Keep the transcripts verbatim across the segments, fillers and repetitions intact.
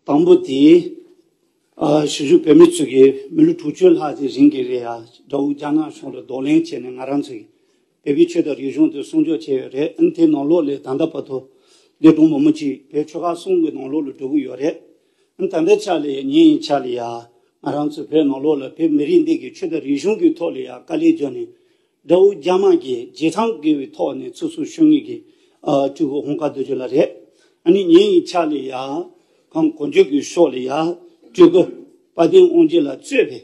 དང་པོ་དེ། ཨ་གཞིས་བཞུགས་བོད་མི་ཚོ་གིས་མི་ལོ་དྲུག་ཅུ་ལྷག་ཅིག་རིང་གི་རེད་ཡ། དགྲ་བོ་རྒྱ་ནག་གཞུང་ལ་གདོང་ལེན་བྱས་ནས་ང་རང་ཚོ་གི་བོད་པའི་ཆོས་དང་རིག་གཞུང་དེ་སྲུང་སྐྱོབ་བྱས་ཡོད་རེད། ཨ་ནི་དེ་ནང་ལོགས་ལ་ད་ལྟ་བར་དུ་འདས་གྲོངས་མང་པོ་ཅིག་བོད་ཆོལ་ཁ་གསུམ་གི་ནང་ལོགས་ལ་འགྲོ་གི་ཡོད་རེད། ཨ་ནི་ད་ལྟའི་ཆ་ལ་ཡ་ཉིན་ཡི་ཆ་ལ་ཡ་ང་རང་ཚོ་བོད་ནང་ལོགས་ལ་བོད་མི་རིགས་འདི་གི་ཆོས་དང་རིག་གཞུང་གི་ཐོག་ལ་ཡ་དཀའ་ལས་བརྒྱབ་ནས། དགྲ་བོ་རྒྱ་དམར་གྱི་རྗེས་ཐང་བརྒལ་བའི་ཐོག་ནས་ཚུར་སུ་ཤོར་མཁན་གྱི་ཨ་སྤྲུལ་སྐུ་ཧོང་ཀ་རྡོ་རྗེ་ལགས་རེད། ཨ་ནི་ཉིན་ཡི་ཆ་ལ་ཡ་ཁམས་གོང་བརྗོད་ཀྱི་ཕྱོགས་ལ་ཡ་སྤྲུལ་སྐུ་དཔལ་ལྡན་དབང་རྒྱལ་ལགས་གཙོས་པའི་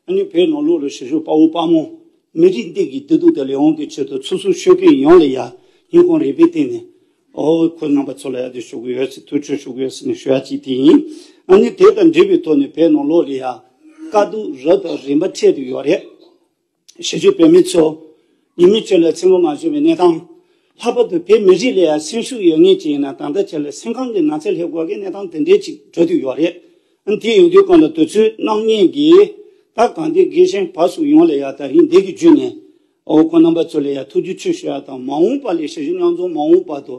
ཨ་ནི་བོད་ནང་ལོགས་ལ་གཞིས་བཞུགས་དཔའ་བོ་དཔའ་མོ་མི་རིགས་འདི་གི་བདེ་སྡུག་དང་ལས་དབང་གི་ཆེད་དུ་ཚུར་སུ་ཤོར་མཁན་ཡོངས་ལ་ཡ་སྙིང་ཁོང་རུས་པའི་གཏིང་ནས་ཨོ་ཁོ་རྣམ་པ་ཚོ་ལ་ཡ་དེ་ཞུ་གི་ཡོད་ཟེར་ཐུགས་ཆེ་ཞུ་གི་ཡོད་ཟེར་ནས་ཞུ་ཡ་གཅིག་དེ་ཡིན། ཨ་ནི་དེ་དང་འབྲེལ་བའི་ཐོག་ནས་བོད་ནང་ལོགས་ལ་ཡ་དཀའ་སྡུག་རབ་དང་རིམ་པ་འཕྲད་དུ་ཡོད་རེད། གཞིས་བཞུགས་བོད་མི་ཚོ་ཉི་མའི་ཆོས་ལ་ཚེ་མོ་མ་བྱོན་པའི་གནས་སྟངས། ལྷག་པར་དུ་བོད་མི་རིགས་ལ་ཡང་སེམས་ཤུགས་ཡོད་མཁན་ཅིག་ཡིན་ན་ད་ལྟ་ཆ་ལ་སེམས་ཁམས་ཀྱི་ན་ཚ་སླེབས་དགོས་ཀྱི་གནས་སྟངས་དེ་འདྲའི་ཅིག་འགྲོ་དུས་ཡོད་རེད། ཨ་དེ་ཡོང་དུས་གང་ལ་དུས་ཚོད་གནང་མཁན་གྱིས་ད་གང་ལྟར་དགེ་ཞིང་བར་སུ་ཡོང་ལ་ཡ་ད་རིང་འདི་གི་བརྒྱུད་ནས་ཨོ་ཁོ་རྣམ་པ་ཚོ་ལ་ཡ་ཐུགས་རྗེ་ཆེ་ཞུ་ཡ་དང་མ་འོངས་པ་ལ་གཞིས་བཞུགས་མཉམ་འཛོམས་མ་འོངས་པ་དུ་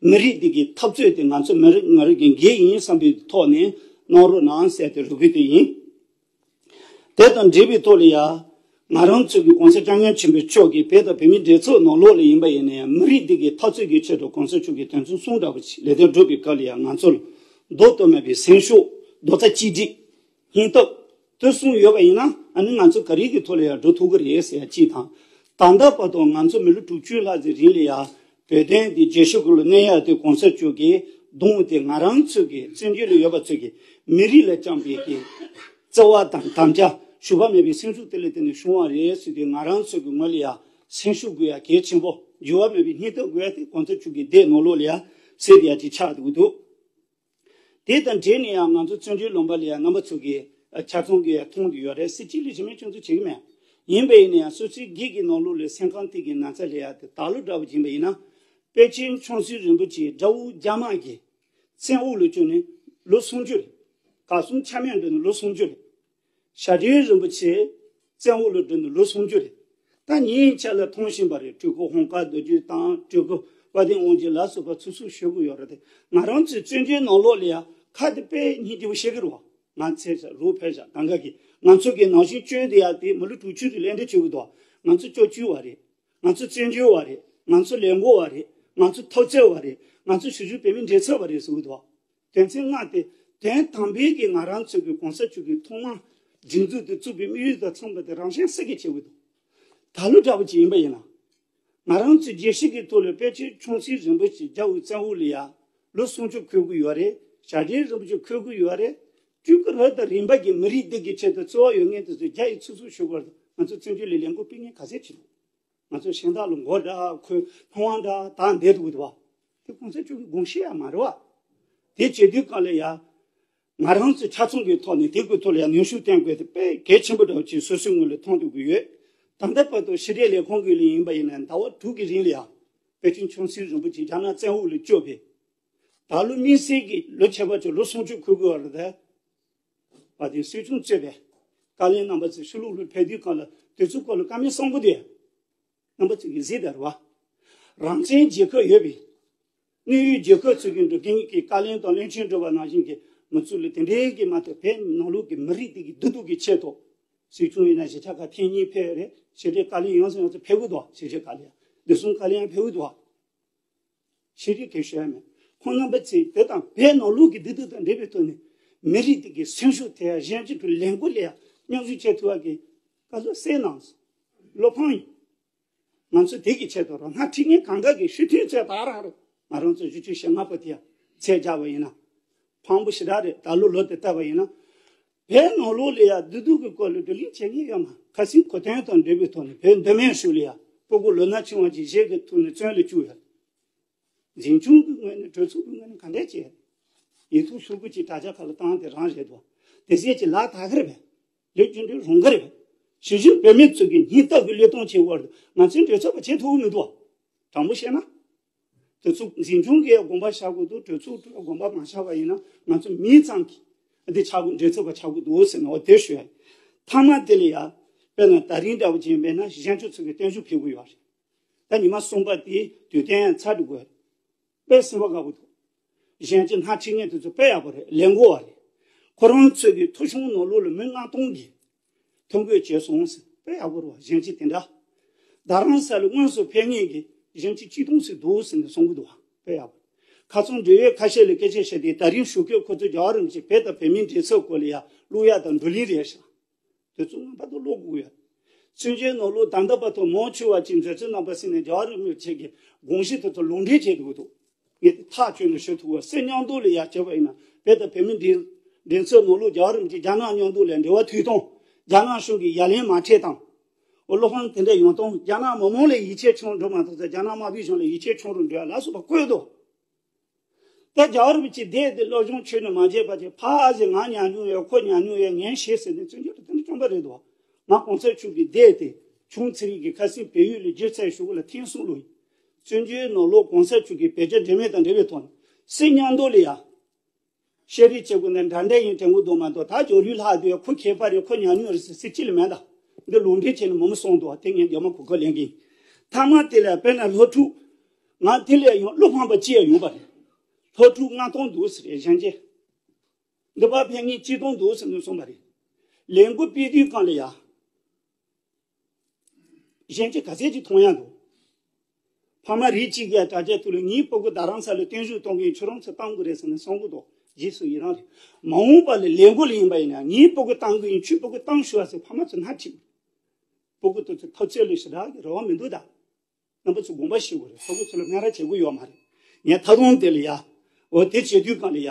མི་རིགས་འདི་གི་འཐབ་རྩོད་དེ་ང་ཚོ་མི་རིགས་ང་རིགས་ཀྱི་འགན་ཡིན་བསམ་པའི་ཐོག་ནས་གནང་རོགས་གནང་ཟེར་ཏེ་རེ་སྐུལ་དེ་ཡིན། དེ་དང་འབྲེལ་བའི་ཐོག་ལ་ཡ། ང་རང་ཚོ་གི་གོང་ས་སྐྱབས་མགོན་ཆེན་པོ་མཆོག་གིས་བོད་དང་བོད་མིའི་འབྲེལ་ཚོགས་ནང་ལོགས་ལ་ཡིན་པ་ཡིན་ན་ཡང་མི་རིགས་འདི་གའི་འཐབ་རྩོད་ཀྱི་ཆེད་དུ་གོང་ས་མཆོག་གིས་དོན་ཚན་གསུམ་འདྲ་པོ་ཞིག་ལས་དོན་བསྒྲུབས་པའི་སྐབས་ལ་ཡང་ང་ཚོར་ལྡོག་ཏུ་མེད་པའི་སེམས་ཤུགས་རྡོག་རྩ་གཅིག་སྒྲིལ་སྙིང་སྟོབས་དེ་གསུམ་ཡོད་པ་ཡིན་ན་ཨ་ནི་ང་ཚོ་ག་རེ་གི་ཐོག་ལ་ཡང་འགྲོ་ཐུབ་ཀྱི་རེད་ཟེར་ཡ་གཅིག་དང་། ད་ལྟ་བར་དུ་ང་ཚོ་མི་ལོ་དྲུག་ཅུ་ལྷག་ཙམ་རིང་ལ་ཡང་བོད་དོན་འདི་རྒྱལ་སྤྱི་ཁུལ་ལ་གནས་ཡག་དེ་གོང་ས་མཆོག་གིས་གདོང་དེ་ང་རང་ཚོ་གི་བཙན་བྱོལ་ལ་ཡོད་པ་ཚོ་གི་མི་རིགས་ལ་བཅངས་པའི་གི་བརྩེ་བ་དང་དམ་བཅའ་ཞུ་བ་མེད་པའི་སེམས་ཤུགས་དེ་ལས་དེ་ནས་བྱུང་བ་རེད་ཟེར་དུས་ང་རང་ཚོ་གི་ངོས་ལ་ཡ་སེམས་ཤུགས་དགོས་ཡ་གལ་ཆེན་པོ་འགྱུར་བ་མེད་པའི་སྙིང་སྟོབས་དགོས་ཡ་དེ་གོང་ས་མཆོག་གི་སྡེ་ནང་ལོགས་ལ་ཡ་སེམས་ཡ་གཅིག་ཆགས་འདུག་འདུག་དེ་དང་འབྲེལ་ནས་ཡང་ང་ཚོ་བཙན་བྱོལ་ལུང་པ་ལ་ཡང་རྣམ་པ་ཚོ་གིས་ཆ་ཚང་གིས་ཡང་མཐོང་དུ་ཡོད་རེད། སྲིད་སྤྱི་ལ་གཞི་མེད་སྐྱོན་འཛུགས་བྱེད་ཀྱི་མེད། ཡིན་པ་ཡིན་ན་ཡང་སོ་སོའི་སྒེར་གྱི་ནང་ལོགས་ལ་སེམས་ཁམས་སྟེང་གི་ན་ཚ་ལ་ཡ་དེ་ད་ལོ་འདྲ་བོ་ཡིན་པ་ཡིན་ན། པཎ་ཆེན་ཆུང་སྲིད་རིན་པོ་ཆེ་དགྲ་བོ་རྒྱ་དམར་གྱི་བཙན་འོག་ལ་བཅུག་ནས་ལོ་སུམ་ཅུ་རེད། གར་སོང་ཆ་མེད་འགྲོ་ནས་ལོ་སུམ་ཅུ་རེད། ཞྭ་སྒྲོན་རིན་པོ་ཆེ་བཙན་འོག་ལ་འགྲོ་ནས་ལོ་སུམ་ཅུ་རེད། ད་ཉིན་ཆ་ལ་མཐོང་བཞིན་པ་རེད། སྤྲུལ་སྐུ་ཧོང་ཀ་རྡོ་རྗེ་དང་སྤྲུལ་སྐུ་དཔལ་ལྡན་དབང་རྒྱལ་ལ་སོགས་པ་ཚུར་ཚུར་ཤོར་གི་ཡོད་རེད་དེ། ང་རང་ཚོའི་བཙན་བྱོལ་ནང་ལོགས་ལ་ཡ་ཁ་དེ་དཔེ་སྙིང་རྗེ་པོ་བཤད་གི་རེད་བ། ང་ཚེ་ས་རུ་ཕེབས་ཤག་གང་ག་གི་ང་ཚོ་གི་ནང་བཞིན་སྐྱོན་དེ་ཡ་དེ་མི་ལོ་དྲུག་ཅུ་རེ་ལས་འདྲ་བྱེད་གི་འདུག་ང་ཚོ་སྐྱོ་བཅུ་བ་རེད། ང་ཚོ་བཙན་བྱོལ་བ་རེད། ང་ཚོ་ལས་འགུལ་བ་རེད། ང་ཚོ་ཐོབ་རྩལ་བ་རེད། ང་ཚོ་གཞིས་བཞུགས་བོད་མིའི་འབྲེལ་ཚོགས་པ་རེད་ཟེར་གི་འདུག་དོན་ཚན་ལྔ་སྟེ། དོན་དམ་པའི་གི་ང་རང་ཚོ་གི་གོང་ས་མཆོག་གི་ཐོག་མར་སྒྲིག་འཛུགས་དེ་བཙུགས་པའི་དམིགས་ཡུལ་དང་མཚོན་པ་དེ་རང་བཞིན་གསལ་གྱི་བྱེད་དགོས་འདུག་ད་ལོ་འདྲ་པོ་ཅིག་ཡིན་པ་ཡིན་ན། ང་རང་ཚོའི་རྒྱལ་སྤྱི་གི་ཐོག་ལ་པཎ་ཆེན་ཆུང་སྲིད་རིན་པོ་ཆེ་རྒྱལ་བའི་བཙན་འོག་ལ་ཡ་ལོ་སུམ་ཅུ་འཁོད་གི་ཡོད་རེད། ཞྭ་སྒྲོན་རིན་པོ་ཆེ་འཁོད་གི་ཡོད་རེད། སྤྲུལ་སྐུ་རབ་དང་རིམ་པ་གི་མི་རིགས་འདི་གི་ཆེད་དུ་རྩོལ་བ་ཡོད་མཁན་དེ་ཚོ་རྒྱ་ཡིས་ཚུར་ཚུར་ཞུ་དགོས་རེད། ང་ཚོ་བཙན་བྱོལ་ལ་ལས་འགུལ་སྤེལ་མཁན་ག་ཚད་ཅིག་འདུག་ང་ཚོ་ཤིང་སྟག་ལ་མགོ་འདྲ་ཁོས་ཕང་བ་འདྲ་དང་བསྡད་འདུག་འདུག་བ། དེ་གོང་ས་མཆོག་གི་དགོངས་གཞི་ཡང་མ་རེད་བ། དེ་བྱེད་དུས་གང་ལ་ཡ། ང་རང་ཚོ་ཆ་ཚང་གི་ཐོག་ནས་དེ་གི་ཐོག་ལ་ཡ་ནུས་ཤུགས་བཏོན་དགོས་དེ་དཔེ་གལ་ཆེན་པོ་འདྲ་བོ་ཅིག་སོ་སོའི་ངོས་ལ་མཐོང་ཐུབ་ཀྱི་ཡོད། ད་ལྟ་བར་དུ་ཕྱི་དྲིལ་ལས་ཁུངས་ཀྱི་ལས་ཡིན་པ་ཡིན་ན་ཟླ་བ་དྲུག་གི་རིང་ལ་ཡ། པཎ་ཆེན་ཆུང་སྲིད་རིན་པོ་ཆེ་རྒྱ་ནག་བཙན་འོག་ལ་བསྐྱོད་པའི། ད་ལོ་དམིགས་བསལ་གྱི་ལོ་ཁྱད་པར་ཅན་ལོ་སུམ་ཅུ་འཁོད་དགོས་པ་རེད་དེ། བ་དེ་སྲིད་སྐྱོང་གཙོས་པའི་བཀའ་བློན་རྣམ་པ་ཚོས་ཕྱི་ལོགས་ལ་ཕེབས་དུས་གང་ལ་དུས་ཚོད་སྐོར་ལ་བཀའ་མོལ་གསུང་གི་འདུག་རྣམ་པ་ཚོས་ཀྱིས་གཟིགས་དང་རེད་བ། རང་བཙན་རྒྱལ་ཁབ་ཡོད་པའི་གནས་ཡུལ་རྒྱལ་ཁབ་ཚོ་གི་འགྲོ་མཁན་གྱི་བཀའ་བློན་དང་བློན་ཆེན་འགྲོ་བ་ནང་བཞིན་གྱི་མི་ཚོ་ལ་དེ་འདྲའི་གི་མ་གཏོགས་བོད་ནང་ལོགས་ཀྱི་མི་རིགས་དེ་གི་བདེ་སྡུག་གི་ཆེད་དུ་སྲིད་སྐྱོང་ཡིན་ན་གཞིས་ཆགས་ཁག་ཐེངས་གཉིས་ཕེབས་རེད། ཕྱི་དྲིལ་བཀའ་བློན་ཡོངས་སུ་ཡོངས་སུ་ཕེབས་གི་འདུག་ཕྱི་དྲིལ་བཀའ་བློན་ཡང་ཕེབས་གི་འདུག་ཕྱི་དྲིལ་གྱི་ཞུ་ཡ་མེད། ཁོང་རྣམ་པ་ཚོས་དེ་དང་བོད་ནང་ལོགས་ཀྱི་བདེ་སྡུག་དང་འབྲེལ་བའི་ཐོག་ནས་མི་རིགས་དེ་གའི་སེམས་ཤུགས་དེ་ཡང་གཞན་གྱི་ཁྲོད་ལས་འགུལ་ལས་ཡང་མཉམ་ཞུགས་བྱེད་ཐུབ་པ་གི་བཀའ་སློབ་གསན་གནང་སོང་། བློ་ཕམ་ཡིན། ང་ཚོ་དེ་གི་ཆེད་དུ་རང་སྣང་ཁྲིད་མཁན་གང་ག་གི་ཤུགས་མཐུན་ཚད་དག་རང་རེད། ང་རང་ཚོ་བཞི་བཅུ་ཞེ་ལྔ་པོ་དེ་ཡང་ཚད་བརྒྱབ་པ་ཡིན་ན། ཕངས་པོ་ཞེ་དྲག་རེད། ད་ལོ་ལོ་དེ་བལྟས་པ་ཡིན་ན། བོད་ནང་ལོགས་ལ་ཡང་བདེ་སྡུག་གི་སྐོར་ལ་བགྲོ་གླེང་བྱེད་མཁན་ཡོད་མ། ཁ་སང་གོ་དོན་དང་འབྲེལ་བའི་ཐོག་ནས་བོད་མདོ་སྨད་ཤོད་ལ་ཡང་སྤུ་གུ་ལོ་ན་ཆུང་བ་ཅིག་གཞས་ཀྱི་ཐོག་ནས་བཙོན་ལ་བཅུག་ཡོད། འཛིན་སྐྱོང་གི་ངོས་ནས་གྲོས་ཚོགས་ཀྱི་ངོས་ནས་ག་འདྲས་བྱས། ཡིག་ཐོག་ཤོག་གུ་ཅིག་དྲ་རྒྱ་ཁག་ལ་བཏང་དེ་རང་རེད་འདུག་དེ་ཟས་ཀྱི་ལག་ཐག་གི་རེད་པས། ལས་རྒྱུ་འབྲས་རང་གི་རེད་པས། གཞིས་བཞུགས་བོད་མི་ཚོ་གི་སྙིང་སྟོབས་ཀྱི་བློས་གཏོང་བྱེད་བར་དུ་ང་ཚོའི་གྲོས་ཚོགས་པ་བྱེད་ཐུབ་ཀྱི་མི་འདུག་དྲང་པོ་བཤད་ན། དེ་ཚོ་འཛིན་སྐྱོང་གིས་དགོངས་པ་བཞག་དགོས་འདུག་གྲོས་ཚོགས་དགོངས་པ་མ་བཞག་པ་ཡིན་ན་ང་ཚོ་མིའི་ཙང་གི་འདི་ཆགས་དགོས། གྲོས་ཚོགས་པ་ཆགས་དགོས་འདུག་ཟེར་ནས་འོ་དེ་ཞུ་ཡ་ཡིན། མཐའ་མ་དེ་ལ་ཡ། དཔེར་ན་ད་རིང་འདྲ་བོ་ཅིག་ཡིན་པས་ན་གཞན་ཆོས་ཚོ་གི་བརྟན་བཞུགས་ཕེབས་དགོས་ཡོད་རེད། ད་ཉི་མ་གསུམ་པ་དེའི་དུས་སྟོན་ཡང་ཚར་འགྲོ་དགོས། དཔེ་སེམས་པ་དགའ་པོ་འདུག་གཞན་གྱི་སྣ་ཁྲིད་མཁན་དེ་ཚོ་དཔེ་ཡག་པོ་རེད། ལས་འགུལ་བ་རེད། ཁོ་རང་ཚོའི་གི་ཐོ་གཞུང་ནང་ལོགས་ལ་མི་ལྔ་སྟོང་གི་ཐོ་འགོད་བྱས་སོང་ཟེར། དཔེ་ཡག་པོ་རེད་བ། གཞོན་སྐྱེས་དེ་འདྲ་རྡ་རམ་ས་ལ་དངོས་སུ་ཕེབས་མཁན་གྱི་གཞོན་སྐྱེས་གཅིག་སྟོང་ཟིག་འདུག་ཟེར་ནས་གསུང་གི་འདུག་བ། དཔེ་ཡག་པོ། ཁ་སང་འབྲེལ་ཡོད་ཁ་ཤས་ལ་སྐད་ཆ་བཤད་དུས། ད་རིང་ཞོགས་ཀས་ཁོ་ཚོས་རྒྱལ་བ་རིན་པོ་ཆེ་བོད་དང་བོད་མིའི་འབྲེལ་ཚད་སྐོར་ལ་ཡ་ཀློག་ཡ་དང་བགྲོ་གླེང་རེད་ཤག་དེ་ཚོ་ངོ་མ་གཏོགས་ཀློག་དགོས་ཡ། བཙན་བྱོལ་ནང་ལོགས་ད་ལྟ་བར་དུ་མང་ཆེ་བ་ཅིག་མཛད་བཙུན་རྣམ་པ་ཟེར་ནས་རྒྱལ་བ་རིན་པོ་ཆེ་གི་དགོངས་གཞི་དེ་ཚོ་ལུང་འདྲེན་བྱེད་དགོས་འདུག་ངས་དེ་ཐག་གཅོད་ནས་ཞུ་ཐུབ་པ། སྲིད་མཉམ་དུ་ལ་ཡ་བྱས་པ་ཡིན་ན། བོད་དང་བོད་མིའི་འབྲེལ་འབྲེལ་ཚད་ནང་ལོགས་རྒྱལ་བ་རིན་པོ་ཆེ་རྒྱ་ནག་མཉམ་དུ་ལ་འབྲེལ་བ་མཐུད་སྟངས། རྒྱ་ནག་གཞུང་གིས་ཡ་ལན་མ་སྤྲད་སྟངས། འོ། བློ་ཕམ་དེ་འདྲ་ཡོང་སྟངས། རྒྱ་ནག་མི་མང་ལ་ཡིད་ཆེས་ཆུང་འགྲོ་མ་གཏོགས་ཙང་། རྒྱ་ནག་དམར་པོའི་གཞུང་ལ་ཡིད་ཆེས་ཆུང་རུ་འགྲོ་ཡ་ལ་སོགས་པ་བཀོད་འདུག་ད་རྒྱལ་བ་རིན་པོ་ཆེའི་སྡེ་དེ་སློབ་སྦྱོང་ཆོས་ནས་མ་བྱས་པ་ཅིག་ཕར་ཨ་ཟེར། ང་ཉན་མྱོང་ཡོད། ཁོ་ཉན་མྱོང་ཡོད། ངས་ཤེས་ཟེར་ནས་བཙན་བྱོལ་དུ་དེ་འདྲ་བཅོམ་པ་རེད་དོ། ང་གོང་ས་མཆོག་གི་སྡེ་དེ་ཆུང་ཚེ་རིང་གི་ཁ་སང་བལ་ཡུལ་ལ་སྒྱུ་རྩལ་ཞུ་གི་ལ་ཐེངས་གསུམ་ལོ་ཡིན། བཙན་བྱོལ་ནང་ལོགས་གོང་ས་མཆོག་གི་བོད་རྒྱ་འབྲེལ་མོལ་དང་འབྲེལ་བའི་ཐོག་ནས་སྲིད་མཉམ་དུ་ལ་ཡ་ཤེས་རིག་བྱེད་དགོས་ན་འདྲ་འདྲ་ཡིན་དྲན་གི་འདུག་མ་གཏོགས། ད་སྦྱོར་ཡུལ་ལྷག་དུས་ཁོ་མཁས་པ་རེད། ཁོ་ཉན་མྱོང་རེད་ཟེར་ཟེར་ཅི་ལ་མེད་ད། འདི་ལུང་འདྲེན་བྱས་ནས་མང་པོ་གསུངས་འདུག་དེ་ངས་རྒྱ་མ་གོ་སྐབས་ལེན་གི་ཡིན། མཐའ་མ་དེ་ལ་དཔེར་ན་སློབ་ཕྲུག་ང་དེ་ལས་ཡང་བློ་ཕམ་པ་ཅི་ཡང་ཡོང་པ་རེད། སློབ་ཕྲུག་ལྔ་སྟོང་འདུག་ཟེར་རེད། གཞོན་སྐྱེས་འདི་པར་ཕེབས་མཁན་གཅིག་སྟོང་འདུག་ཟེར་ནས་གསུངས་པ་རེད། ལས་འགུལ་སྤེལ་དུས་སྒང་ལ་ཡ། གཞན་གྱིས་ག་ཚད་ཅིག་མཐོང་ཡ་འདུག་ཕ་མ་རིགས་གཅིག་གིས་དྲ་རྒྱ་ཐོག་ལ་ངའི་སྤུ་གུ་རྡ་རམ་ས་ལ་བརྟན་བཞུགས་གཏོང་གི་ཡིན། ཁྱོད་རང་ཚོས་གཏོང་དགོས་རེད་ཟེར་ནས་གསུང་གི་འདུག་རྗེས་སུ་ཡི་རང་རེད། མ་འོངས་པ་ལ་ལས་འགུལ་ཡིན་པ་ཡིན་ན། ངའི་སྤུ་གུ་གཏོང་གི་ཡིན། ཁྱོའི་སྤུ་གུ་གཏོང་ཤོག་ཟེར་ཕ་མ་ཚོས་སྣེ་ཁྲིད། སྤུ་གུ་དེ་ཚོ་ཐུབ་ཚོད་ལ་ཞེ་དྲག་གི་རེ་བ་མི་འདུག་ད། རྣམ་པ་ཚོས་དགོངས་པ་ཞུ་དགོས་རེད། སྤུ་གུ་ཚོ་ལ་སྨད་ར་བྱེད་དགོས་ཡོད་མ་རེད། ངས་ད་དུང་དེ་ལ་ཡ། འོ། དེ་བྱེད་དུས་སྒང་ལ་ཡ།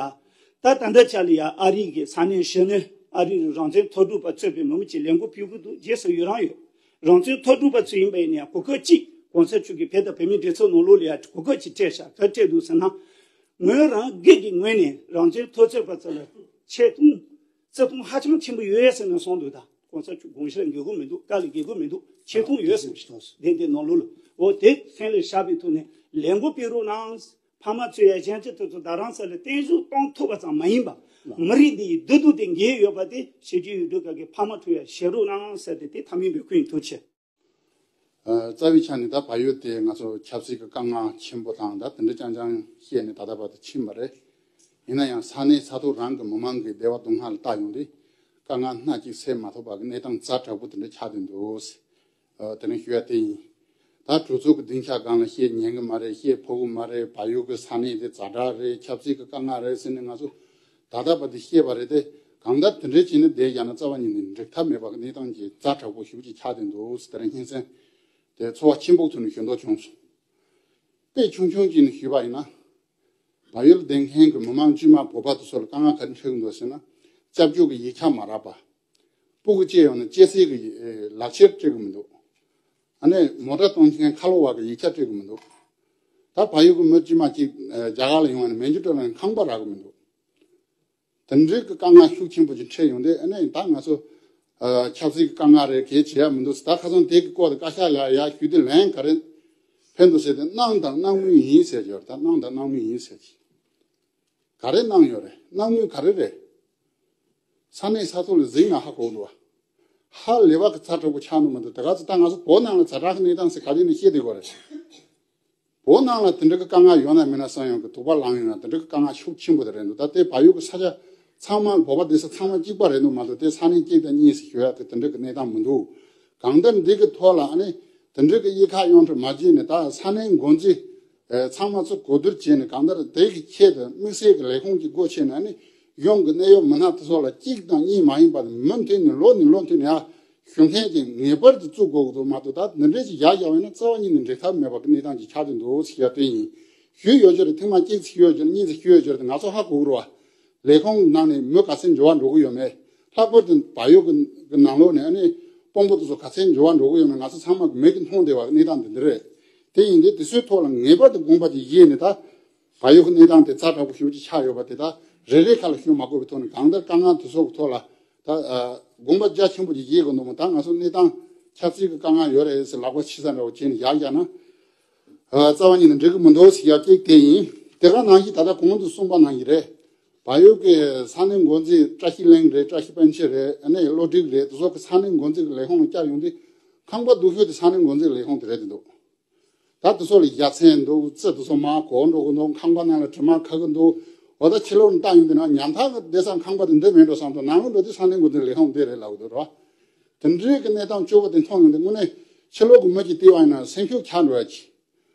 ད་ད་ལྟ་ཆ་ལ་ཡ་ཨ་རི་གི་ས་གནས་གཞོན་ནུ། ཨ་རི་རང་བཙན་མཐོ་གྲུབ་པ་གཙོས་པའི་མི་མང་ཅིག་ལས་འགུལ་སྤེལ་གྱི་འདུག་རྗེས་སུ་ཡི་རང་ཡོད། རང་བཙན་མཐོ་གྲུབ་པ་ཚོ་ཡིན་པ་ཡིན་ན་ཡང་གོ་སྐབས་གཅིག་གོང་ས་མཆོག་གིས་བོད་དང་བོད་མིའི་འབྲེལ་ཚོགས་ནང་ལོགས་ལ་ཡ་གོ་སྐབས་གཅིག་སྤྲད་ཤག་ག་སྤྲད་འདུག་ཟེར་ན། ངོས་རང་སྒེར་གྱི་ངོས་ནས་རང་བཙན་མཐོ་ཚད་པ་ཚོ་ལ་ཆེ་མཐོང་བརྩི་མཐོང་ཧ་ཅང་ཆེན་པོ་ཡོད་ཟེར་ནས་གསུངས་འདུག་ད་གོང་ས་མཆོག་དགོངས་གཞི་ལ་འགལ་གྱི་མི་འདུག་བཀའ་ལ་འགལ་གྱི་མི་འདུག་ཆེ་མཐོང་ཡོད་ཟེར། དེ་འདི་ནང་ལོགས་ལ། འོ། དེ་སེམས་ལ་བཞག་པའི་ཐོག་ནས་ལས་འགུལ་སྤེལ་རོགས་གནང་། ཕ་མ་ཚོས་ཡ་གཞོན་སྐྱེས་དེ་ཚོ་རྡ་རམ་ས་ལ་བརྟན་བཞུགས་གཏོང་ཐུབ་པ་ཙམ་མ་ཡིན་པ། མི་རིགས་འདི་ཡི་བདེ་སྡུག་དེ་འགན་ཡོད་པ་དེ་གཞིས་བྱེས་ཡུལ་གྲུ་ཁག་གི་ཕ་མ་ཚོས་ཡ་བཞེས་རོགས་གནང་ཟེར་ཏེ། དེ་ཐ་མའི་འབོད་སྐུལ་ཡིན། ཐུགས་རྗེ་ཆེ། ཨ། རྩ་བའི་ཆ་ནས་ད་བལ་ཡུལ་དེ་ང་ཚོ་ཆབ་སྲིད་ཀྱི་དཀའ་ངལ་ཆེན་པོ་དང་ད་དེ་འདྲ་རྐྱང་རྐྱང་བཤད་ནས་ད་ལྟ་བར་དུ་ཕྱིན་པ་རེད། ཡིན་ན་ཡང་ས་གནས་ས་ཐོག་རང་གི་མི་མང་གི་བདེ་བ་སྡུག་བསྔལ་ལ་བལྟ་ཡོང་དུས། དཀའ་ངལ་སྣ་གཅིག་སེལ་མ་ཐུབ་པ་གི་གནས་སྟངས་ཛ་དྲག་པོ་དེ་འདྲ་ཆགས་བསྡད་འདུག་ཨ། དེ་རིང་ཞུ་ཡ་དེ་ཡིན། ད་གྲོས་ཚོགས་ཀྱི་སྡིངས་ཆ་སྒང་ལ་བཤད་ཉན་གི་མ་རེད། བཤད་ཕོད་གི་མ་རེད། བལ་ཡུལ་གྱི་ས་གནས་དེ་ཛ་དྲག་རེད། ཆབ་སྲིད་ཀྱི་དཀའ་ངལ་རེད་ཟེར་ནས་ང་ཚོ་ད་ལྟ་བར་དུ་བཤད་པ་རེད་དེ། གང་ལྟར་དེ་འདྲའི་བྱས་ནས་བསྡད་བཞག་ན་རྩ་བ་ཉིད་ནས་འགྲིག་ཐབས་མེད་པ་གི་གནས་སྟངས་ཀྱི་ཛ་དྲག་པོ་ཞེ་པོ་ཅིག་ཆགས་བསྡད་འདུག་དེ་རིང་སྙན་སེང་དེ་ཚོར་བ་ཆེན་པོ་ཐོག་ནས་ཞུ་འདོད་བྱུང་སོང་། དཔེ་ཆུང་ཆུང་ཅིག་ནས་ཞུས་པ་ཡིན་ན། བལ་ཡུལ་བསྡད་མཁན་གྱི་མི་མང་དཀྱུས་མ་བོད་པ་དེ་ཚོ་ལ་དཀའ་ངལ་ག་རེ་འཕྲད་ཀྱི་འདུག་ཟེར་ན། སྐྱབས་བཅོལ་གྱི་ཡིག་ཆ་མ་རག་པ། སྤུ་གུ་སྐྱེས་ཡོང་ན་སྐྱེས་སའི་གི་ལག་ཁྱེར་སྤྲད་ཀྱི་མི་འདུག་ཨ་ནི་མོ་ཊ་གཏོང་མཁན་ཁ་ལོ་བ་གི་ཡིག་ཆ་སྤྲད་ཀྱི་མི་འདུག་ད་བལ་ཡུལ་གྱི་མི་དཀྱུས་མ་གཅིག་རྒྱ་གར་ལ་ཡོང་བ་ནི་མེ་མཆོད་སྤྲོད་ལ་ཁང་པ་རག་གི་མི་འདུག་དེ་འདྲའི་གི་དཀའ་ངལ་ཤུགས་ཆེན་པོ་ཅིག་འཕྲད་ཡོང་དུས། ཨ་ནི་ད་ང་ཚོ་ཨ་ཆབ་སྲིད་ཀྱི་དཀའ་ངལ་རེད། གལ་བྱེད་ཡ་མི་འདུག་ད་ཁ་སང་དེ་གི་སྐོར་དུ་བཀའ་ཤག་ལ་ཡ་ཞུས་དུས་ལན་ག་རེ་ཕན་འདུག་ཟེར་དུས། གནང་དང་གནང་མུས་ཡིན་ཟེར་གྱི་ཡོད་རེད། ད་གནང་དང་གནང་མུས་ཡིན་ཟེར་གྱི། ག་རེ་གནང་ཡོད་རེད། གནང་མུས་ག་རེ་རེད། ས་གནས་ས་ཐོག་ལ་གཟིགས་ན་ཧ་གོ་འདུག་བ། ཧ་ལས་པ་གི་ཛ་དྲག་པོ་ཆགས་ནི་མི་འདུག་དེ་ག་ཚོད་ད་ང་ཚོ་བོད་ནང་ལ་ཛ་དྲག་གི་གནས་སྟངས་ཟེར་ག་རེ་ནས་བཤད་བསྡད་དགོས་རེད། བོད་ནང་ལ་དེ་འདྲ་གི་དཀའ་ངལ་ཡོད་ན་མེད་ན་བསམ་ཡོང་གི། དུག་པ་ལངས་ཡོང་ན་དེ་འདྲ་གི་དཀའ་ངལ་ཤུགས་ཆེན་པོ་དེ་རེད་འདུག་ད་ལྟའི་བལ་ཡུལ་གི་ས་ཆ་ཚང་མ། བོད་པ་སྡོད་ས་ཚང་མ་གཅིག་པ་རེད་འདུག་མ་གཏོགས། དེ་ས་གནས་གཅིག་དང་གཉིས་ཟེར་ཞུ་ཡ་དེ་དེ་འདྲ་གི་གནས་སྟངས་མི་འདུག་གང་ལྟར་འདི་གི་ཐོག་ལ་ཨ་ནི་དེ་འདྲ་གི་དབྱེ་ཁག་ཡོངས་གྲུབ་མ་བྱས་ནས། ད་ས་གནས་འགོ་འཛིན་ཨེ་ཚང་མ་ཚོ་གོ་བསྡུར་བྱས་ནས། གང་ལྟར་དེ་གི་ཆེད་དུ་དམིགས་བསལ་གྱི་ལས་ཁུངས་ཀྱི་སྒོ་ཕྱེ་ནས། ཨ་ནི་གཞུང་གི་གནད་ཡོད་མི་སྣ་དེ་ཚོ་ལ་གཅིག་དང་གཉིས་མ་ཡིན་པར་མུ་མཐུད་ནས་ལོ་ནས་ལོ་མཐུད་ནས་ཡ་ཞུ་མཁན་ཅིག་ངེས་པར་དུ་བཙུགས་དགོས་ཀྱི་འདུག་མ་གཏོགས། ད་འདི་འདྲ་ཞིག་བཞག་བཞག་པ་ཡིན་ན་རྩ་བ་ཉིད་ནས་འགྲིག་ཐབས་མེད་པ་གི་གནས་སྟངས་ཅིག་ཆགས་བསྡད་འདུག་ཟེར་ཡ་དེ་ཡིན། ཞུས་ཡོད་ཀྱི་རེད། ཐེངས་མ་གཅིག་ཞུས་ཡོད་ཀྱི་རེད། གཉིས་ཞུས་ཡོད་ཀྱི་རེད། ང་ཚོ་ཧ་གོ་གི་རེད་བ། ལས་ཁུངས་ནང་ནས་མི་ག་ཚད་འགྱུར་བ་འགྲོ་གི་ཡོད་མེད། ལྷག་པར་དུ་བལ་ཡུལ་གྱི་ནང་ལོགས་ནས་ཨ་ནི་དཔོན་པོ་དེ་ཚོ་ག་ཚད་འགྱུར་བ་འགྲོ་གི་ཡོད་མེད་ང་ཚོ་ཚང་མ་གི་མིག་གིས་མཐོང་བསྡད་པ་གི་གནས་སྟངས་དེ་འདི་རེད། དེ་ཡིན་དུས་དེ་ཚོའི་ཐོག་ལ་ངེས་པར་དུ་དགོངས་པ་དེ་བཞེས་ནས། ད་བལ་ཡུལ་གྱི་གནས་སྟངས་དེ་ཛ་དྲག་པོ་ཞེ་པོ་ཅིག་ཆགས་ཡོད་པ་དེ་ད་རེ་རེ་ཁ་ལ་ཞུ་མ་དགོས་པའི་ཐོག་ནས། གང་ལྟར་དཀའ་ངལ་དེ་ཚོ་གི་ཐོག་ལ་ད་ཨ་དགོངས་པ་རྒྱ་ཆེན་པོ་ཅིག་བཞེས་དགོས་འདུག་མོད། ད་ང་ཚོ་གནས་སྟངས་ཆབ་སྲིད་ཀྱི་དཀའ་ངལ་ཡོད་རེད་ཟེར་ལག་པ་ཕྱི་ས་འདྲ་བོ་བྱས་ནས་བཞག་བཞག་ན། ཨ་རྩ་བ་ཉིད་ནས་འགྲིག་གི་མི་འདུག་ཟེར་ཡ་གཅིག་དེ་ཡིན། དེ་ག་ནང་བཞིན་ད་ལྟ་གོང་དུ་གསུངས་པ་ནང་བཞིན་རེད། བལ་ཡུལ་གྱི་ས་གནས་འགོ་འཛིན་བཀྲ་ཤིས་གླིང་རེད། བཀྲ་ཤིས་པཎ་ཆེན་རེད། ཨ་ནི་བློ་སྒྲིག་རེད། དེ་ཚོ་གི་ས་གནས་འགོ་འཛིན་གྱི་ལས་ཁུངས་ལ་བཅར་ཡོང་དུས། ཁང་པ་སྡུག་ཤོས་དེ་ས་གནས་འགོ་འཛིན་གྱི་ལས་ཁུངས་དེ་རེད་འདུག་ད་དེ་ཚོ་ལ་ཡ་མཚན་འདུག་རྩི་དེ་ཚོ་མར་གོག་འགྲོ་གི་འདུག་ཁང་པ་ནང་ལ་དྲི་མ་ཁ་གི་འདུག་ད་ལྟ་ཕྱི་ལོགས་ནས་བཏང་ཡོང་དུས་ན་ཉམ་ཐག་གི་བསྡད་ས་ཁང་པ་དེ་འདི་མིན་འགྲོ་བསམ་དུས་ནང་ལོགས་འགྲོ་དུས་ས་གནས་འགོ་འཛིན་ལས་ཁུངས་འདི་རེད་ལབ་འདུག་རོ། དེ་འདྲའི་གི་གནས་སྟངས་སྐྱོ་པོ་དེ་མཐོང་ཡོང་དུས་དངོས་གནས་ཕྱི་ལོགས་གི་མི་གཅིག་བལྟས་པ་ཡིན་ན་སེམས་ཤུགས་ཆག་འགྲོ་ཡ་ཅིག་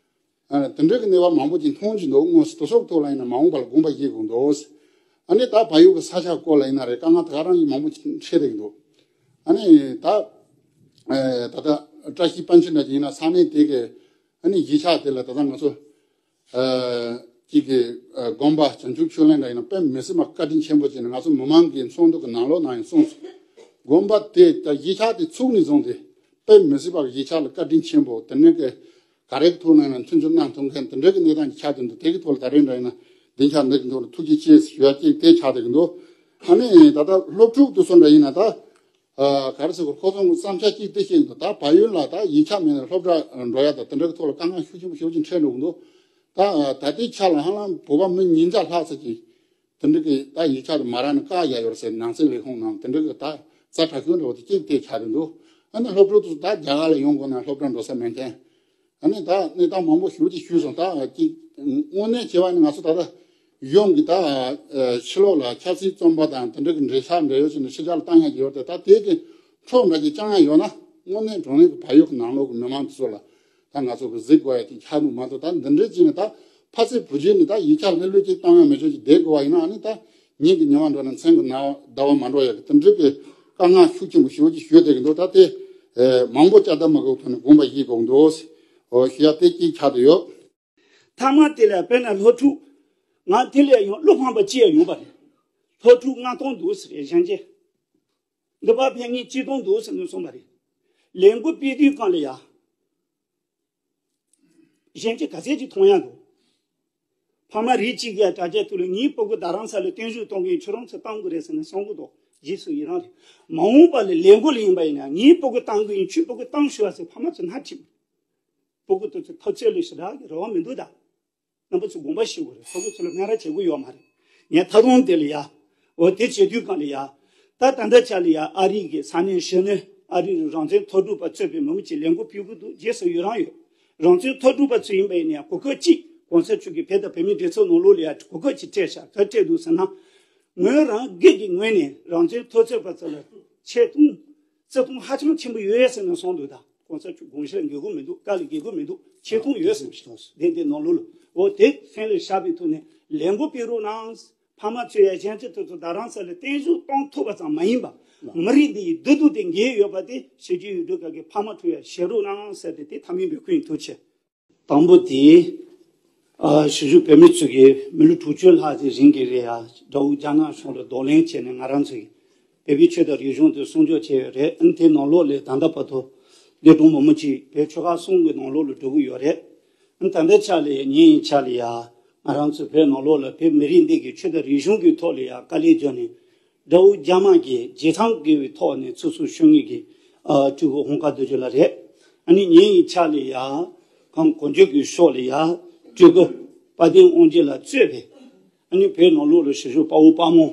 ཨ་དེ་འདྲའི་གི་གནས་བབ་མང་པོ་ཅིག་མཐོང་གི་འདུག་དངོས་སུ་དེ་ཚོ་གི་ཐོག་ལ་ཡིན་ན་མ་འོངས་པ་ལ་དགོངས་པ་བཞེས་དགོས་འདུག་ཨ་ནི་ད་བལ་ཡུལ་གི་ས་ཆ་སྐོར་ལ་ཡིན་ན་རེད། དཀའ་ངལ་ད་ག་རང་ཡིན་མང་པོ་ཅིག་འཕྲད་བསྡད་ཀྱི་འདུག་ཨ་ནི་ད་ཨ་ད་ལྟ་བཀྲ་ཤིས་པཎ་ཆེན་འདྲ་ཅིག་ཡིན་ན་ས་གནས་དེ་གི་ཨ་ནི་གཞིས་ཆགས་དེ་ལ་ད་ལྟ་ང་ཚོ་ཨ་གཅིག་གི་ཨ་དགོན་པ་བྱང་ཆུབ་ཆོས་གླིང་འདྲ་ཡིན་ན་དཔེ་མི་སྲིད་པ་བཀའ་དྲིན་ཆེན་པོ་བྱས་ནས་ང་ཚོ་མི་མང་གི་ཚོགས་འདུ་གི་ནང་ལོགས་ནང་ཡང་གསུངས་སོང་། དགོན་པ་དེ་ད་གཞིས་ཆགས་དེ་ཚུགས་ནས་བཟུང་སྟེ་དཔེ་མི་སྲིད་པ་གཞིས་ཆགས་ལ་བཀའ་དྲིན་ཆེན་པོ། དེ་ནས་གི་ག་རེ་གི་ཐོག་ནས་ཡང་མཐུན་འགྱུར་གནང་ཐུབ་མཁན་དེ་འདྲ་གི་གནས་སྟངས་ཀྱི་ཆགས་ཀྱི་འདུག་དེ་གི་ཐོག་ལ་ད་རེས་འདྲ་ཡིན་ན་སྡིངས་ཆ་འདི་གི་ཐོག་ལ་ཐུགས་རྗེ་ཆེ་ཞུ་ཡ་གཅིག་དེ་ཆགས་བསྡད་ཀྱི་འདུག་ཨ་ནི་ད་ལྟ་སློབ་ཕྲུག་དེ་ཚོ་འདྲ་ཡིན་ན་ད་ཨ་ག་རེ་ཟེར་དགོས། ཁོ་ཚོ་བསམ་འཆར་གཅིག་དེ་བཤད་ཀྱི་འདུག་ད་བལ་ཡུལ་ལ་ད་ཡིག་ཆ་མེད་ནས་སློབ་གྲྭ་འགྲོ་ཡ་ད་དེ་འདྲ་གི་ཐོག་ལ་དཀའ་ངལ་ཤུགས་ཆེན་པོ་ཞེ་པོ་ཅིག་འཕྲད་འགྲོ་གི་འདུག་ད་ད་ལྟའི་ཆ་ལ་ཧ་ལམ་བོད་པ་མི་ཉིས་བརྒྱ་ལྷག་ཙམ་ཅིག་དེ་འདྲ་གི་ད་ཡིག་ཆ་དེ་མ་རག་ན་བཀག་ཡ་ཡོད་རེད་ཟེར་ནང་སྲིད་ལས་ཁུངས་ནང་དེ་འདྲ་གི་ད་ཛ་དྲག་ཤོས་འདྲ་བོ་དེ་གཅིག་དེ་ཆགས་བསྡད་འདུག་ཨ་ནི་སློབ་ཕྲུག་ཚོ་ད་རྒྱ་གར་ལ་ཡོང་དགོས་ན་སློབ་གྲྭ་འགྲོ་ས་མེད་མཁན། ཨ་ནི་ད་གནས་སྟངས་མང་པོ་ཞེ་པོ་ཅིག་ཞུས་སོང་། ད་ཅིག་དངོས་གནས་བྱས་པ་ནི་ང་ཚོ་ད་ལྟ་གཞུང་གི་ད་ཕྱི་ལོགས་ལ་ཆབ་སྲིད་བཙོན་པ་དང་དེ་འདྲ་གི་འབྲེལ་ཆགས་འབྲེལ་ཡོད་བྱས་ནས་ཕྱི་རྒྱལ་ལ་བཏང་ཡ་ཡོད་དེ། ད་དེ་གི་འཕྲོ་འདྲ་ཅིག་བཅང་ཡ་ཡོད་ན་དངོས་གནས་དྲང་གནས་ཀྱི་བལ་ཡུལ་གྱི་ནང་ལོགས་ཀྱི་མི་མང་དེ་ཚོ་ལ་ད་ང་ཚོ་གི་གཟིགས་དགོས་ཡ་དེ་ཆགས་འདུག་མ་གཏོགས་ད་འདི་འདྲའི་ཅིག་ནི་ད་ཕ་ཚིག་བུ་རྗེས་ནི་ད་ཡིག་ཆ་ལྷོད་ལྷོད་ཅིག་བཏང་ཡ་མེད་ཆོག་ཅིག་བསྡད་དགོས་པ་ཡིན་ན་ཨ་ནི་ད་ཉིན་གྱི་ཉི་མ་འགྲོ་ན་མཚན་གྱི་ཟླ་བ་མ་འགྲོ་ཡ་གི་དེ་འདྲའི་གི་དཀའ་ངལ་ཤུགས་ཆེན་པོ་ཞེ་པོ་ཅིག་ཞུ་བསྡད་ཀྱི་འདུག་ད་དེ་མང་པོ་བསྐྱར་ཟློས་མ་དགོས་ཐོག་ནས་དགོངས་པ་བཞེས་དགོས་འདུག་ཞུ་ཡ་དེ་གཅིག་ཆགས་བསྡད་ཡོད། མཐའ་མ་དེ་ལ་དཔེར་ན་སློབ་ཕྲུག་ང་དེ་ལས་ཡང་བློ་ཕམ་པ་ཅི་ཡང་ཡོད་པ་རེད། སློབ་ཕྲུག་ལྔ་སྟོང་འདུག་ཟེར་རེད་གཞོན་སྐྱེས། འདི་པ་ཕལ་ངེས་གཅིག་སྟོང་འདུག་ཟེར་ནས་གསུངས་པ་རེད། ལས་འགུལ་སྤེལ་དུས་སྒང་ལ་ཡ། གཞོན་སྐྱེས་ག་ཚད་ཅིག་མཐོང་ཡ་འདུག་ཕ་མ་རིགས་གཅིག་ཡ་དྲ་རྒྱ་ཐུག་ལ་ངའི་སྤུ་གུ་རྡ་རམ་ས་ལ་བརྟན་བཞུགས་གཏོང་གི་ཡིན། ཁྱོད་རང་ཚོ་བཏང་དགོས་རེད་ཟེར་ནས་གསུང་གི་འདུག་རྗེས་སུ་ཡི་རང་རེད། མ་འོངས་པ་ལ་ལས་འགུལ་ཡིན་པ་ཡིན་ན་ངའི་སྤུ་གུ་བཏང་གི་ཡིན། ཁྱོད་སྤུ་གུ་བཏང་ཤོག་ཟེར་ཕ་མ་ཚོ་སྣ་ཁྲིད། སྤུ་གུ་དེ་ཚོ་འཐབ་རྩོད་ལས་ཞེ་དྲག་གི་རེ་བ་མི་འདུག་ད། རྣམ་པ་ཚོ་དགོངས་པ་ཞུ་དགོས་རེད། སྤུ་གུ་ཚོ་ལ་སྨད་ར་བྱེད་དགོས་ཡོད་མ་རེད། ངས་ད་དུང་དེ་ལ་ཡ། འོ་དེ་བྱེད་དུས་སྒང་ལ་ཡ། ད་ད་ལྟ་ཆ་ལ་ཡ་ཨ་རི་གི་ས་གནས་གཞོན་ནུ་ཨ་རི་རང་བཙན་མཐོ་གྲས་པ་གཙོས་པའི་མི་མང་ཅིག་ལས་འགུལ་སྤེལ་གི་འདུག་རྗེས་སུ་ཡི་རང་ཡོད། རང་བཙན་མཐོ་གྲས་པ་ཚོ་ཡིན་པ་ཡིན་ན་ཡང་གོ་སྐབས་གཅིག་གོང་ས་མཆོག་གིས་བོད་དང་བོད་མིའི་འབྲེལ་ཚོགས་ནང་ལོགས་ལ་ཡ་གོ་སྐབས་ཅིག་སྤྲད་ཤག་ག་སྤྲད་འདུག་ཟེར་ན། ངོས་རང་སྒེར་གྱི་ངོས་ནས་རང་བཙན་མཐོ་ཚད་པ་ཚོ་ལ་ཆེ་མཐོང་བརྩི་མཐོང་ཧ་ཅང་ཆེན་པོ་ཡོད་ཟེར་ནས་གསུངས་འདུག་ད་གོང་ས་མཆོག་དགོངས་གཞི་ལ་འགལ་དགོས་མི་འདུག་བཀའ་ལ་འགལ་དགོས་མི་འདུག་ཆེ་མཐོང་ཡོད་ཟེར་ཞིག་དེ་འདི་ནང་ལོགས་ལ་འོ་དེ་སེམས་ལ་བཞག་པའི་ཐོག་ནས་ལས་འགུལ་སྤེལ་རོགས་གནང་། ཕ་མ་ཚོས་ཡ་གཞོན་སྐྱེས་དེ་ཚོ་རྡ་རམ་ས་ལ་བརྟན་བཞུགས་གཏོང་ཐུབ་པ་ཙམ་མ་ཡིན་པ། མི་རིགས་འདི་ཡི་བདེ་སྡུག་དེ་འགན་ཡོད་པ་དེ་གཞིས་བྱེས་ཡུལ་གྲུ་ཁག་གི་ཕ་མ་ཚོས་ཡ་བཞེས་རོགས་གནང་ཟེར་ཏེ་དེ་ཐ་མའི་འབོད་སྐུལ་ཡིན། ཐུགས་རྗེ་ཆེ། དང་པོ་དེ། ཨ་གཞིས་བྱེས་བོད་མི་ཚོ་གིས་མི་ལོ་དྲུག་ཅུ་ལྷག་ཙམ་རིང་གི་རེད་ཡ། དགྲ་བོ་རྒྱ་ནག་གཞུང་ལ་གདོང་ལེན་བྱས་ནས་ང་རང་ཚོ་གི་བོད་པའི་ཆོས་དང་རིག་གཞུང་དེ་སྲུང་སྐྱོབ་བྱས་ཡོད་རེད། ཨ་ནི་དེ་ནང་ལོགས་ལ་ད་ལྟ་བར་དུ་འདས་གྲོངས་མང་པོ་ཅིག་བོད་ཆོལ་ཁ་གསུམ་གི་ནང་ལོགས་ལ་འགྲོ་གི་ཡོད་རེད། ཨ་ནི་ད་ལྟའི་ཆ་ལ་ཡ་ཉིན་ཡི་ཆ་ལ་ཡ་ང་རང་ཚོ་བོད་ནང་ལོགས་ལ་བོད་མི་རིགས་འདི་གི་ཆོས་དང་རིག་གཞུང་གི་ཐོག་ལ་ཡ་དཀའ་ལས་བརྒྱབ་ནས། དགྲ་བོ་རྒྱ་དམར་གྱིས་བྱེ་ཐང་བརྒལ་བའི་ཐོག་ནས་ཚུར་ཚུར་ཤོར་མཁན་གྱི་ཨ་སྤྲུལ་སྐུ་ཧོང་ཀ་རྡོ་རྗེ་ལགས་རེད། ཨ་ནི་ཉིན་ཡི་ཆ་ལ་ཡ་གངས་གོང་འཇུག་གི་ཕྱོགས་ལ་ཡ་སྤྲུལ་སྐུ་དཔལ་ལྡན་དབང་རྒྱལ་ལགས་གཙོས་པའི་ཨ་ནི་བོད་ནང་ལོགས་ལ་གཞིས་བྱེས་དཔའ་བོ་དཔའ་མོ་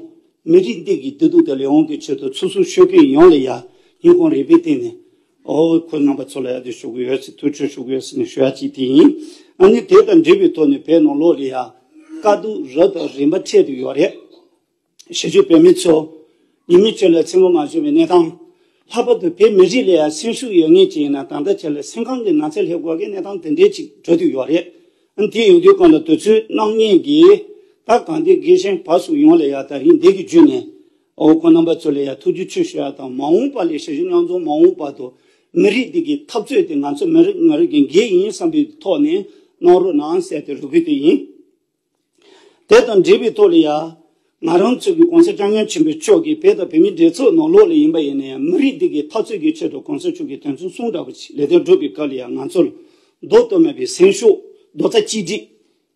མི་རིགས་འདི་གི་བདེ་སྡུག་དང་ལས་དབང་གི་ཆེད་དུ་ཚུར་ཚུར་ཤོར་མཁན་ཡོངས་ལ་ཡ་སྙིང་ཁོང་རུས་པའི་གཏིང་ནས་ཨོ་ཁོ་རྣམ་པ་ཚོ་ལ་ཡ་དེ་ཞུ་གི་ཡོད་ཟེར། ཐུགས་རྗེ་ཆེ་ཞུ་གི་ཡོད་ཟེར་ནས་ཞུ་ཡ་གཅིག་དེ་ཡིན། ཨ་ནི་དེ་དང་འབྲེལ་བའི་ཐོག་ནས་བོད་ནང་ལོགས་ལ་ཡ་དཀའ་སྡུག་རབ་དང་རིམ་པ་འཕྲད་དུ་ཡོད་རེད། གཞིས་བྱེས་བོད་མི་ཚོ་ཉིན་མོའི་ཆོས་ལ་མཚན་མོ་མ་བྱོན་པའི་གནས་སྟངས། ལྷག་པར་དུ་བོད་མི་རིགས་ལ་ཡང་སེམས་ཤུགས་ཡོད་མཁན་ཅིག་ཡིན་ན་ད་ལྟ་ཆ་ལ་སེམས་ཁམས་ཀྱི་ན་ཚ་སླེབས་དགོས་ཀྱི་གནས་སྟངས་དེ་འདྲའི་ཅིག་འགྲོ་དུས་ཡོད་རེད། ཨ་ནི་དེ་ཡོང་དུས་སྒང་ལ་དུས་ཚོད་གནང་མཁན་གྱིས་ད་གང་ལྟར་དགེ་བཤེས་བར་གསུམ་ཡོངས་ལ་ཡང་དེ་རིང་འདི་གི་བརྒྱུད་ནས་ཨོ་ཁོང་རྣམ་པ་ཚོ་ལ་ཡང་ཐུགས་རྗེ་ཆེ་ཞུ་ཡ་དང་མ་འོངས་པ་ལ་གཞིས་བྱེས་མཉམ་འཛོམས་མ་འོངས་བར་དུ་མི་རིགས་འདི་གི་འཐབ་རྩོད་དེ་ང་ཚོ་མི་རིགས་ང་རང་གི་འགན་ཡིན་བསམ་པའི་ཐོག་ནས་གནང་རོགས་གནང་ཟེར་ཏེ་རེ་སྐུལ་དེ་ཡིན། དེ་དང་འབྲེལ་བའི་ཐོག་ལ་ཡ། ང་རང་ཚོ་གི་༸གོང་ས་༸སྐྱབས་མགོན་ཆེན་པོ་མཆོག་གིས་བོད་དང་བོད་མིའི་སྒྲིག་འཛུགས་ནང་ལོགས་ལ་ཡིན་པ་ཡིན་ན་ཡང་མི་རིགས་འདི་གི་འཐབ་རྩོད་ཀྱི་ཆེད་དུ་༸གོང་ས་མཆོག་གིས་དོན་ཚན་གསུམ་འདྲ་པོ་ཅིག་ལས་དོན་སྒྲུབ་པའི་སྐབས་ལ་ཡང་ང་ཚོར་ལྡོག་ཏུ་མེད་པའི་སེམས་ཤུགས་རྡོག་རྩ་གཅིག་སྒྲིལ་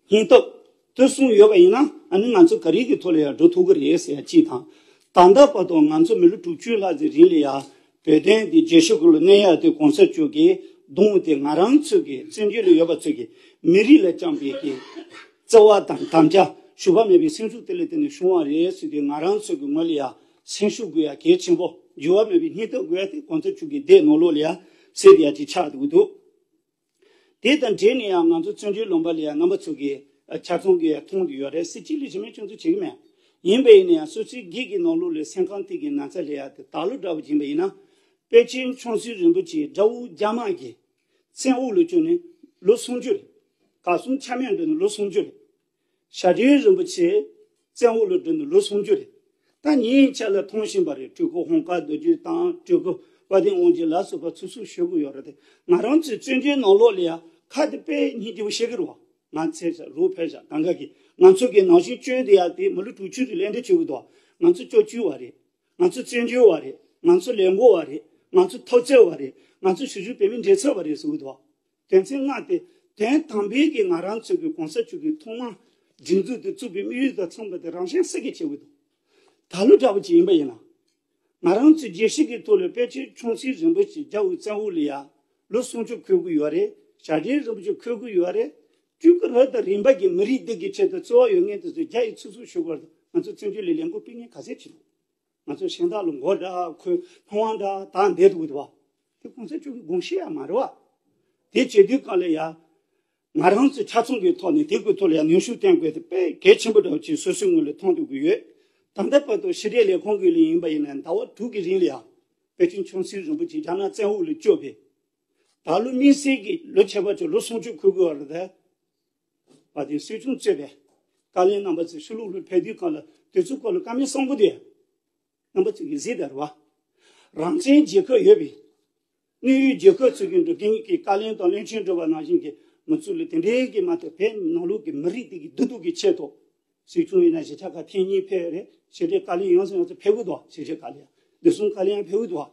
སྙིང་སྟོབས་དེ་གསུམ་ཡོད་པ་ཡིན་ན་ཨ་ནི་ང་ཚོ་ག་རེ་གི་ཐོག་ལ་ཡང་འགྲོ་ཐུབ་ཀྱི་རེད་ཟེར་ཡ་གཅིག་དང་། ད་ལྟ་བར་དུ་ང་ཚོ་མི་ལོ་དྲུག་ཅུ་ལྷག་ཙམ་རིང་ལ་ཡང་བོད་དོན་འདི་རྒྱལ་སྤྱི་སྐོར་ལ་གནས་ཡ་དེ་༸གོང་ས་མཆོག་གིས་གདོང་དེ་ང་རང་ཚོ་གི་བཙན་བྱོལ་ལ་ཡོད་པ་ཚོ་གི་མི་རིགས་ལ་བཅངས་པའི་གི་བརྩེ་བ་དང་དམ་བཅའ་ཞུ་བ་མེད་པའི་སེམས་ཤུགས་དེ་ལས་དེ་ནས་བྱུང་བ་རེད་ཟེར་དུས་ང་རང་ཚོ་གི་ངོས་ལ་ཡ་སེམས་ཤུགས་དགོས་ཡ་གལ་ཆེན་པོ་འགྱུར་བ་མེད་པའི་སྙིང་སྟོབས་དགོས་ཡ་དེ་༸གོང་ས་མཆོག་གི་སྡེ་ནང་ལོགས་ལ་ཡ་གསལ་ཡ་ཅིག་ཆགས་འདུག་འདུག་དེ་དང་འབྲེལ་ནས་ཡང་ང་ཚོ་བཙན་བྱོལ་ལུང་པ་ལ་ཡང་རྣམ་པ་ཚོ་གིས་ ཆ་ཚང་གིས་མཐོང་དུ་ཡོད་རེད། སྲིད་སྤྱི་ལས་གཞི་མེད་སྐྱོན་འཛུགས་བྱེད་ཀྱི་མེད། ཡིན་པ་ཡིན་ན་ཡང་སོ་སོའི་སྒེར་གྱི་ནང་ལོགས་ལ་སེམས་ཁམས་སྟེང་གི་ན་ཚ་ལས་ཡག་དེ་ད་ལོ་འདྲ་བོ་ཡིན་པ་ཡིན་ན། པཎ་ཆེན་ཆུང་སྲིད་རིན་པོ་ཆེའི་དགྲ་བོ་རྒྱ་དམར་གྱི་བཙན་འོག་ལ་བཅུག་ནས་ལོ་སུམ་ཅུ་རེད། གར་སོང་ཆ་མེད་འགྲོ་ནས་ལོ་སུམ་ཅུ་རེད། ཞྭ་སྒྲོན་རིན་པོ་ཆེ་བཙན་འོག་ལ་འགྲོ་ནས་ལོ་སུམ་ཅུ་རེད། ད་ཉིན་ཆ་ལ་མཐོང་བཞིན་པ་རེད། སྤྲུལ་སྐུ་ཧོང་ཀ་རྡོ་རྗེ་དང་སྤྲུལ་སྐུ་དཔལ་ལྡན་དབང་རྒྱལ་ལ་སོགས་པ་ཚུར་ཚུར་ཞུ་གི་ཡོད་རེད་དེ། ང་རང་ཚོའི་བཙན་བྱོལ་ནང་ལོགས་ལ་ཡང་ཁ་དེ་དཔེ་སྙིང་རྗེ་པོ་བཤད་གི་རེད་བ། ང་ཚེ་ཤ་རུ་ཕལ་ཤ་གང་ག་གི་ང་ཚོ་གི་ནང་བཞིན་སྐྱོན་དེ་ཡང་དེ་མི་ལོ་དྲུག་ཅུ་རེ་ལས་འདྲ་བྱེད་གི་འདུག་ང་ཚོ་སྐྱོ་བཅུ་བ་རེད། ང་ཚོ་བཙན་བྱོལ་བ་རེད། ང་ཚོ་ལས་འགུལ་བ་རེད། ང་ཚོ་ཐོབ་རྩལ་བ་རེད། ང་ཚོ་གཞིས་བྱེས་བོད་མིའི་འབྲེལ་མཐུད་པ་རེད་ཟེར་གི་འདུག་དོན་ཚན་ལྔ་དེ་དོན་དམ་པའི་གི་ང་རང་ཚོ་གི་གོང་ས་མཆོག་གི་ཐོག་མ་སྒྲིག་འཛུགས་དེ་བཙུགས་པའི་དམིགས་ཡུལ་དང་མཚུངས་པ་དེ་རང་བཞིན་སེལ་གྱི་བྱེད་དགོས་འདུག་ད་ལོ་འདྲ་བོ་ཅིག་ཡིན་པ་ཡིན་ན། ང་རང་ཚོའི་རྒྱལ་སྤྱི་གི་ཐོག་ལ་པཎ་ཆེན་ཆུང་སྲིད་རིན་པོ་ཆེ་རྒྱ་བོད་བཙན་འོག་ལ་ཡ་ལོ་སུམ་ཅུ་འཁོད་གི་ཡོད་རེད། ཞྭ་སྒྲོན་རིན་པོ་ཆེ་འཁོད་གི་ཡོད་རེད། སྤྲུལ་སྐུ་རབ་དང་རིམ་པ་གི་མི་རིགས་འདི་གི་ཆེད་དུ་རྩོལ་བ་ཡོད་མཁན་དེ་ཚོ་རྒྱ་ཡིག་ཚུགས་ཚུགས་ཞུ་དགོས་རེད། ང་ཚོ་བཙན་བྱོལ་ལ་ལས་འགུལ་སྤེལ་མཁན་ག་ཚད་ཅིག་འདུག་ང་ཚོ་གཞན་དག་ལ་མགོ་འདྲ་ཁོས་ཕང་བ་འདྲ་དང་བསྡད་འདུག་འདུག་བ། དེ་གོང་ས་མཆོག་གི་དགོངས་གཞི་ཡང་མ་རེད་བ། དེ་བྱེད་དུས་གང་ལ་ཡ། ང་རང་ཚོ་ཆ་ཚང་གི་ཐོག་ནས་དེ་གི་ཐོག་ལ་ཡ་ནུས་ཤུགས་བཏོན་དགོས་དེ་དཔེ་གལ་ཆེན་པོ་འདྲ་བོ་ཅིག་སོ་སོའི་ངོས་ལ་མཐོང་ཐུབ་ཀྱི་ཡོད། ད་ལྟ་བར་དུ་ཕྱི་འབྲེལ་ལས་ཁུངས་ཀྱི་ལ་ཡིན་པ་ཡིན་ན་ཟླ་བ་དྲུག་གི་རིང་ལ་ཡ། པཎ་ཆེན་ཆུང་སྲིད་རིན་པོ་ཆེ་རྒྱ་ནག་བཙན་འོག་ལ་བསྐྱོད་པའི། ད་ལོ་དམིགས་བསལ་གྱི་ལོ་ཁྱད་པར་ཅན་ལོ་སུམ་ཅུ་འཁོད་དགོས་པ་རེད་དེ། བ་དེ་སྲིད་སྐྱོང་གཙོས་པའི་བཀའ་བློན་རྣམ་པ་ཚོས་ཕྱི་ལོགས་ལ་ཕེབས་དུས་གང་ལ་དེ་ཚོའི་སྐོར་ལ་བཀའ་མོལ་གསུང་གི་འདུག་རྣམ་པ་ཚོས་ཀྱིས་གཟིགས་དང་རེད་བ། རང་བཙན་རྒྱལ་ཁབ་ཡོད་པའི་གནས་ཡུལ་རྒྱལ་ཁབ་ཚོ་གི་འགྲོ་མཁན་གྱི་བཀའ་བློན་དང་བློན་ཆེན་འགྲོ་བ་ནང་བཞིན་གྱི་མི་ཚོ་ལ་དེ་འདྲའི་གི་མ་གཏོགས་བོད་ནང་ལོགས་ཀྱི་མི་རིགས་དེ་གི་བདེ་སྡུག་གི་ཆེད་དུ་སྲིད་སྐྱོང་ཡིན་ན་གཞིས་ཆགས་ཁག་ཐེངས་གཉིས་ཕེབས་རེད། ཕྱི་དྲིལ་བཀའ་བློན་ཡོངས་སུ་ཡོངས་སུ་ཕེབས་གི་འདུག་ཕྱི་དྲིལ་བཀའ་བློན་བདེ་སྲུང་བཀའ་བློན་ཕེབས་གི་འདུག་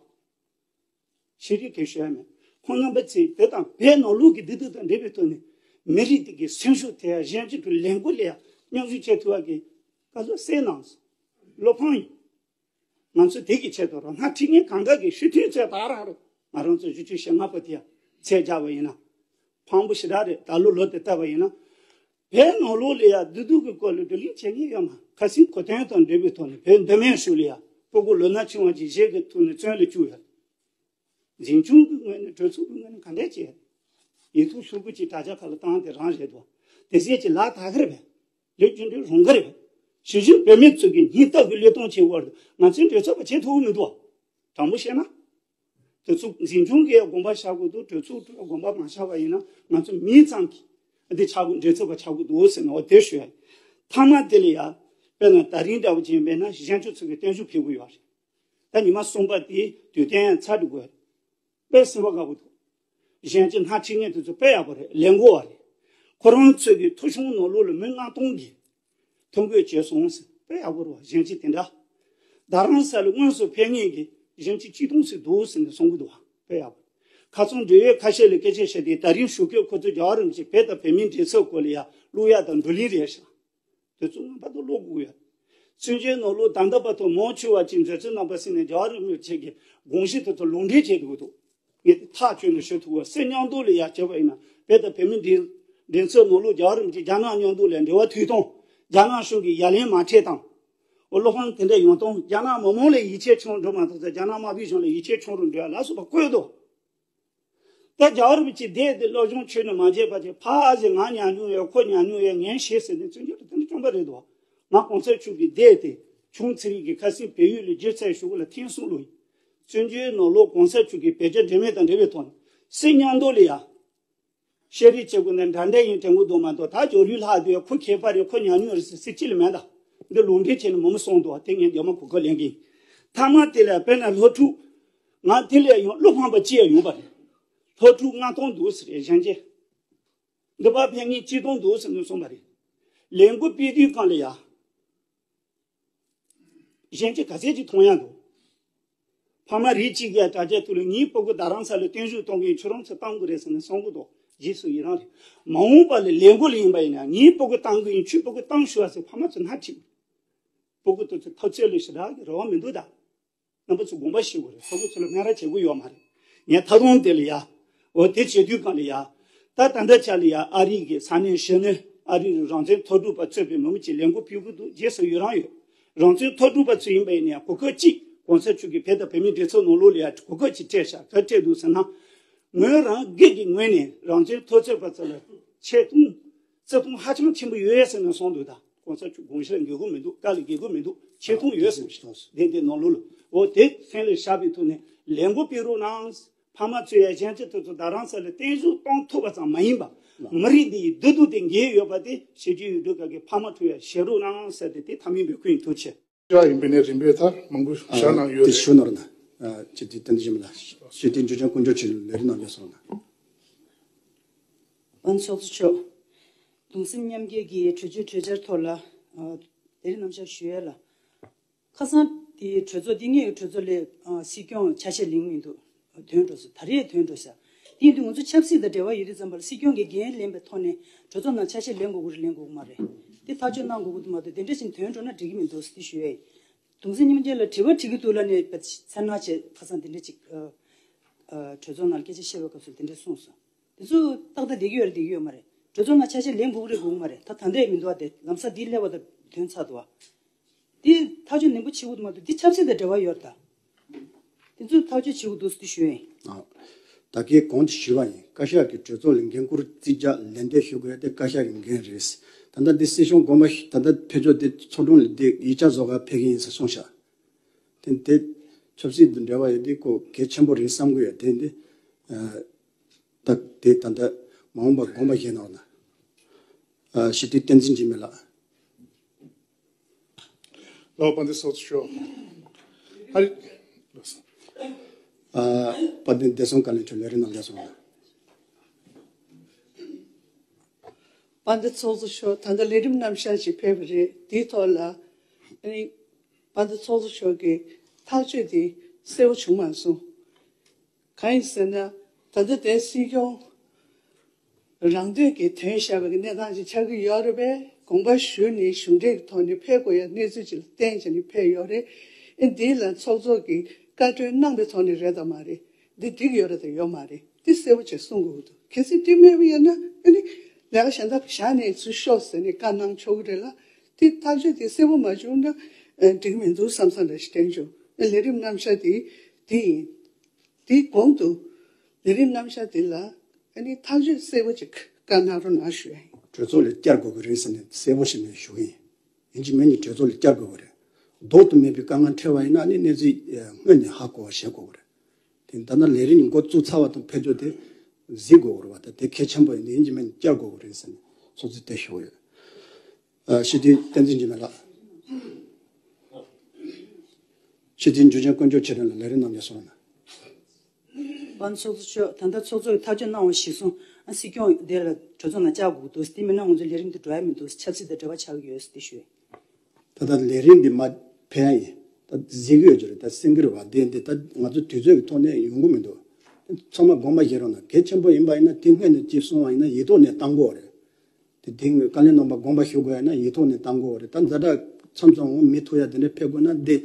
ཤེས་རིག་གི་ཤོད་མེད། ཁོང་རྣམ་པ་ཚོས་དེ་དང་བོད་ནང་ལོགས་ཀྱི་བདེ་སྡུག་དང་འབྲེལ་བའི་ཐོག་ནས་མི་རིགས་དེ་གའི་སེམས་ཤུགས་དེ་གཞན་གཅིག་ཏུ་ལས་འགུལ་ལས་མཉམ་ཞུགས་བྱེད་ཐུབ་པ་གི་བཀའ་སློབ་གསན་གནང་སོང་། བློ་ཕམ་ཡིན། ང་ཚོ་དེ་གི་ཆེད་དུ་རང་སྣང་ཁྲིད་མཁན་གང་ག་གི་ཤུགས་མཐུན་ཚད་ད་རང་རེད། ང་རང་ཚོ་བཞི་བཅུ་ཞེ་ལྔ་པོ་དེ་ཚད་བརྒྱབ་པ་ཡིན་ན། ཕངས་པོ་ཞེ་དྲག་རེད། ད་ལོ་ལོ་དེ་བལྟས་པ་ཡིན་ན། བོད་ནང་ལོགས་ལ་ཡ་བདེ་སྡུག་གི་སྐོར་ལ་བགྲོ་གླེང་བྱེད་མཁན་ཡོད་མ། ཁ་སང་གོ་དོན་དང་འབྲེལ་བའི་ཐོག་ནས་བོད་མདོ་སྨད་ཤོད་ལ་ཡ་སྤུ་གུ་ལོ་ན་ཆུང་བ་ཅིག་གཞས་ཀྱི་ཐོག་ནས་བཙོན་ལ་བཅུག་ཡོད། འཛིན་སྐྱོང་གི་ངོས་ནས་གྲོས་ཚོགས་ཀྱི་ངོས་ནས་ག་འདྲས་བྱས། ཡིག་ཐོག་ཤོག་གུ་ཅིག་དྲ་རྒྱ་ཁག་ལ་བཏང་སྟེ་རང་རེད་དོ། དེ་ཟས་ཀྱི་ལག་ཐག་གི་རེད་པས། ལས་རྒྱུ་འབྲས་རང་གི་རེད་པས། ཞི་བཞིན་བོད་མི་ཚོ་གི་སྙིང་སྟོབས་ཀྱི་བློས་གཏོང་བྱེད་དགོས་རེད། ང་ཚོའི་གྲོས་ཚོགས་པ་བྱེད་ཐུབ་ཀྱི་མི་འདུག་དྲང་པོ་བཤད་ན། དེ་ཚོ་འཛིན་སྐྱོང་གིས་དགོངས་པ་བཞག་དགོས་འདུག་གྲོས་ཚོགས་དགོངས་པ་མ་བཞག་པ་ཡིན་ན་ང་ཚོ་མིང་ཙམ་གྱིས་འདི་ཆགས་དགོས། གྲོས་ཚོགས་པ་ཆགས་དགོས་འདུག་ཟེར་ནས་འོ་དེ་ཞུ་ཡ། མཐའ་མ་དེ་ལ་ཡ། དཔེར་ན་ད་རིང་འདྲ་བོ་ཅིག་ཡིན་པས་ན་གཞན་ཆོས་ཚོ་གི་བརྟན་བཞུགས་ཕེབས་དགོས་ཡོད་རེད། ད་ཉི་མ་གསུམ་པ་དེའི་དུས་སྟོན་ཡང་ཚར་འགྲོ་དགོས། དཔེ་སེམས་པ་དགའ་པོ་འདུག་གཞན་གྱི་སྣ་ཁྲིད་མཁན་དེ་ཚོ་དཔེ་ཡག་པོ་རེད། ལས་འགུལ་བ་རེད། ཁོ་རང་ཚོས་ཀྱི་ཐོ་གཞུང་ནང་ལོགས་ལ་མི་ལྔ་སྟོང་གིས་ཐོ་འགོད་བྱས་སོང་ཟེར། དཔེ་ཡག་པོ་རེད་བ། གཞན་གྱི་དེ་འདྲ། རྡ་རམ་ས་ལ་དངོས་སུ་ཕེབས་མཁན་གྱི་གཞན་གྱི་གཅིག་སྟོང་ཟིག་འདུག་ཟེར་ནས་གསུང་གི་འདུག་བ། དཔེ་ཡག་པོ། ཁ་སང་འབྲེལ་ཡོད་ཁ་ཤས་ལ་སྐད་ཆ་བཤད་དུས་ད་རིང་ཞོགས་ཀས་ཁོ་ཚོ་རྒྱལ་བ་རིན་པོ་ཆེ་བོད་དང་བོད་མིའི་འབྲེལ་ཚད་སྐོར་ལ་ཡ་ཀློག་ཡ་དང་བགྲོ་གླེང་རེད་ཤག་དེ་ཚོ་ངོ་མ་ད་ལོ་དགུ་ཡོད། བཙན་བྱོལ་ནང་ལོགས་ད་ལྟ་བར་དུ་མང་ཆེ་བ་ཅིག་མཛད་བརྩོན་རྣམ་པ་ཟིན་ནས་རྒྱལ་བ་རིན་པོ་ཆེ་གི་དགོངས་གཞི་དེ་ཚོ་ལུང་འདྲེན་བྱས་འདུག་འདུག་ངས་དེ་ཐག་གཅོད་ནས་ཞུ་ཐུབ་པ། སུ་མཉམ་དུ་ལ་ཡ་བྱས་པ་ཡིན་ན་བོད་དང་བོད་མི་འབྲེལ་འབྲེལ་ཚད་ནང་ལོགས་རྒྱལ་བ་རིན་པོ་ཆེ་རྒྱ་ནག་མཉམ་དུ་ལ་འབྲེལ་བ་མཐུད་གཏོང་། རྒྱ་ནག་གཞུང་གིས་ཡ་ལན་མ་སྤྲད་དང་། འོ་བློ་ཕམ་དེ་འདྲ་ཡོང་སྟངས། རྒྱ་ནག་མི་མང་ལ་ཡིད་ཆེས་ཆུང་འགྲོ་མ་ཐུབ་ཙང་རྒྱ་ནག་དམར་པོའི་གཞུང་ལ་ཡིད་ཆེས་ཆུང་རུ་འགྲོ་ཡ་ལ་སོགས་པ་བཀོད་འདུག་ད་རྒྱལ་བ་རིན་པོ་ཆེ་སྡེ་དེ་སློབ་སྦྱོང་ཆོས་ནས་མ་བྱས་པ་ཅིག་ཕ་ཨ་ཟེར་ང་ཉམས་མྱོང་ཡོད། ཁོ་ཉམས་མྱོང་ཡོད། ངས་ཤེས་ཟེར་ནས་བཙན་བྱོལ་དུ་དེ་འདྲ་བྱུང་པ་རེད་དོ། ང་གོང་ས་མཆོག་གི་སྡེ་དེ་ཆུང་ཚེ་རིང་གི་ཁ་སང་བལ་ཡུལ་ལ་སྒྱུ་རྩལ་ཞུ་གི་ལ་ཐེངས་གསུམ་ལོ་ཡིན། བཙན་བྱོལ་ནང་ལོགས་གོང་ས་མཆོག་གི་བོད་རྒྱ་འབྲེལ་མོལ་དང་འབྲེལ་བའི་ཐོག་ནས་སུ་མཉམ་དུ་ལ་ཡ། ཤེས་རིག་བྱེད་དགོས་ན་འདྲ་འདྲ་ཡིན་དྲན་གི་འདུག་མ་གཏོགས་ད་ཇོ་ལུས་ལྷག་དུས་ཁོ་མཁས་པ་རེད། ཁོ་ཉམས་མྱོང་རེད་ཟེར་ཟེར་ཅི་ལ་མེད་ད། འདི་ལུང་འདྲེན་བྱས་ནས་མང་པོ་གསུངས་འདུག་དེ་ངས་རྒྱ་མ་གོ་སྐབས་ལེན་གི་ཡིན། ཐ་མ་དེ་ལ་དཔེར་ན་སློབ་ཕྲུག་ང་དེ་ལས་ཡང་བློ་ཕམ་པ་ཅི་ཡང་ཡོད་པ་རེད། སློབ་ཕྲུག་ལྔ་སྟོང་འདུག་ཟེར་རེད། གཞན་གྱི་འདི་པར་ཕེབས་མཁན་གཅིག་སྟོང་འདུག་ཟེར་ནས་གསུངས་པ་རེད། ལས་འགུལ་སྤེལ་དུས་སྒང་ལ་ཡ། གཞན་གྱིས་ག་ཚད་ཅིག་མཐོང་ཡ་འདུག་ཕ་མ་རིགས་གཅིག་གིས་དྲ་རྒྱ་ཐོག་ལ་ངའི་སྤུ་གུ་རྡ་རམ་ས་ལ་བརྟན་བཞུགས་གཏོང་གི་ཡིན། ཁྱོད་རང་ཚོ་གཏོང་དགོས་རེད་ཟེར་ནས་གསུང་གི་འདུག་རྗེས་སུ་ཡི་རང་རེད། མ་འོངས་པ་ལ་ལས་འགུལ་ཡིན་པ་ཡིན་ན་ངའི་སྤུ་གུ་གཏོང་གི་ཡིན། ཁྱོའི་སྤུ་གུ་གཏོང་ཤོག་ཟེར་ཕ་མ་ཚོ་སྣ་ཁྲིད། སྤུ་གུ་དེ་ཚོ་ཐོབ་ཚད་ལ་ཞེ་དྲག་གི་རེ་བ་མི་འདུག་ད། རྣམ་པ་ཚོ་དགོངས་པ་ཞུ་དགོས་རེད། སྤུ་གུ་ཚོ་ལ་སྨད་ར་བྱེད་དགོས་ཡོད་མ་རེད། ངས་ད་དུང་དེ་ལ་ཡ། འོ་དེ་བྱེད་དུས་སྒང་ལ་ཡ། ད་ད་ལྟ་ཆ་ལ་ཡ་ཨ་རི་གི་ས་གནས་གཞོན་ནུ་ཨ་རི་རང་བཙན་མཐོ་གྲས་པ་གཙོས་པའི་མི་མང་ཅིག་ལས་འགུལ་སྤེལ་གི་འདུག་རྗེས་སུ་ཡི་རང་ཡོད། རང་བཙན་མཐོ་གྲས་པ་ཚོ་ཡིན་པ་ཡིན་ན་ཡང་གོ་སྐབས་གཅིག་གོང་ས་མཆོག་གིས་བོད་དང་བོད་མིའི་འབྲེལ་ཚོགས་ནང་ལོགས་ལ་ཡ་གོ་སྐབས་གཅིག་སྤྲད་ཤག་ག་སྤྲད་འདུག་ཟེར་ན། ངོས་རང་སྒེར་གྱི་ངོས་ནས་རང་བཙན་མཐོ་ཚད་པ་ཚོ་ལ་ཆེད་གཏོང་ བརྩི་མཐོང་ཧ་ཅང་ཆེན་པོ་ཡོད་ཟེར་ནས་གསུངས་འདུག་ད་གོང་ས་མཆོག་དགོངས་གཞི་ལ་འགལ་གྱི་མི་འདུག་བཀའ་ལ་འགལ་གྱི་མི་འདུག་ཆེ་མཐོང་ཡོད་ཟེར་ཞིག་དེ་འདི་ནང་ལོགས་ལ་འོ་དེ་སེམས་ལ་བཞག་པའི་ཐོག་ནས་ལས་འགུལ་སྤེལ་རོགས་གནང་། ཕ་མ་ཚོས་ཡང་གཞན་གྱི་དུས་ཚོད་རྡ་རམ་ས་ལ་བརྟན་བཞུགས་གཏོང་ཐུབ་པ་ཙམ་མ་ཡིན་པ། མི་རིགས་འདི་ཡི་བདེ་སྡུག་དེ་འགན་ཡོད་པ་དེ་ཕྱི་རྒྱལ་ཡུལ་གྲུ་ཁག་གི་ཕ་མ་ཚོས་ཡང་ཤེས་རོགས་གནང་ཟེར་ཏེ་དེ་ཐ་མའི་འབོད་སྐུལ་ཡིན། ཐུགས་རྗེ་ཆེ། ཡ་ཡིན་པའི་ནས་རིམ་པས་ད་མང་པོ་བཞག་གནང་ཡོད་དེ་རེད། ཞུ་ནོར་ན། སྤྱི་འཐུས་བསྟན་འཛིན་ཆོས་འཕེལ་ལགས། སྤྱི་འཐུས་འཇུ་ཆེན་དཀོན་མཆོག་ཆེན་ལས་རིམ་ནང་ཡོད་སོང་ན། པ་ཚོགས་གཙོ་མཆོག་གདུང་སེམས་མཉམ་སྐྱེད་ཀྱི་གྲོས་ཆོད་གྲོས་འཆར་ཐོག་ལ་ལས་རིམ་རྣམ་གཞག་ཞུ་ཡས་ལ། ཁ་སང་དེའི་གྲོས་ཚོགས་འདི་ངེད་ཀྱི་གྲོས་ཚོགས་ལས་སྲིད་སྐྱོང་ཆ་ཤས་ལེན་མི་འདུག་དོན་འགྲོ་ས་ད་རེས་དོན་འགྲོ་ས། དེ་ཡིན་དུས་ང་ཚོ་ཆབ་སྲིད་དང་འབྲེལ་བ་ཡོད་དུས་ཙམ་པར་སྲིད་སྐྱོང་གི་འགན་ལེན་པའི་ཐོག་ནས་གྲོས་ཚོགས་ནང་ཆ་ཤས་ལེན་དགོས་ཀྱི་རེད་ལེན་དགོས་ཀྱི་མ་རེད། དེ་ཐག་གཅོད་གནང་དགོས་ཀྱི་འདུག་མ་གཏོགས་དེ་འདྲ་ཞིག་དོན་འགྲོ་ན་འགྲིག་གི་མི་འདུག་ཟེར་ཞུ་ཡས་ཡིན། གདུང་སེམས་མཉམ་སྐྱེད་ལ་དྲི་བ་དྲི་གི་འདུག་ལབ་ནས་ཚེར་སྣང་བྱས་ཁ་སང་དེ་འདྲ་ཅིག་གྲོས་ཚོགས་ནང་ལ་སྐད་ཆ་བཤད་པའི་སྐབས་སུ་དེ་འདྲ་གསུངས་སོང་། དེ་ཚོ་ཏག་ཏག་བསྡད་ཀྱི་ཡོད་རེད་བསྡད་ཀྱི་ཡོད་མ་རེད། གྲོས་ཚོགས་ནང་ཆ་ཤས་ལེན་དགོས་ཀྱི་རེད་དགོས་ཀྱི་མ་རེད་ད་ད་ལྟ་ཡང་མི་འདུག་བ་དེ་ལམ་སང་འདི་སླེབས་པ་དང་དོན་ཚར་འདུག་བ། འདི་ཐག་གཅོད་ནན་པོ་བྱེད་དགོས་འདུག་མ་གཏོགས་འདི་ཆབ་སྲིད་དང་འབྲེལ་བ་ཡོད་རེད་ད། དེ་ཚོ་ཐག་གཅོད་བྱེད་དགོས་འདུག་ཟེར་ཞུ་ཡ་ཡིན། ཨ། ད་གིན་གོང་དུ་ཞུས་པ་ཡིན། བཀའ་ཤག་གི་གྲོས་ཚོགས་ལ་འགན་འཁུར་རྩིས་རྒྱག་ལན་འདེབས་ཞུ་དགོས་ཡ་དེ་བཀའ་ཤག་གི་འགན་རེད། ད་ལྟ་འདི་སྲིད་སྐྱོང་དགོངས་པ་ཞུ་ད་ལྟ་ཕེབས་ཕྱོགས་དེ་ཚོགས་དྲུང་ལ་འདི་ཡིག་ཆ་བཟོ་གར་ཕེབས་ཀྱི་ཡིན་ཟེར་གསུངས་ཤག་དེ་དེ་ཆབ་སྲིད་དང་འབྲེལ་བ་ཡོད་དེ་ཁོ་གལ་ཆེན་པོ་རེད་བསམ་གི་ཡོད་དེ་འདི། ད་དེ་ད་ལྟ་མ་འོངས་པར་དགོངས་པ་བཞེས་གནང་ན། ཨ། སྤྱི་འཐུས་བསྟན་འཛིན་འཇིགས་མེད་ལགས། ལགས་དཔལ་ལྡན་ཚོགས་གཙོ་མཆོག་ཨ་རི། ཨ། དཔལ་ལྡན་བདེ་སྲུང་བཀའ་བློན་མཆོག་ལས་རིམ་རྣམ་རྒྱལ་སོང་ལ། དཔལ་ལྡན་ཚོགས་གཙོ་མཆོག་ད་ལྟ་ལས་རིམ་རྣམ་གཞག་ཅིག་ཕེབས་པ་རེད། དེའི་ཐོག་ལ་ཨ་ནི་དཔལ་ལྡན་ཚོགས་གཙོ་མཆོག་གི་ཐག་གཅོད་དེ་གསལ་པོ་བྱུང་མ་སོང་། གང་ཡིན་ཟེར་ན། ད་ལྟ་དེ་སྲིད་སྐྱོང་རང་འདོད་ཀྱིས་དོན་བཞག་པའི་གནས་སྟངས་ཅིག་ཆགས་ཀྱི་ཡོད་རེད་པས། དགོངས་པ་ཞུས་ནས་གཞུང་འབྲེལ་གྱི་ཐོག་ནས་ཕེབས་དགོས་ཡ་གནས་ཚུལ་ཅིག་ལ་བརྟེན་བྱས་ནས་ཕེབས་ཡོད་རེད། ཨེ་འདི་ལ་ཚོགས་གཙོ་གིས་བཀའ་འཁྲོལ་གནང་པའི་ཐོག་ནས་རེད་དམ་མ་རེད། འདི་འགྲིག་ཡོད་རེད་དམ་ཡོད་མ་རེད། འདི་གསལ་པོ་ཅིག་གསུང་དགོས་ཀྱི་འདུག་གལ་སྲིད་འགྲིག་མེད་པ་ཡིན་ན་ཨ་ནི་ལས་ཀ་གཞན་དག་བཞག་ནས་ཚུར་ཤོག་ཟེར་ནས་བཀའ་གནང་ཆོག་གི་རེད་ལ། འདི་ཐག་གཅོད་དེ་གསལ་པོ་མ་བྱུང་ན་ཨ་འགྲིག་མི་འདུག་བསམ་བསམ་འདྲ་ཞིག་དྲན་བྱུང་། ལས་རིམ་རྣམ་གཞག་དེ་དེ་ཡིན། དེའི་གོང་དུ་ལས་རིམ་རྣམ་གཞག་དེ་ལ་ཨ་ནི་ཐག་གཅོད་གསལ་པོ་ཅིག་བཀའ་གནང་རོགས་གནང་ཞུ་ཡ་ཡིན། གྲོས་ཚོགས་ལ་བསྐྱར་དགོས་ཀྱི་རེད་ཟེར་ནས་གསལ་པོ་ཞིག་ནས་ཞུ་གི་ཡིན། ཡིན་གཅིག་མིན་གཅིག་གྲོས་ཚོགས་ལ་བསྐྱར་དགོས་ཀྱི་རེད། ལྡོག་ཏུ་མེད་པའི་དཀའ་ངལ་འཕྲད་པ་ཡིན་ན་ཨ་ནི་གནས་ཚུལ་སྔོན་ནས་ཧ་གོ་བ་བྱེད་དགོས་ཀྱི་རེད། དེ་ད་ལྟ་ལས་རིམ་འགོ་བཙུགས་ཚར་བ་དང་ཕེབས་ཕྱོགས་དེ་གཟིགས་དགོས་ཀྱི་རེད་བ། ད་དེ་གལ་ཆེན་པོ་ཡིན་ནས་ཡིན་གཅིག་མིན་གཅིག་བསྐྱར་དགོས་ཀྱི་རེད་ཟེར་ནས་ཚོགས་གཙོས་དེ་ཞུ་གི་ཡོད། ཨ། སྤྱི་འཐུས་བསྟན་འཛིན་འཇིགས་མེད་ལགས། སྤྱི་འཐུས་འཇུ་ཆེན་དཀོན་མཆོག་ཆེ་ལགས་ལ་ལས་རིམ་རྣམ་རྒྱལ་སོང་ན། པ་ཚོགས་གཙོ་མཆོག་ད་ལྟ་ཚོགས་གཙོ་གིས་ཐག་གཅོད་གནང་བ་གཞིར་བཟུང་ཨ་སྲིད་སྐྱོང་དེ་ལ་གྲོས་ཚོགས་ནང་བཅར་དགོས་འདུག་དེ་མིན་ན་ང་ཚོའི་ལས་རིམ་དེ་འགྲོ་ཡ་མི་འདུག་ཆབ་སྲིད་དང་འབྲེལ་བ་ཆགས་ཀྱི་ཡོད་ཟེར་དེ་ཞུས། ད་ལྟ་ལས་རིམ་འདི་མ་ཕེབས་ཡ་ཡིན། ད་གཟིགས་ཀྱི་ཡོད་ཀྱི་རེད། ད་སེང་གེ་རེད་བ། དེ་འདི་ད་ང་ཚོ་དུས་ཚོད་ཀྱི་ཐོག་ནས་ཡོང་གི་མི་འདུག་ཚང་མ་དགོངས་པ་བཞེས་རོགས་གནང་། གལ་ཆེན་པོ་ཡིན་པ་ཡིན་ན་དེ་སྔོན་ནས་ཅིག་གསུངས་པ་ཡིན་ན་ཡིག་ཐོག་ནས་བཏང་དགོས་རེད། དེ་དེ་སྔོན་བཀའ་བློན་རྣམ་པ་དགོངས་པ་ཞུ་དགོས་ཡ་ན་ཡིག་ཐོག་ནས་བཏང་དགོས་རེད། ད་ཛ་དྲག་མཚམས་མཚམས་འོང་མི་ཐུག་ཡ་དེ་འདྲ་ཕེབས་དགོས་ན་འདི་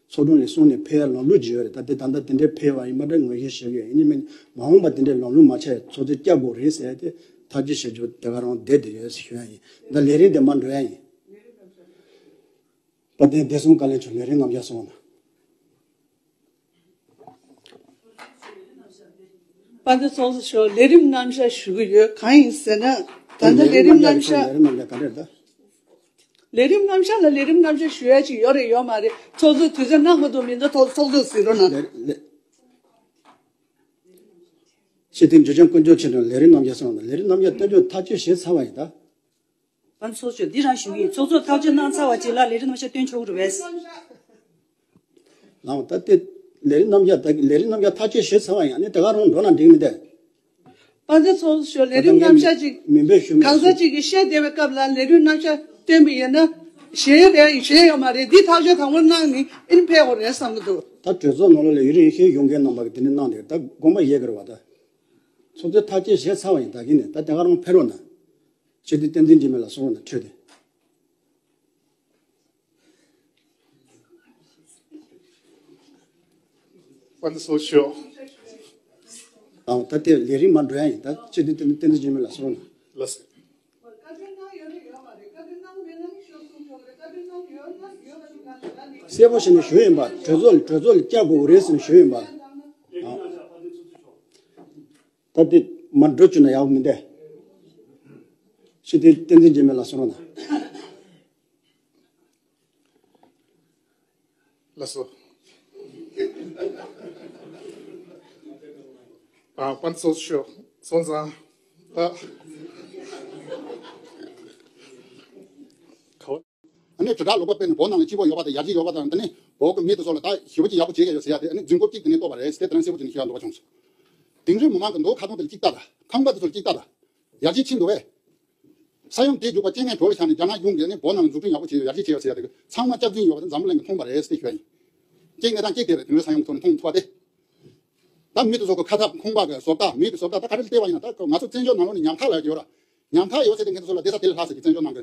ཚོགས་དྲུང་ནས་གསུངས་ནས་ཕེབས་ཡ་ལམ་ལུགས་ཅིག་ཡོད་རེད། ད་དེ་ད་ལྟ་དེ་འདྲ་ཕེབས་པ་ཡིན་པ་འདྲ་ངོས་བཞེས་བྱེད་ཀྱི་ཡོད། ཡིན་ནི་མིན་མ་འོངས་པ་དེ་འདྲ་ལམ་ལུགས་མ་ཆགས་ཡ་ཚོགས་གཙོས་བསྐྱར་དགོས་རེད་ཟེར་ཡ་དེ་ཐག་གཅོད་བྱེད་རྒྱུ་དེ་ག་རང་བསྡད་དེ་ཡོད་ཟེར་ཞུ་ཡ་ཡིན། ད་ལས་རིམ་དེ་མར་འགྲོ་ཡ་ཡིན། དཔལ་ལྡན་བདེ་སྲུང་བཀའ་བློན་མཆོག་ལས་རིམ་རྣམ་གཞག་སོང་ན། དཔལ་ལྡན་ཚོགས་གཙོ་མཆོག་ལས་རིམ་རྣམ་གཞག་ཞུ་གི་ཡོད། གང་ཡིན་ཟེར་ན་ད་ལྟ་ལས་རིམ་རྣམ་གཞག་ལས་རིམ་རྣམ་གཞག་ག་རེ་རེད་ད། ལས་རིམ་རྣམ་གཞག་ལ་ལས་རིམ་རྣམ་གཞག་ཞུ་ཡ་ཅིག་ཡོད་རེད་ཡོད་མ་རེད། ཚོགས་གཙོས་དུས་ཚོད་གནང་མ་ཐུབ་མི་འདུག་ཚོགས་ཚོགས་གཙོས་གཟིགས་རོགས་གནང་། ལས་ལས་སྤྱི་འཐུས་འཇུ་ཆེན་དཀོན་མཆོག་ཆེ་ལགས་ལས་རིམ་རྣམ་གཞག་སོང་ན། ལས་རིམ་རྣམ་གཞག་སྟོན་ཕྱོགས་ཐག་གཅོད་བྱས་ཚར་བ་ཡིན་ད། པ་ཚོགས་གཙོ་འདི་རང་ཞུ་གི་ཡིན། ཚོགས་གཙོས་ཐག་གཅོད་གནང་ཚར་བ་ཅིག་ལ་ལས་རིམ་རྣམ་གཞག་སྟོན་ཆོག་གི་རེད་པས། ལའང་ད་ལྟའི་ལས་རིམ་རྣམ་གཞག་ད་ལས་རིམ་རྣམ་གཞག་ཐག་གཅོད་བྱས་ཚར་བ་ཡིན། ཨ་ནི་དེ་ག་རང་འགྲོ་ན་འགྲིག་མི་འདུག་པ་ཚོགས་གཙོ་ལས་རིམ་རྣམ་གཞག་ཅིག་མིན་པའི་ཞུ་མི་གང་ཟག་ཅིག་གིས་བཤད་བསྡད་པའི་སྐབས་ལ་ལས་རིམ་རྣམ་གཞག་བཏོན་པ་ཡིན་ན་ཞེ་རེད་ཞེ་ཡོད་མ་རེད། འདི་ཐག་གཅོད་དང་པོ་གནང་ནི་ཨིན་ཕེ་ཧོ་རེད་བསམ་གི་འདུག་ད་གྲོས་ཚོགས་ནང་ལོགས་ལ་ཡུན་རིང་ཞིག་ཡོང་མཁན་རྣམ་པ་གིས་དེ་འདྲ་གནང་འདུག་ད་དགོངས་པ་བཞེས་དགོས་རེད་བ། ད་ཚོགས་གཙོས་ཐག་གཅོད་བྱས་ཚར་བ་ཡིན། ད་གིན་ནས་ད་དེ་ག་རང་ཕེབས་རོགས་གནང་། སྤྱི་འཐུས་བསྟན་འཛིན་འཇིགས་མེད་ལགས་གསུང་རོགས་གནང་། འཕྲོས་ཏེ། པ་ཚོགས་གཙོ། ཨང་ད་ལྟའི་ལས་རིམ་མར་འགྲོ་ཡ་ཡིན། ད་སྤྱི་འཐུས་བསྟན་འཛིན་འཇིགས་མེད་ལགས་གསུང་རོགས་གནང་། ལགས་སོ། གསལ་པོ་བྱས་ནས་ཞུས་ཡིན་པ། གྲོས་ཚོགས་ལ་གྲོས་ཚོགས་ལ་བསྐྱར་དགོས་ཀྱི་རེད་ཟེར་ནས་ཞུས་ཡིན་པ། ཨང་། ད་ལྟའི་མར་འགྲོ་བཅུག་ན་ཡག་པོ་མི་འདུག་སྤྱི་འཐུས་བསྟན་འཛིན་འཇིགས་མེད་ལགས་གསུང་རོགས་གནང་། ལགས་སོ། ཨ་པན་ཚོགས་ཤོག་སོང་ཙང་། ད་ཨ་ནི་དྲིལ་བསྒྲགས་ལོག་པ་སྤེལ་ནས་བོད་ནང་ལ་སྐྱིད་པོ་ཡོད་པ་དང་ཡར་རྒྱས་ཡོད་པ་དང་། དེ་ནི་བོད་ཀྱི་མི་དེ་ཚོ་ལ་ད་ཞེ་པོ་ཅིག་ཡག་པོ་བྱེད་ཀྱི་ཡོད་ཟེར་ཡ་དེ། ཨ་ནི་རྫུན་རྐུབ་གཅིག་དེ་ནས་གཏོར་བ་རེད་ཟེར་དེ་རང་གསལ་པོ་བྱས་ནས་ཤོད་ཡ་འདོད་པ་བྱུང་སོང་། དིང་རི་མི་མང་གི་མདོ་ཁ་ཚང་དེ་ལ་གཅིག་ལྟ་དང་། ཁང་པ་དེ་ཚོ་ལ་གཅིག་ལྟ་དང་། ཡར་རྒྱས་ཕྱིན་འདུག་བས། ས་ཡོམ་དེ་རྒྱུག་པ་རྐྱེན་ངན་བྲོ་ལ་ཆགས་ནས་རྒྱ་ནག་གཞུང་གིས་ནི་བོད་ནང་འཛུགས་སྐྲུན་ཡག་པོ་བྱས་ཡོད། ཡར་རྒྱས་བྱས་ཡོད་ཟེར་ཡ་དེ་ཚང་མ་སྐྱག་རྫུན་ཡོད་པ་དེ་འཛམ་བུ་གླིང་གིས་མཐོང་བ་རེད་ཟེར་ཞུ་ཡ་ཡིན། རྐྱེན་ངན་དང་རྐྱེན་དེ་རེད། དིང་རི་ས་ཡོམ་ཐོག་ནས་མཐོང་ཐུབ་པ་དེ། ད་མི་དེ་ཚོ་གི་ཁ་ཐབ་ཁང་པ་གི་བཟོ་ལྟ། མི་གི་བཟོ་ལྟ་ད་ག་རེ་བལྟས་པ་ཡིན་ན། ད་ང་ཚོ་བཙན་བྱོལ་ནང་ལོགས་ནས་ཉམ་ཐག་ལ་ཡོད་ར། ཉམ་ཐག་ཡོད་ཟེར་དེ་ངེད་ཚོ་ལ་བསྡད་ས་དེ་ལ་ལྷག་ཟེར་གི་བཙན་བྱོལ་ནང་གི་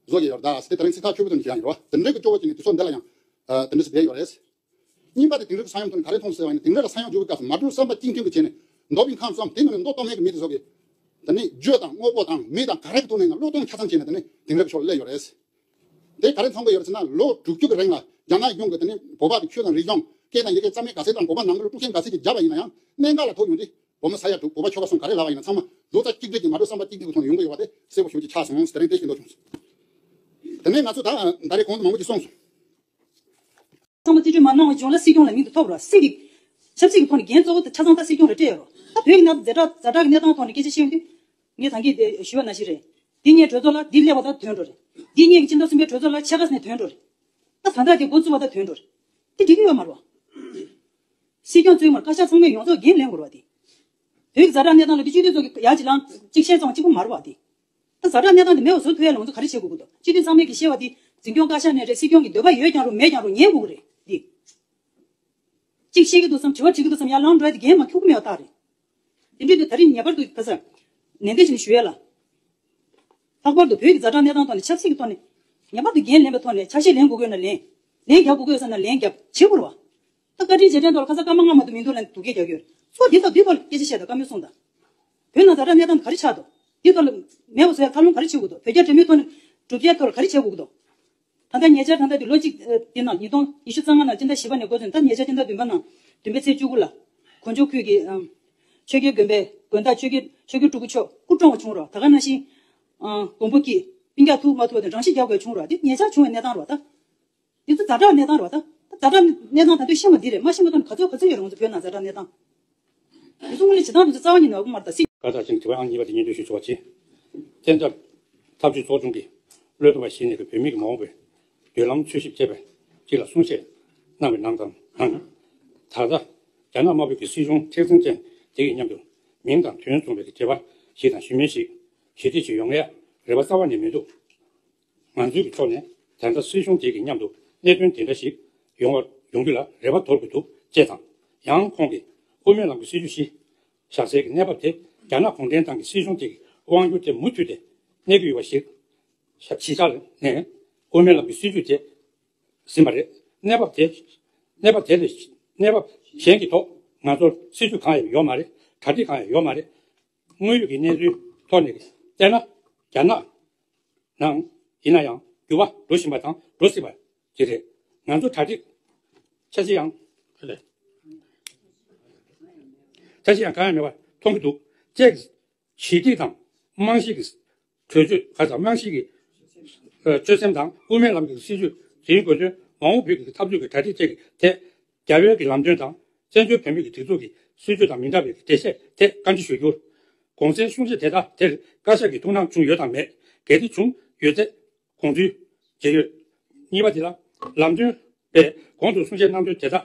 བཟོ་གི་ཡོད་ར། ད་ཟེར་དེ་རིང་ཚིག་ཐག་ཆོད་པོ་དུ་ནས་ཞུ་ཡ་ཡིན་ར་བ། དེ་འདྲའི་གི་སྐྱོ་བོ་ཅིག་ནི་དུས་ཚོད་འདི་ལ་ཡང་ཨ་དེ་འདྲ་ཞིག་བསྡད་ཡོད་རེད། གཉིས་པ་དེ་དིང་རི་གི་ས་ཡོམ་ཐོག་ནས་ག་རེ་མཐོང་ཟེར་བ་ཡིན་ན། དིང་རི་ལ་ས་ཡོམ་རྒྱུག་པའི་སྐབས་སུ་མ་འགྲོ་བསམ་པ་གཅིག་མཐུན་གྱིས་བྱས་ནས་རྡོ་བིང་ཁང་བསམ་དེ་ནང་ནས་མདོ་སྟོད་སྨད་ཀྱི་མི་དེ་ཚོ་གིས་ད་ནི་རྒྱུ་དང་དངོས་པོ་དང་མི་དང་ག་རེ་གི་ཐོག་ནས་ཡང་བློས་གཏོང་ཆ་ཚང་བྱས་ནས་ད་ནི་དིང་རི་གི་ཕྱོགས་ལ་སླེབས་ཡོད་རེད། དེ་ག་རེ་མཚོན་གྱི་ཡོད་རེད་ཟེར་ན། ལོ་དྲུག་ཅུ་གི་རིང་ལ་རྒྱ་ནག་གཞུང་གིས་ད་ནི་བོད་པ་གི་ཆོས་དང་རིག་གཞུང་སྐད་དང་ཡི་གེ་རྩ་མེད་ག་ཚད་དང་བོད་པ་ནང་ཁུལ་ལ་དཀྲུག་ཤིང་ག་ཚད་ཅིག་བརྒྱབ་པ་ཡིན་ན་ཡང་གནད་འགག་ལ་ཐུག་ཡོང་དུས་བོད་མི་ས་ཡ་དྲུག་བོད་པ་ཁྱོ་ག་གསུམ་ག་རེ་ལབ་པ་ཡིན་ན་ཚང་མ་རྡོག་རྩ་གཅིག་སྒྲིལ་གྱིས་མ་འགྲོ་བསམ་པ་གཅིག་སྒྲིལ་གྱི་ཐོག་ནས་ཡོང་གི་ཡོད་པ་དེ་གསལ་པོ་ཞེ་པོ་ཅིག་ཆགས་སོང་ཟེར་དེ་རིང་དེ་ཤེས་འདོད་བྱུང་སོང་། དེ་ནས་ང་ཚོ་ད་ད་རེས་གོང་དུ་མང་པོ་ཅིག་གསུངས་སོང་། ཚང་མ་རྩིས་སྤྲོད་མ་གནང་བ་བྱུང་ལ་སྲིད་སྐྱོང་ལ་མིང་དུ་ཐོབ་རོགས། སྲིད་ཀྱི་ཆབ་སྲིད་ཀྱི་ཐོག་ནས་འགན་གཙོ་བོ་དེ་ཆ་ཚང་ད་སྲིད་སྐྱོང་ལ་སྤྲད་ཡོད་རོགས། ད་བོད་ཀྱི་གནས་ཛ་དྲག་ཛ་དྲག་གི་གནས་སྟངས་ཐོག་ནས་སྐད་ཆ་བཤད་ཡོང་དུས། ངས་ད་གིན་དེ་ཞུས་པ་ནང་བཞིན་རེད། འདི་སྔའི་གྲོས་ཚོགས་ལ་འདི་སླེབས་པ་དང་དོན་འགྲོ་རེད། འདི་སྔའི་གི་ཕྱི་ཟླ་གསུམ་པའི་གྲོས་ཚོགས་ལ་ཕྱེད་ཀ་ནས་དོན་འགྲོ་རེད། ད་ད་ལྟ་དེ་འགོ་བཙུགས་པ་དང་དོན་འགྲོ་རེད། དེ་འགྲིག་གི་ཡོད་མ་རེད་བ། སྲིད་སྐྱོང་གཙོས་མར་བཀའ་ཤག་ཚང་མས་ཡོངས་རྫོགས་འགན་ལེན་དགོས་རེད་བ། དེ་བོད་ཀྱི་ཛ་དྲག་གནས་སྟངས་ལ་དེ་སྤྱི་འཐུས་ཚོ་གི་ཡར་གྱི་ལངས་གཅིག་བཤད་ཙང་གཅིག་པོ་མ་རེད་བ་དེ། ད་ཛ་དྲག་གནས་སྟངས་དེ་མེད་པ་བཟོ་ཐུབ་ཡ་ལ་ང་ཚོ་ག་རེ་བྱེད་དགོས་ཀྱི་འདུག་སྤྱི་འཐུས་ཚང་མས་ཀྱི་བཤད་པ་དེ་འཛིན་སྐྱོང་བཀའ་ཤག་ནས་རེད། སྲིད་སྐྱོང་གི་འདོད་པ་ཡོད་ཀྱང་རུང་མེད་ཀྱང་རུང་ཉན་དགོས་ཀྱི་རེད་དེ། གཅིག་བཤད་ཀྱི་འདུག་བསམ། དྲི་བ་དྲི་གི་འདུག་བསམ། ཡར་ལངས་འགྲོ་ཡ་དེ་འགན་མ་འཁྱོག་གི་མེད་པ་རྟགས་རེད། དེ་འདྲ་དུས་ད་རིང་ངེས་པར་དུ་ཁ་ས་ནན་ཏན་བྱས་ནས་ཞུ་ཡ་ལ། ལྷག་པར་དུ་བོད་ཀྱི་ཛ་དྲག་གནས་སྟངས་ཐོག་ནས་ཆབ་སྲིད་ཀྱི་ཐོག་ནས་ངེས་པར་དུ་འགན་ལེན་པའི་ཐོག་ནས་ཆ་ཤས་ལེན་དགོས་ཀྱི་ཡོད་ན་ལེན། ལན་རྒྱག་དགོས་ཀྱི་ཡོད་ས་ན་ལན་རྒྱབ་བྱེད་དགོས་རེད་བ། ད་བཀའ་དྲིན་རྗེས་དྲན་ཐོག་ལ་ཁ་ས་ཀརྨ་སྔ་མ་དུ་མི་འདུག་ལ་སྡུག་སྐད་རྒྱག་གི་ཡོད་རེད། ཚོ་འདི་ཚོ་འདི་ཐོག་ལ་སྐད་ཆ་བཤད་དང་བཀའ་མོལ་གསུངས་དང་། བོད་ནང་ཛ་དྲག་གནས་སྟངས་ག་རེ་ཆགས་འདུག་འདི་ཐོག་ལ་མེད་པ་བཟོ་ཡ་ཐབས་ལམ་ག་རེ་བྱེད་དགོས་འདུག་བོད་རྒྱ་འབྲེལ་མོལ་ཐོག་ནས་གྲུབ་འབྲས་ཐོག་ལ་ག་རེ་བྱེད་དགོས་འདུག་ད་ལྟ་ཉེ་ཆར་ད་ལྟ་དུས་ལོ་གཅིག་ཨ་དེ་ནང་ཉིས་སྟོང་ཉི་ཤུ་རྩ་ལྔ་ནང་སྤྱི་ཟླ་བཞི་པ་ནས་འགོ་བཙུགས། ད་ཉེ་ཆར་སྤྱི་ཟླ་བདུན་པ་ནང་བདུན་པའི་ཚེས་བཅུ་དགུ་ལ་གོ་འཇོ་ཁུལ་གྱི་ཨམ་ཆོས་རྒྱལ་དགོན་པའི་དགོན་བདག་ཆོས་རྒྱལ་ཆོས་རྒྱལ་སྤྲུལ་སྐུ་མཆོག་སྐུ་གྲོངས་པ་བྱུང་རོགས། ད་ག་ནང་བཞིན་ཨ་མགོན་པོ་སྐྱིད་སྤུན་ཀྱག་ཐུག་མ་ཐུག་པ་དང་རང་ཤི་རྒྱག་དགོས་བྱུང་རོགས། དེ་ཉེ་ཆར་བྱུང་བའི་གནས་སྟངས་རོགས། ད་དེ་ཚོ་ཛ་དྲག་གནས་སྟངས་རོགས། ད་ད་ཛ་དྲག་གནས་སྟངས་ད་དུང་ཤེས་མ་འདི་རེད། མ་ཤེས་མ་ཐོན་ག་ཚོད་ག་ཚོད་ཡོད་རེད། ང་ཚོ་བོད་ནང་ཛ་དྲག་གནས་སྟངས། དེ་ཚོ་དངོས་གནས་བྱེད་སྟངས་དེ་ཚོ་རྩ་བ་ཉིད་ནས་ཡག་པོ་མ་རེད། ད་སྲིད། བཀའ་རྟགས་ཅན་དྲི་བ་ཨང་གཉིས་པ་དེ་སྙན་སྒྲོན་ཞུ་ཆོག་པ་བྱེད། བཙན་བྱོལ་འཐབ་ཇུས་ཚོགས་ཆུང་གི་བློ་འདོན་པ་ཞིག་ནས་བོད་མི་གི་མ་འོངས་པའི་མདུན་ལམ་འཚོལ་ཞིབ་བྱས་པའི་གཅིག་ལ་གསུང་བཤད་གནང་བའི་ནང་དང་ནང་། ད་ལྟ་རྒྱ་ནག་དམར་པོའི་གི་སྲིད་གཞུང་མཁྲེགས་འཛིན་ཅན་དེ་གི་མཉམ་དུ་མིང་དང་དོན་མཚུངས་པའི་གི་འབྲེལ་བ་ཞིག་དང་ཞུ་མིན་ཞིག་ཞི་བདེ་ཞིག་ཡོང་ཡ་རེ་བ་རྩ་བ་ནས་མི་འདུག་ང་ཚོའི་ཕྱོགས་ནས་ད་ལྟ་སྲིད་གཞུང་དེ་གི་མཉམ་དུ་གནད་དོན་དེ་འདྲ་ཞིག་ཡོང་བ་ཡོང་རྒྱུ་ལ་རེ་བ་དོར་དགོས་འདུག་ཅེས་དང་། ཡང་ཁོང་གིས་དབུ་མའི་ལམ་གྱི་སྲིད་བྱུས་གཞི་བཞག་སའི་གནས་བབ་དེ་རྒྱ་ནག་གུང་ཁྲན་ཏང་གི་སྲིད་གཞུང་དེ་གི་དབང་སྒྱུར་དེ་མུ་མཐུད་དེ་གནས་ཀྱི་ཡོད་པ་ཞིག་ཞིག་ཆགས་ནས། དབུ་མའི་ལམ་གྱི་སྲིད་བྱུས་དེ་ཟིན་པ་རེད། གནས་བབ་དེ་གནས་བབ་དེ་ལས་གནས་བབ་གཞན་གྱི་ཐོག་ང་ཚོར་སྲིད་བྱུས་གང་ཡང་ཡོད་མ་རེད། གྲ་སྒྲིག་གང་ཡང་ཡོད་མ་རེད། དངོས་ཡོད་ཀྱི་གནས་ཚུལ་ཐོག་ནས་བལྟས་ན་རྒྱ་ནག་ནང་ཡིན་ན་ཡང་འགྱུར་བ་འགྲོ་བཞིན་པ་དང་འགྲོ་སྲིད་པ་ཅིག་རེད། ང་ཚོ་གྲ་སྒྲིག་འཆར་གཞི་ཡང་འཆར་གཞི་ཡང་གང་ཡང་མེད་པ་མཐོང་གི་འདུག་ཅེས་གཞི་སྒྲིག་དང་རྨང་གཞི་གི་གྲོས་ཆོད་ཁ་ཚ་རྨང་གཞི་གི་ཆོད་སེམས་དང་དབུ་མའི་ལམ་གྱི་སྲིད་བྱུས་འཛིན་དགོས་དོན་མ་འོངས་བོད་ཀྱི་འཐབ་ཇུས་ཀྱི་གྲ་སྒྲིག་བཅས་ཀྱི་ཐད། རྒྱ་བོད་ཀྱི་ལམ་སྟོན་དང་བཙན་བྱོལ་བོད་མི་གི་སྒྲིག་འཛུགས་ཀྱི་སྲིད་བྱུས་དང་མི་འདྲ་བའི་འགྲེལ་བཤད་ཐད་བཀའ་འདྲི་ཞུ་རྒྱུར། གོང་གསལ་གསུང་བཤད་དེ་དག་དེར་བཀའ་ཤག་གི་ཐུགས་སྣང་བྱུང་ཡོད་དམ་མེད། གལ་ཏེ་བྱུང་ཡོད་ཚེ་དགོངས་ཚུལ་བརྗོད་ཡོད། གཉིས་པ་དེ་ལ་ལམ་སྟོན་པས་གོང་དུ་གསུང་བཤད་གནང་དོན་དེ་དག་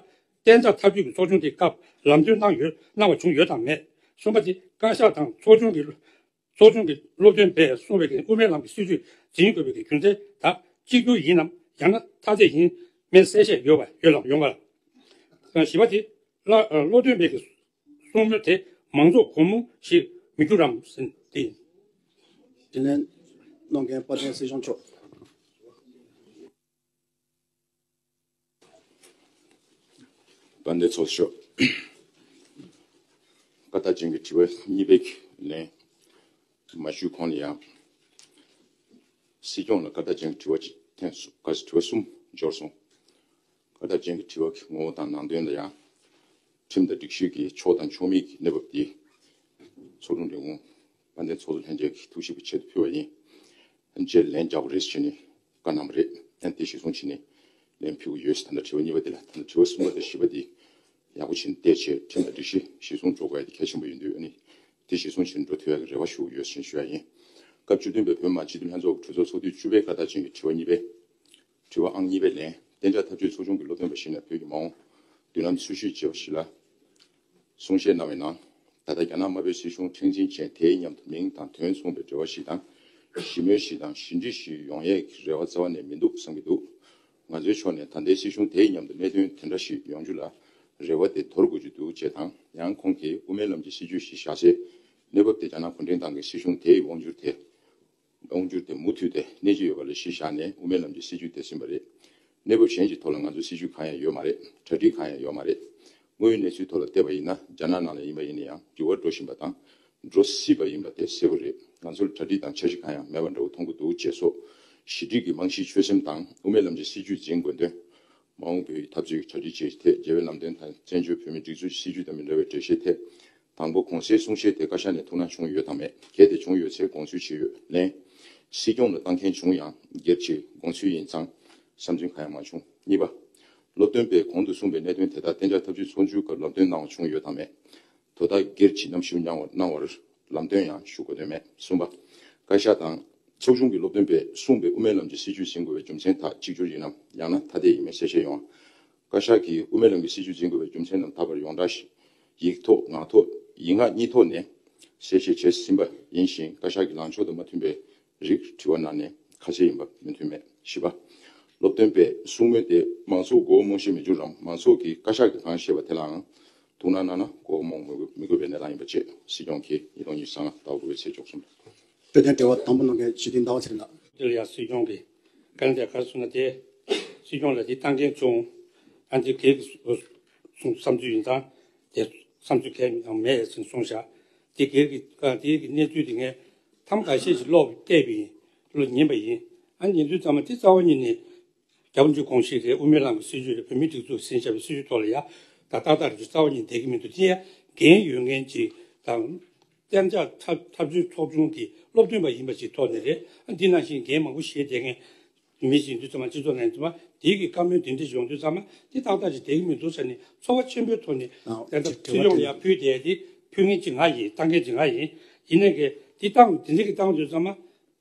གཏན་འཇགས་ཐབས་ཇུས་ཀྱི་ཚོགས་ཆུང་དེའི་སྐབས་ལམ་སྟོན་གནང་ཡོད་གནང་བ་བྱུང་ཡོད་དམ་མེད། གསུམ་པ་དེ་བཀའ་ཤག་དང་ཚོགས་ཆུང་གི་ཚོགས་ཆུང་གི་སློབ་སྟོན་པས་གསུངས་པའི་དབུ་མའི་ལམ་གྱི་སྲིད་བྱུས་འཛིན་དགོས་པའི་རྒྱུ་མཚན་དག་གཅིག་གྱུར་ཡིན་ནམ། ཡང་ན་མཐའ་ཚད་ཡིན་མིན་གསལ་བཤད་ཡོད་པ་ཡོད་ལ་ཡོང་བ། བཞི་པ་དེ་བླ་སློབ་སྟོན་པའི་གསུང་མོལ་དེ་མང་ཚོགས་སྒོར་མོ་ཞིག་མི་འགྱུར་རམ་ཟེར་ཏེ། དྲིན་ལན་གནང་མཁན་དཔལ་ལྡན་སྲིད་སྐྱོང་མཆོག་དཔལ་ལྡན་ཚོགས་གཙོ་མཆོག་བཀའ་རྟགས་ཅན་གྱི་དྲི་བ་གཉིས་པའི་ལན་མ་ཞུས་གོང་ལ་ཡང་། སྲིད་སྐྱོང་ལ་བཀའ་རྟགས་ཅན་གྱི་དྲི་བ་གཅིག་འཐེན་སོང་། བཀའ་དྲི་བ་གསུམ་འབྱོར་སོང་། བཀའ་རྟགས་ཅན་གྱི་དྲི་བ་གི་ངོ་བོ་དང་ནང་དོན་ལ་ཡང་། ཁྲིམས་དང་སྒྲིག་གཞི་གི་ཕྱོགས་དང་ཕྱོགས་མེད་ཀྱི་གནས་བབ་དེ་ཚོགས་དྲུང་ལས་ཁུངས་དཔལ་ལྡན་ཚོགས་གཙོ་ལྷན་རྒྱས་ཀྱི་ཐུགས་ཞིབ་ཀྱི་ཆེད་དུ་ཕུལ་བ་ཡིན། རྗེས་ལན་རྒྱག་དགོས་རེད་ཟེར་ནས་བཀའ་གནང་བ་རེད། ཨ་ནི་དེ་གཞིར་བཟུང་བྱས་ནས་ལན་ཕུལ་གྱི་ཡོད། ད་ལྟ་དྲི་བ་གཉིས་པ་དེ་ལ། ད་ལྟ་དྲི་བ་གསུམ་པ་དང་བཞི་པ་དེ་ཡག་པོ་བྱས་ནས་བལྟས་བྱས་ཁྲིམས་དང་སྒྲིག་གཞི་གཞིར་བཟུང་འགྲོ་དགོས་ཡ་དེ་གལ་ཆེན་པོ་ཡིན་དུས། ཨ་ནི་དེ་གཞིར་བཟུང་བྱས་ནས་འགྲོ་ཐུབ་ཡ་གི་རེ་བ་ཞུ་གི་ཡོད་ཟེར་ཞུ་ཡ་ཡིན། སྐབས་བཅུ་བདུན་པའི་བོད་མི་མང་སྤྱི་འཐུས་ལྷན་ཚོགས་གྲོས་ཚོགས་ཚོགས་དུས་བཅུ་པའི་བཀའ་རྟགས་ཅན་གྱི་དྲི་བ་གཉིས་པའི། དྲི་བ་ཨང་གཉིས་པའི་ལན། གཏན་འཇགས་འཐབ་ཇུས་ཚོགས་ཆུང་གི་སློབ་སྟོན་པ་ཞིག་ནས་བོད་ཀྱི་མ་འོངས་མདུན་ལམ་འཚོལ་ཞིབ་བྱས་པ་ཞིག་ལ་གསུང་བཤད་གནང་བའི་ནང་། ད་ལྟ་རྒྱ་ནག་དམར་པོའི་སྲིད་གཞུང་མཁྲེགས་འཛིན་ཅན་དེའི་མཉམ་དུ་མིང་དང་དོན་མཚུངས་པའི་འབྲེལ་བ་ཞིག་དང་། ཞི་མོལ་ཞིག་དང་ཞི་འགྲིག་ཞིག་ཡོང་ཡས་ཀྱི་རེ་བ་རྩ་བ་ནས་མི་འདུག་བསམ་གྱི་འདུག་ང་ཚོའི་ཕྱོགས་ནས་ད་ལྟའི་སྲིད་གཞུང་དེའི་མཉམ་དུ་གནད་དོན་དེ་འདྲ་ཞིག་ཡོང་རྒྱུ་ལ་རེ་བ་དེ་དོར་དགོས་ཀྱི་འདུག་ཅེས་དང་། ཡང་ཁོང་གིས་དབུ་མའི་ལམ་གྱི་སྲིད་བྱུས་ཤིག་བཞག་སའི་གནས་བབ་དེ་རྒྱ་ནག་གུང་ཁྲན་ཏང་གི་སྲིད་གཞུང་དེའི་དབང་སྒྱུར་དེ། དབང་སྒྱུར་དེ་མུ་མཐུད་དེ་གནས་ཀྱི་ཡོད་པ་ལ་གཞི་བཞག་ནས་དབུ་མའི་ལམ་གྱི་སྲིད་བྱུས་དེ་ཟིན་པ་རེད། གནས་བབ་གཞན་ཞིག་ཐོག་ལ་ང་ཚོ་སྲིད་བྱུས་གང་ཡང་ཡོད་མ་རེད། གྲ་སྒྲིག་གང་ཡང་ཡོད་མ་རེད། དངོས་ཡོད་གནས་ཚུལ་ཐོག་ལ་བལྟས་པ་ཡིན་ན། རྒྱ་ནག་ནང་ལ་ཡིན་པ་ཡིན་ན་ཡང་འགྱུར་བ་འགྲོ་བཞིན་པ་དང་འགྲོ་སྲིད་པ་ཡིན་པ་དེ་གསལ་པོ་རེད། ང་ཚོར་གྲ་སྒྲིག་དང་འཆར་གཞི་གང་ཡང་མེད་པ་འདྲ་བོ་མཐོང་གི་འདུག་ཅེས་སོགས། ཞི་འགྲིག་གི་རྨང་གཞིའི་ཆོད་སེམས་དང་དབུ་མའི་ལམ་གྱི་སྲིད་བྱུས་འཛིན་དགོས་དོན། མ་འོངས་བོད་ཀྱི་འཐབ་རྩོད་ཀྱི་གྲ་སྒྲིག་བཅས་ཐད། རྒྱལ་བའི་ལམ་སྟོན་དང་བཙན་བྱོལ་བོད་མིའི་སྒྲིག་འཛུགས་ཀྱི་སྲིད་བྱུས་དང་མི་འདྲ་བའི་འགྲེལ་བཤད་ཐད། དང་པོ། གོང་གསལ་གསུང་བཤད་དེ་བཀའ་ཤག་ནས་ཐུགས་སྣང་བྱུང་ཡོད་དམ་མེད། གལ་ཏེ་བྱུང་ཡོད་ཚེ་དགོངས་ཚུལ་ཇི་ཡོད། ལན། སྲིད་སྐྱོང་ལ་བཏང་མཁན་བྱུང་ཡང་སྒེར་གྱི་དགོངས་ཚུལ་ཡིན་ཙང་བསམ་ཚུལ་གང་ཡང་མ་བྱུང་། གཉིས་པ། སློབ་སྟོན་པས་གོང་དུ་གསུངས་པའི་གནད་དོན་དེ་དག་གཏན་འཇགས་ཐབས་ཇུས་ཚོགས་ཆུང་སྐབས་ལམ་སྟོན་གནང་བ་བྱུང་ཡོད་དམ་མེད། དོ་བདག་སྒེར་གྱིས་གནམ་གཤིས་གནང་བ་གནང་བར་ལམ་སྟོན་ཡང་ཞུ་དགོས་དོན་མེད། གསུམ་པ། བཀའ་ཤག་དང་ཚོགས་ཆུང་གི་སློབ་སྟོན་པས་གསུངས་པའི་དབུ་མའི་ལམ་གྱི་སྲིད་བྱུས་འཛིན་དགོས་པའི་རྒྱུ་མཚན་དག་གཅིག་གྱུར་ཡིན་ནམ། ཡང་ན་ཐ་དད་ཡིན་མིན་གསལ་བཤད་ཡོང་བ། བཀའ་ཤག་གིས་དབུ་མའི་ལམ་གྱི་སྲིད་བྱུས་འཛིན་དགོས་པའི་རྒྱུ་མཚན་རྣམས་ད་བར་ཡོངས་གྲགས་ཤིག་ཡིག་ཐོག་ངག་ཐོག་ཡིག་ངག་གཉིས་ཐོག་ནས་གསལ་བཤད་བྱས་ཟིན་པ་ཡིན་ཞིང་། བཀའ་ཤག་གི་ལངས་ཕྱོགས་དང་མ་མཐུན་པའི་རིགས་དྲི་བ་གནང་ནས་ཁ་གསལ་ཡིན་པ་མོས་མཐུན་མེད། བཞི་པ། སློབ་སྟོན་པས་གསུང་མུས་ཏེ་མང་ཚོགས་མགོ་བོ་རྨོངས་ཤེས་མི་འགྱུར་རམ། མང་ཚོགས་ཀྱིས་བཀའ་ཤག་གིས་གང་བཤད་པ་དེ་ལའང་ཐུགས་སྣང་གནང་ན་མགོ་བོ་རྨོངས་མི་དགོས་པའི་གནས་སྟངས་ཡིན་པ་བཅས། སྲིད་སྐྱོང་གིས་ཉིས་སྟོང་ཉི་ཤུ་རྩ་ལྔ་ཟླ་བ་དགུ་པའི་ཚེས་བཅུ་གསུམ། དཔེ་དོན་འབྲེལ་བ་དང་པོ་གནང་མཁན་ཞི་བདེ་ཟླ་བ་ཚེ་རིང་ལགས། དེ་ལ་ཡང་སྲིད་སྐྱོང་གིས་བཀའ་ལན་དེ་ག་རེ་གསུངས་ན། དེ་སྲིད་སྐྱོང་ལ་དེ་བཏང་མཁན་བྱུང་། ཨ་འདི་གལ་གྱི་གསུང་བསམ་ཚུལ་ཡིན་ཙང་དེ་བསམ་ཚུལ་གལ་ཡང་མེད་ཟེར་གསུངས་བཞག་དེ་གལ་གྱི་ཨ་དེ་གི་གནས་ཚུལ་དེ་ངས་ཐམ་ཁ་ཤས་ཤིག་ཀློག་བལྟས་པ་ཡིན། ཀློག་ཉན་པ་ཡིན། ཨ་ཉན་དུས་ཙམ་པ་དེ་རྩ་བ་ཉིད་ནས་རྒྱལ་བ་རིན་པོ་ཆེའི་དགོངས་གཞི་རེད། དབུ་མའི་ལམ་གྱི་སྲིད་བྱུས་རེད། བོད་མིའི་སྒྲིག་འཛུགས་ཀྱིས་ཟིན་བཞག་པའི་སྲིད་བྱུས་ཐོག་ལ་ཡ་ད་ཏག་ཏག་རེད། རྩ་བ་ཉིད་བསྡད་ཀྱི་མི་འདུག་དེ་ཡང་འགན་ཡོད་མཁན་ཅིག་དང་། གཏན་འཇགས་འཐབ་འཐབ་ཇུས་ཚོགས་ཆུང་གི་སློབ་སྟོན་པ་ཡིན་པ་ཞིག་ཐོག་ནས་རེད། ཨ་འདི་ནང་བཞིན་འགན་མང་པོ་བཞེས་བསྡད་མཁན་མི་ཞིག་ཡིན་དུས་ཙམ་པ། སྤྱི་ཚོགས་ནང་ཙམ་པ་དེའི་གི་བཀའ་མོལ་འདི་འདྲ་ཞིག་ཡོང་དུས་ཙམ་པ་འདི་ཏག་ཏག་ཅིག་བསྡད་ཀྱི་མི་འདུག་ཟེར་ནས་ཚོར་བ་ཆེན་པོའི་ཐོག་ནས། ཨ་ད་ལྟ་དྲི་བ་སྤྱི་ཡོངས་ལ་ཡ་ཕུལ་བསྡད་དེ་ཕུལ་མཁན་ཅིག་ང་ཡིན། བཏང་མཁན་ཅིག་ང་ཡིན། ཡིན་ནའི་གི་འདི་བཏང་འདི་འདྲ་གི་བཏང་དུས་ཙམ་པ།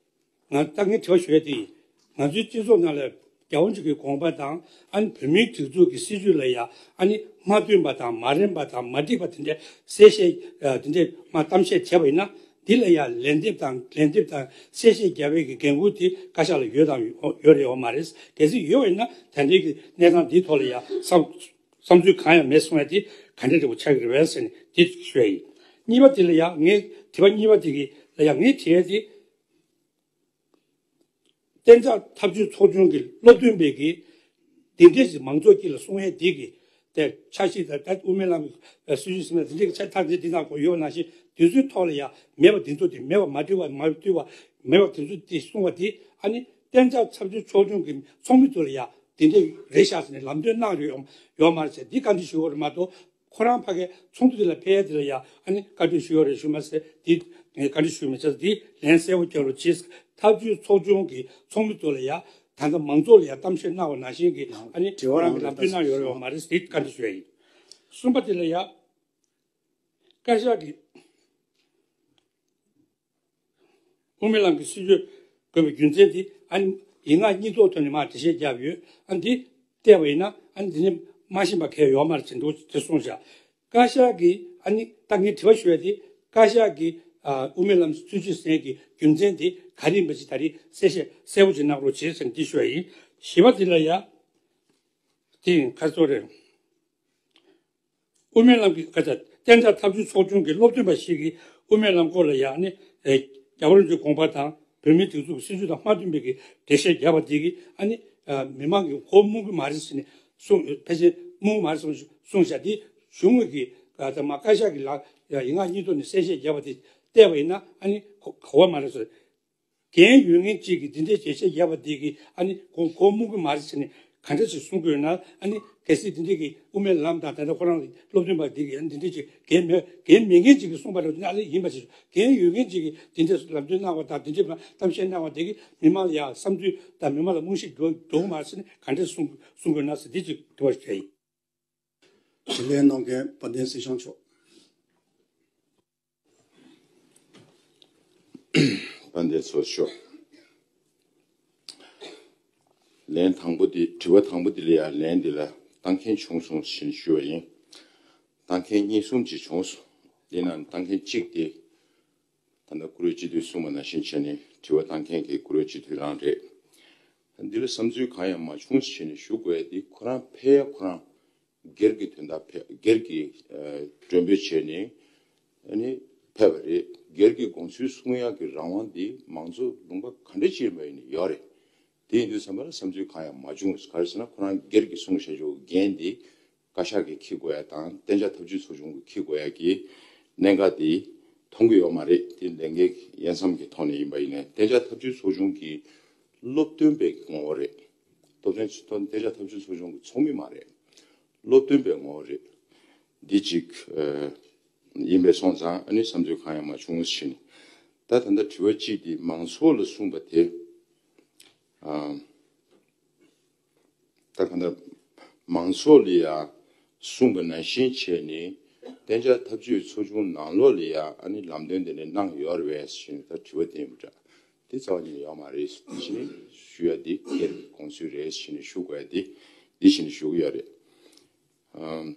ང་ད་ངས་དྲི་བ་ཞུ་ཡ་དེ་ཡིན། ང་ཚོའི་སྤྱི་ཚོགས་ནང་ལ་རྒྱལ་བ་རིན་པོ་ཆེའི་དགོངས་པ་དང་། ཨ་ནི་བོད་མིའི་སྒྲིག་འཛུགས་ཀྱི་སྲིད་བྱུས་ལ་ཡ་ཨ་ནི་མ་མཐུན་པ་དང་། མ་རན་པ་དང་། མ་འགྲིག་པ་དེ་འདྲ་གསལ་བཤད་ཨ་དེ་འདྲ་མ་གཏམ་བཤད་བྱས་པ་ཡིན་ན། འདི་ལ་ཡ་ལན་འདེབས་དང་། ལན་འདེབས་དང་གསལ་བཤད་རྒྱག་པའི་གི་འགན་ཁུར་དེ་བཀའ་ཤག་ལ་ཡོད་དང་ཡོད་རེད་ཡོད་མ་རེད། གལ་སྲིད་ཡོད་པ་ཡིན་ན་དེ་འདྲའི་གི་གནས་སྟངས་འདིའི་ཐོག་ལ་ཡ་བསམ་བསམ་ཚུལ་གང་ཡང་མེད་གསུང་ཡ་དེ་ག་འདྲ་འདྲ་བོ་ཆགས་ཀྱི་རེད་པས་ཟེར་ནས་དེ་ཞུ་ཡ་ཡིན། གཉིས་པ་དེ་ལ་ཡ་ངས་དྲི་བ་གཉིས་པ་དེ་གི་ལ་ཡ་ངས་དྲི་ཡ་དེ། གཏན་འཇགས་འཐབ་ཇུས་ཚོགས་ཆུང་གི་སློབ་སྟོན་པས་ཀྱིས་འདི་འདྲས་ཀྱི་མང་ཚོགས་དཀྱིལ་ལ་གསུང་ཡས་འདི་གི་དེ་འཆར་གཞི་དང་། ད་དབུ་མའི་ལམ་གྱི་སྲིད་བྱུས་ཟེར་ན་འདི་འདྲས་ཀྱི་ཆ་ཚང་འདི་འདི་ནང་གོ་ཡོད་ནང་བཞིན་དུས་ཚོད་ཐོག་ལ་ཡ་མེད་པ་འདི་ཚོ། དེ་མེད་པ་མ་འགྲིག་པ་མ་བཏུས་པ་མེད་པ་དེ་ཚོ་དེ་གསུང་བ་དེ། ཨ་ནི་གཏན་འཇགས་འཐབ་ཇུས་ཚོགས་ཆུང་གི་ཚོགས་མི་ཚོ་ལ་ཡ་འདི་འདྲས་རེད་ཤག་ཟེར་ནས་ལམ་སྟོན་གནང་ཡོད་ཡོད་མ་རེད་ཟེར་འདི་བཀའ་འདྲི་ཞུ་བ་རེད་མ་གཏོགས། ཁོ་རང་ཕ་གིའི་ཚོགས་འདུ་དེ་ལ་ཕེབས་ཡ་དེ་ལ་ཡ་ཨ་ནི་བཀའ་འདྲི་ཞུ་ཡོད་རེད་ཞུ་མ་ཟད། དེ་ངས་བཀའ་འདྲི་ཞུ་མི་བྱ་ཟེར། དེ་ལན་གསལ་པོ་རྒྱག་རོགས་གྱིས། འཐབ་ཇུས་ཚོགས་ཆུང་གི་ཚོགས་མི་ཚོ་ལ་ཡ་ད་ལྟ་མང་ཚོགས་ལ་ཡ་གཏམ་བཤད་གནང་བ་ནང་བཞིན་གྱི་ཨ་ནི་དྲི་བ་རང་གི་ལམ་སྟོན་གནང་ཡོད་རེད་བ་མ་རེད་ཟེར་དེ་བཀའ་འདྲི་ཞུ་ཡ་ཡིན། གསུམ་པ་དེ་ལ་ཡ་བཀའ་ཤག་གིས། དབུ་མའི་ལམ་གྱི་སྲིད་བྱུས་དགོས་པའི་རྒྱུ་མཚན་དེ་ཨ་ནི་ཡིག་ངག་གཉིས་ཐོག་ཐོག་ནས་མར་འགྲེལ་བཤད་བརྒྱབ་ཡོད། ཨ་ནི་འདི་བལྟས་པ་ཡིན་ན་ཨ་ནི་འདི་ནི་མ་ཤེས་པ་གང་ཡང་ཡོད་མ་རེད་ཟེར་འདུག་དེ་གསུངས་བཞག་བཀའ་ཤག་གིས་ཨ་ནི་ད་ངས་དྲི་བ་ཞུ་ཡ་དེ། བཀའ་ཤག་གིས་ཨ་དབུ་མའི་ལམ་སྲིད་བྱུས་ཟེར་གྱི་རྒྱུ་མཚན་དེ་ག་རེ་ཡིན་པ་ཞིག་ད་རེས་གསལ་བཤད་གསལ་པོ་ཅིག་གནང་རོགས་བྱེད་ཟེར་ནས་འདི་ཞུ་ཡ་ཡིན། བཞི་པ་དེ་ལ་ཡ་དེ་ཡིན་ཁ་སོ་རེད། དབུ་མའི་ལམ་གྱི་བཀའ་རྒྱ་གཏན་འཇགས་འཐབ་ཇུས་ཚོགས་ཆུང་གི་སློབ་སྟོན་པ་ཞིག་གིས་དབུ་མའི་ལམ་སྐོར་ལ་ཡང་ནི་ཨེ་རྒྱལ་བ་རིན་པོ་ཆེའི་དགོངས་པ་དང་བོད་མིའི་སྒྲིག་འཛུགས་ཀྱི་སྲིད་བྱུས་དང་མ་མཐུན་པའི་གི་འགྲེལ་བཤད་བརྒྱབ་པ་དེ་གིས་ཨ་ནི་ཨ་མི་མང་གི་མགོ་རྨོངས་ཀྱི་མ་རེད་ཟེར་ནས་གསུངས། ཕལ་ཆེར་རྨོངས་ཀྱི་མ་རེད་གསུངས་གསུངས་བཞག་དེ་གཞུང་གི་ཨ་ད་མ་བཀའ་ཤག་གི་ལག་ཡིག་ངག་གཉིས་ཐོག་ནས་གསལ་བཤད་བརྒྱབ་པ་དེ་བལྟས་པ་ཡིན་ན་ཨ་ནི་གོ་གོ་བ་མ་རེད་ཟེར། འགན་ཡོད་མཁན་གཅིག་གིས་འདི་འདྲའི་འགྲེལ་བཤད་བརྒྱབ་པ་འདི་གིས་ཨ་ནི་གོ་གོ་མུག་གི་མ་རེད་ཟེར་ནས་ ག་འདྲ་ཞིག་གསུང་དགོས་ན། ཨ་ནི་གལ་སྲིད་འདི་འདྲས་ཀྱི་དབུ་མའི་ལམ་དང་། ད་ལྟ་ཁོ་རང་སློབ་སྟོན་པ་འདི་གིས་ཨ་ནི་འདི་འདྲས་ཅིག་འགན་མེད་འགན་མེད་མཁན་ཅིག་གིས་གསུངས་པ་འདྲ་བོ་ཅིག་ན། ཨ་ལེ་ཡིན་པ་ཞིག་འགན་ཡོད་མཁན་ཅིག་གིས་འདི་འདྲས་ལམ་སྟོན་གནང་བ་དང་། འདི་འདྲས་གཏམ་བཤད་གནང་བ་འདི་གིས་མི་མང་ལ་ཡང་བསམ་ཚུལ་དང་། མི་མང་ལ་རྨང་གཞི་འགྲོ་འགྲོ་གི་མ་རེད་ཟེར་ནས་ག་འདྲས་གསུང་གསུང་དགོས་ན་ཟེར། འདི་ཅིག་དྲི་བ་ཞིག་བྱས་ཡིན། དྲིས་ལན་གནང་མཁན་དཔལ་ལྡན་སྲིད་སྐྱོང་མཆོག་དཔལ་ལྡན་ཚོགས་གཙོ། ལན་དང་པོ་འདི། དྲི་བ་དང་པོ་འདི་ལ་ཡང་ལན་འདི་ལ་ལྟ་མཁན་བྱུང་སོང་ཞེས་ཞུ་བ་ཡིན། ལྟ་མཁན་གཉིས་གསུམ་ཅིག་བྱུང་སོང་། འདི་ནང་ལྟ་མཁན་གཅིག་དེ། ད་ལྟ་བཀུར་འོས་སྤྱི་འཐུས་གསུངས་པ་ནང་བཞིན་བྱས་ནས་དྲི་བ་བཏང་མཁན་གྱི་བཀུར་འོས་སྤྱི་འཐུས་རང་རེད། འདི་ལ་བསམ་ཚུལ་གང་ཡང་མ་བྱུང་ཞེས་ནས་ཞུ་དགོས་ཡ་འདི། ཁོ་རང་ཕེབས་ཡ་ཁོ་རང་སྒེར་གྱི་དོན་དག་ཕེབས། སྒེར་གྱི་ཨ་མགྲོན་འབོད་བྱས་ནས་ཨ་ནི་ཕེབས་པ་རེད། སྒེར་གྱི་དགོངས་ཚུལ་གསུང་ཡག་གི་རང་དབང་འདི་མང་གཙོ་ལུང་པ་ག་འདྲ་ཅིག་ཡིན་པ་ཡིན་ནའི་ཡོད་རེད། དེ་ཡིན་དུས་ཙམ་པ་ལ་བསམ་ཚུལ་གང་ཡང་མ་བྱུང་། ག་རེ་ཟེར་ན་ཁོ་རང་སྒེར་གྱི་གསུང་བཤད་ཆོག་འགན་འདི་བཀའ་ཤག་གིས་འཁྱེར་དགོས་ཡ་དང་། གཏན་འཇགས་ཐབས་ཇུས་ཚོགས་ཆུང་གིས་འཁྱེར་དགོས་ཡ་གི་གནད་འགག་འདི་མཐོང་གི་ཡོད་མ་རེད། དེ་ལས་འགན་གྱི་དབྱེ་མཚམས་ཀྱི་ཐོག་ནས་ཡིན་པ་ཡིན་ནའི། གཏན་འཇགས་ཐབས་ཇུས་ཚོགས་ཆུང་གི་སློབ་སྟོན་པའི་ངོ་བོ་རེད། སློབ་སྟོན་གཏན་འཇགས་ཐབས་ཇུས་ཚོགས་ཆུང་གི་ཚོགས་མི་མ་རེད། སློབ་སྟོན་པའི་ངོ་བོ་རེད། འདི་གཅིག་ཨ་ཡིན་པས་སོང་ཙང་། ཨ་ནི་བསམ་ཚུལ་གང་ཡང་མ་བྱུང་ཞེས་ནས། ད་ད་ལྟ་དྲི་བ་གཅིག་དེ་མང་ཚོགས་ལ་གསུངས་པ་དེ། ཨ་ད་གང་ལྟར་མང་ཚོགས་ལ་ཡང་གསུངས་པ་ནང་བཞིན་བྱས་ནས་གཏན་འཇགས་ཐབས་ཇུས་ཚོགས་ཆུང་ནང་ལོགས་ལ་ཡང་ཨ་ནི་ལམ་སྟོན་དེ་འདྲ་གནང་ཡོད་རེད་པས་ཞེས་ནས། ད་དྲི་བ་དེ་ཡིན་པ་འདྲ། དེ་རྩ་བ་ཉིད་ནས་ཡོད་མ་རེད་ཞེས་ནས་ཞུ་ཡ་འདི་སྒེར་གྱི་དགོངས་ཚུལ་རེད་ཞེས་ནས་ཞུ་དགོས་ཡ་འདི་འདི་བཞིན་ཞུ་གི་ཡོད་རེད། ཨམ།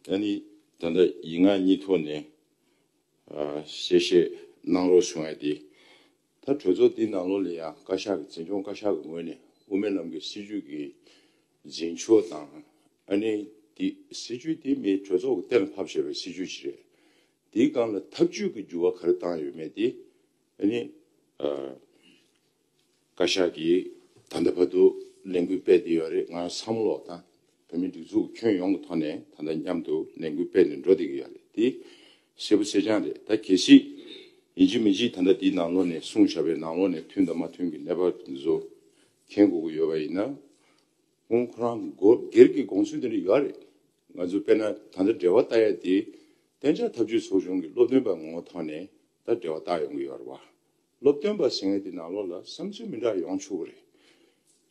ཨ་ནི་ད་ལྟ་ཡིག་ངག་གཉིས་ཐོག་ནས་ཨ་གསལ་བཤད་གནང་རོགས་གསུང་ཡ་དེ། ད་གྲོས་ཚོགས་འདི་ནང་ལོགས་ལ་ཡང་བཀའ་ཤག་གི། འཛིན་སྐྱོང་བཀའ་ཤག་གི་ངོས་ནས་དབུ་མའི་ལམ་གྱི་སྲིད་བྱུས་ཀྱི་འཛིན་ཕྱོགས་དང་། ཨ་ནི་དེ་སྲིད་བྱུས་དེ་མི་གྲོས་ཚོགས་ཀྱིས་གཏན་ལ་ཕབ་བཞག་པའི་སྲིད་བྱུས་ཅིག་རེད། དེའི་སྒང་ལ་ཐབས་ཇུས་ཀྱི་འགྱུར་བ་ག་རེ་བཏང་ཡོད་མེད་དེ། ཨ་ནི་ཨ་བཀའ་ཤག་གིས་ད་ལྟ་བར་དུ་ལས་འགུལ་སྤེལ་བསྡད་ཡོད་རེད། ང་བསམ་བློ་དང་བོད་མིའི་སྒྲིག་འཛུགས་ཁྱོན་ཡོངས་ཀྱི་ཐོག་ནས་ད་ལྟ་མཉམ་དུ་ལས་འགུལ་སྤེལ་ནས་འགྲོ་བསྡད་ཀྱི་ཡོད་རེད། དེ་གསལ་པོ་གསལ་རྐྱང་རེད། ད་གལ་སྲིད་ཡིན་གཅིག་མིན་གཅིག་ད་ལྟ་འདིའི་ནང་ལོགས་ནས་གསུངས་བཞག་པའི་ནང་ལོགས་ནས་མཐུན་དང་མ་མཐུན་གྱི་གནས་བབ་འདི་ཚོ་མཁྱེན་དགོས་ཀྱི་ཡོད་པ་ཡིན་ན། ཁོང་ཁོ་རང་སྒོ་སྒེར་གྱི་དགོངས་ཚུལ་དེ་འདྲ་ཡོད་རེད། ང་ཚོ་དཔེར་ན་ད་ལྟ་འབྲེལ་བ་ལྟ་ཡ་དེ་གཏན་འཇགས་ཐབས་ཇུས་ཚོགས་ཆུང་གི་སློབ་སྟོན་པ་ངོ་བོ་ཐོག་ནས་ད་འབྲེལ་བ་བཏང་ཡོང་གི་ཡོད་རེད་བ། སློབ་སྟོན་པ་ཟེར་མཁན་དེ་ནང་ལོགས་ལ་བསམ་ཚུལ་མི་འདྲ་ཡོང་ཆོག་གི་རེད།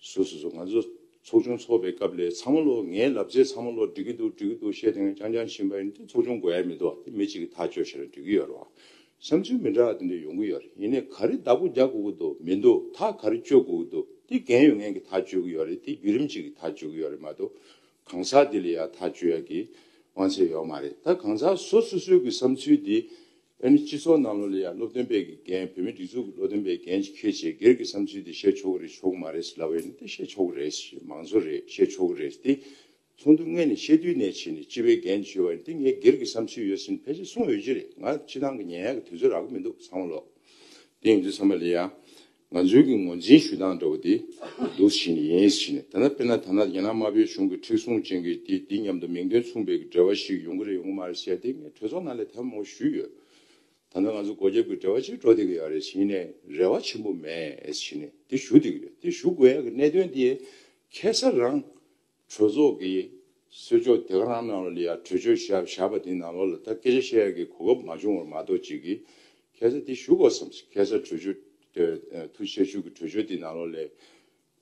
སོ་སོ་སོ་ང་ཚོ་ཚོགས་ཆུང་ཚོགས་པའི་སྐབས་ལ་ཚང་མ་ལོ་ངའི་ལབ་ཚད་ཚང་མ་ལོ་འགྲིག་གི་འདུག་འགྲིག་གི་འདུག་བཤད་དེ་རྐྱང་རྐྱང་ཕྱིན་པ་ཡིན་དུས་ཚོགས་ཆུང་དགོས་ཡ་མི་འདུག་དེ་མི་གཅིག་གིས་ཐག་གཅོད་བྱས་ན་འགྲིག་གི་ཡོད་རེད་བ། བསམ་ཚུལ་མི་འདྲ་བ་དེ་འདྲ་ཡོང་གི་ཡོད་རེད། ཡིན་ནའི་ག་རེ་བདག་པོ་རྒྱག་དགོས་ཀྱི་འདུག་མི་འདུག་ཐག་ག་རེ་གཅོད་དགོས་ཀྱི་འདུག་དེ་འགན་ཡོད་མཁན་གྱིས་ཐག་གཅོད་ཀྱི་ཡོད་རེད། དེ་བརྒྱུད་རིམ་གཅིག་གིས་ཐག་གཅོད་ཀྱི་ཡོད་རེད་མ་གཏོགས། གང་ཟག་དེ་ལ་ཡ་ཐག་གཅོད་ཡ་གི་དབང་ཚད་ཡོད་མ་རེད། ད་གང་ཟག་སོ་སོ་སོའི་གི་བསམ་ཚུལ་དེ། ཨ་ནི་སྤྱི་ཚོགས་ནང་ལོགས་ལ་ཡ་སློབ་སྟོན་པའི་གི་འགན། བོད་མིའི་སྒྲིག་འཛུགས་ཀྱི་སློབ་སྟོན་པའི་འགན་ཅིག་འཁྱེར་བྱས་སྒེར་གྱི་བསམ་ཚུལ་དེ་བཤད་ཆོག་གི་རེད་ཆོག་གི་མ་རེད་ཟེར་ལབ་པ་ཡིན་ན། དེ་བཤད་ཆོག་གི་རེད། མང་གཙོ་རེད། བཤད་ཆོག་གི་རེད། དེ་ཚོགས་འདུ་སྔོན་ནས་བཤད་དུས་ནས་བྱས་ནས་སྤྱི་པའི་འགན་བཞེས་པ་ཡིན་ཏེ། ངས་སྒེར་གྱི་བསམ་ཚུལ་ཡོད་ཟེར་ནས་ཕལ་ཆེར་གསུངས་ཡོད་ཀྱི་རེད། ང་སྤྱི་བཏང་གི་ཉན་ཡག་གི་དུས་ཚོད་རག་གི་མི་འདུག་ཚང་མ་ལོག་དེ་ཡིན་དུས་ཚང་མ་ལ་ཡ་ང་ཚོའི་གི་ངོས་འཛིན་ཞུ་སྟངས་འདྲ་བོ་དེ་འདུག་བྱས་ནས་ཡིན་ཟེར་ནས། ད་ལྟ་དཔེར་ན་ད་ལྟ་རྒྱ་ནག་དམར་པོའི་གཞུང་གི་མཁྲེགས་བཟུང་ཅན་གྱི་དེ་དེ་མཉམ་དུ་མིང་དོན་མཚུངས་པའི་གི་འབྲེལ་བ་ཞིག་ཡོང་གི་རེད་ཡོང་གི་མ་རེད་ཟེར་དེ་ངས་གྲོས་ཚོགས་ནང་ལ་དེ་མང་པོ་ཞུས་ཡོད། ད་ལྟ་ང་ཚོ་སྒོ་རྒྱབ་ཀྱི་འབྲེལ་བ་ཅིག་འགྲོ་བསྡད་ཀྱི་ཡོད་རེད་ཟེར་ནས་རེ་བ་ཆེན་པོ་མེད་ཟེར་ནས་དེ་ཞུ་བསྡད་ཀྱི་ཡོད། དེ་ཞུ་དགོས་ཡག་གི་གནད་དོན་དེ་ཁ་སང་རང་གྲོས་ཚོགས་ཀྱི་གསོལ་ལྕོག་དེ་ག་རང་ནང་ལ་ཡ་གྲོས་ཆོད་བཞག་བཞག་པ་དེ་ནང་ལོགས་ལ་ད་སྐད་ཆ་བཤད་ཡག་གི་གོ་སྐབས་མ་བྱུང་བར་མ་གཏོགས་ཅིག་གིས་ཁ་སང་དེ་ཞུ་དགོས་བསམ་ཟེར། ཁ་སང་གྲོས་ཆོད་དེ་ཐུགས་རྗེ་ཆེ་ཞུ་གི་གྲོས་ཆོད་དེ་ནང་ལོགས་ལ།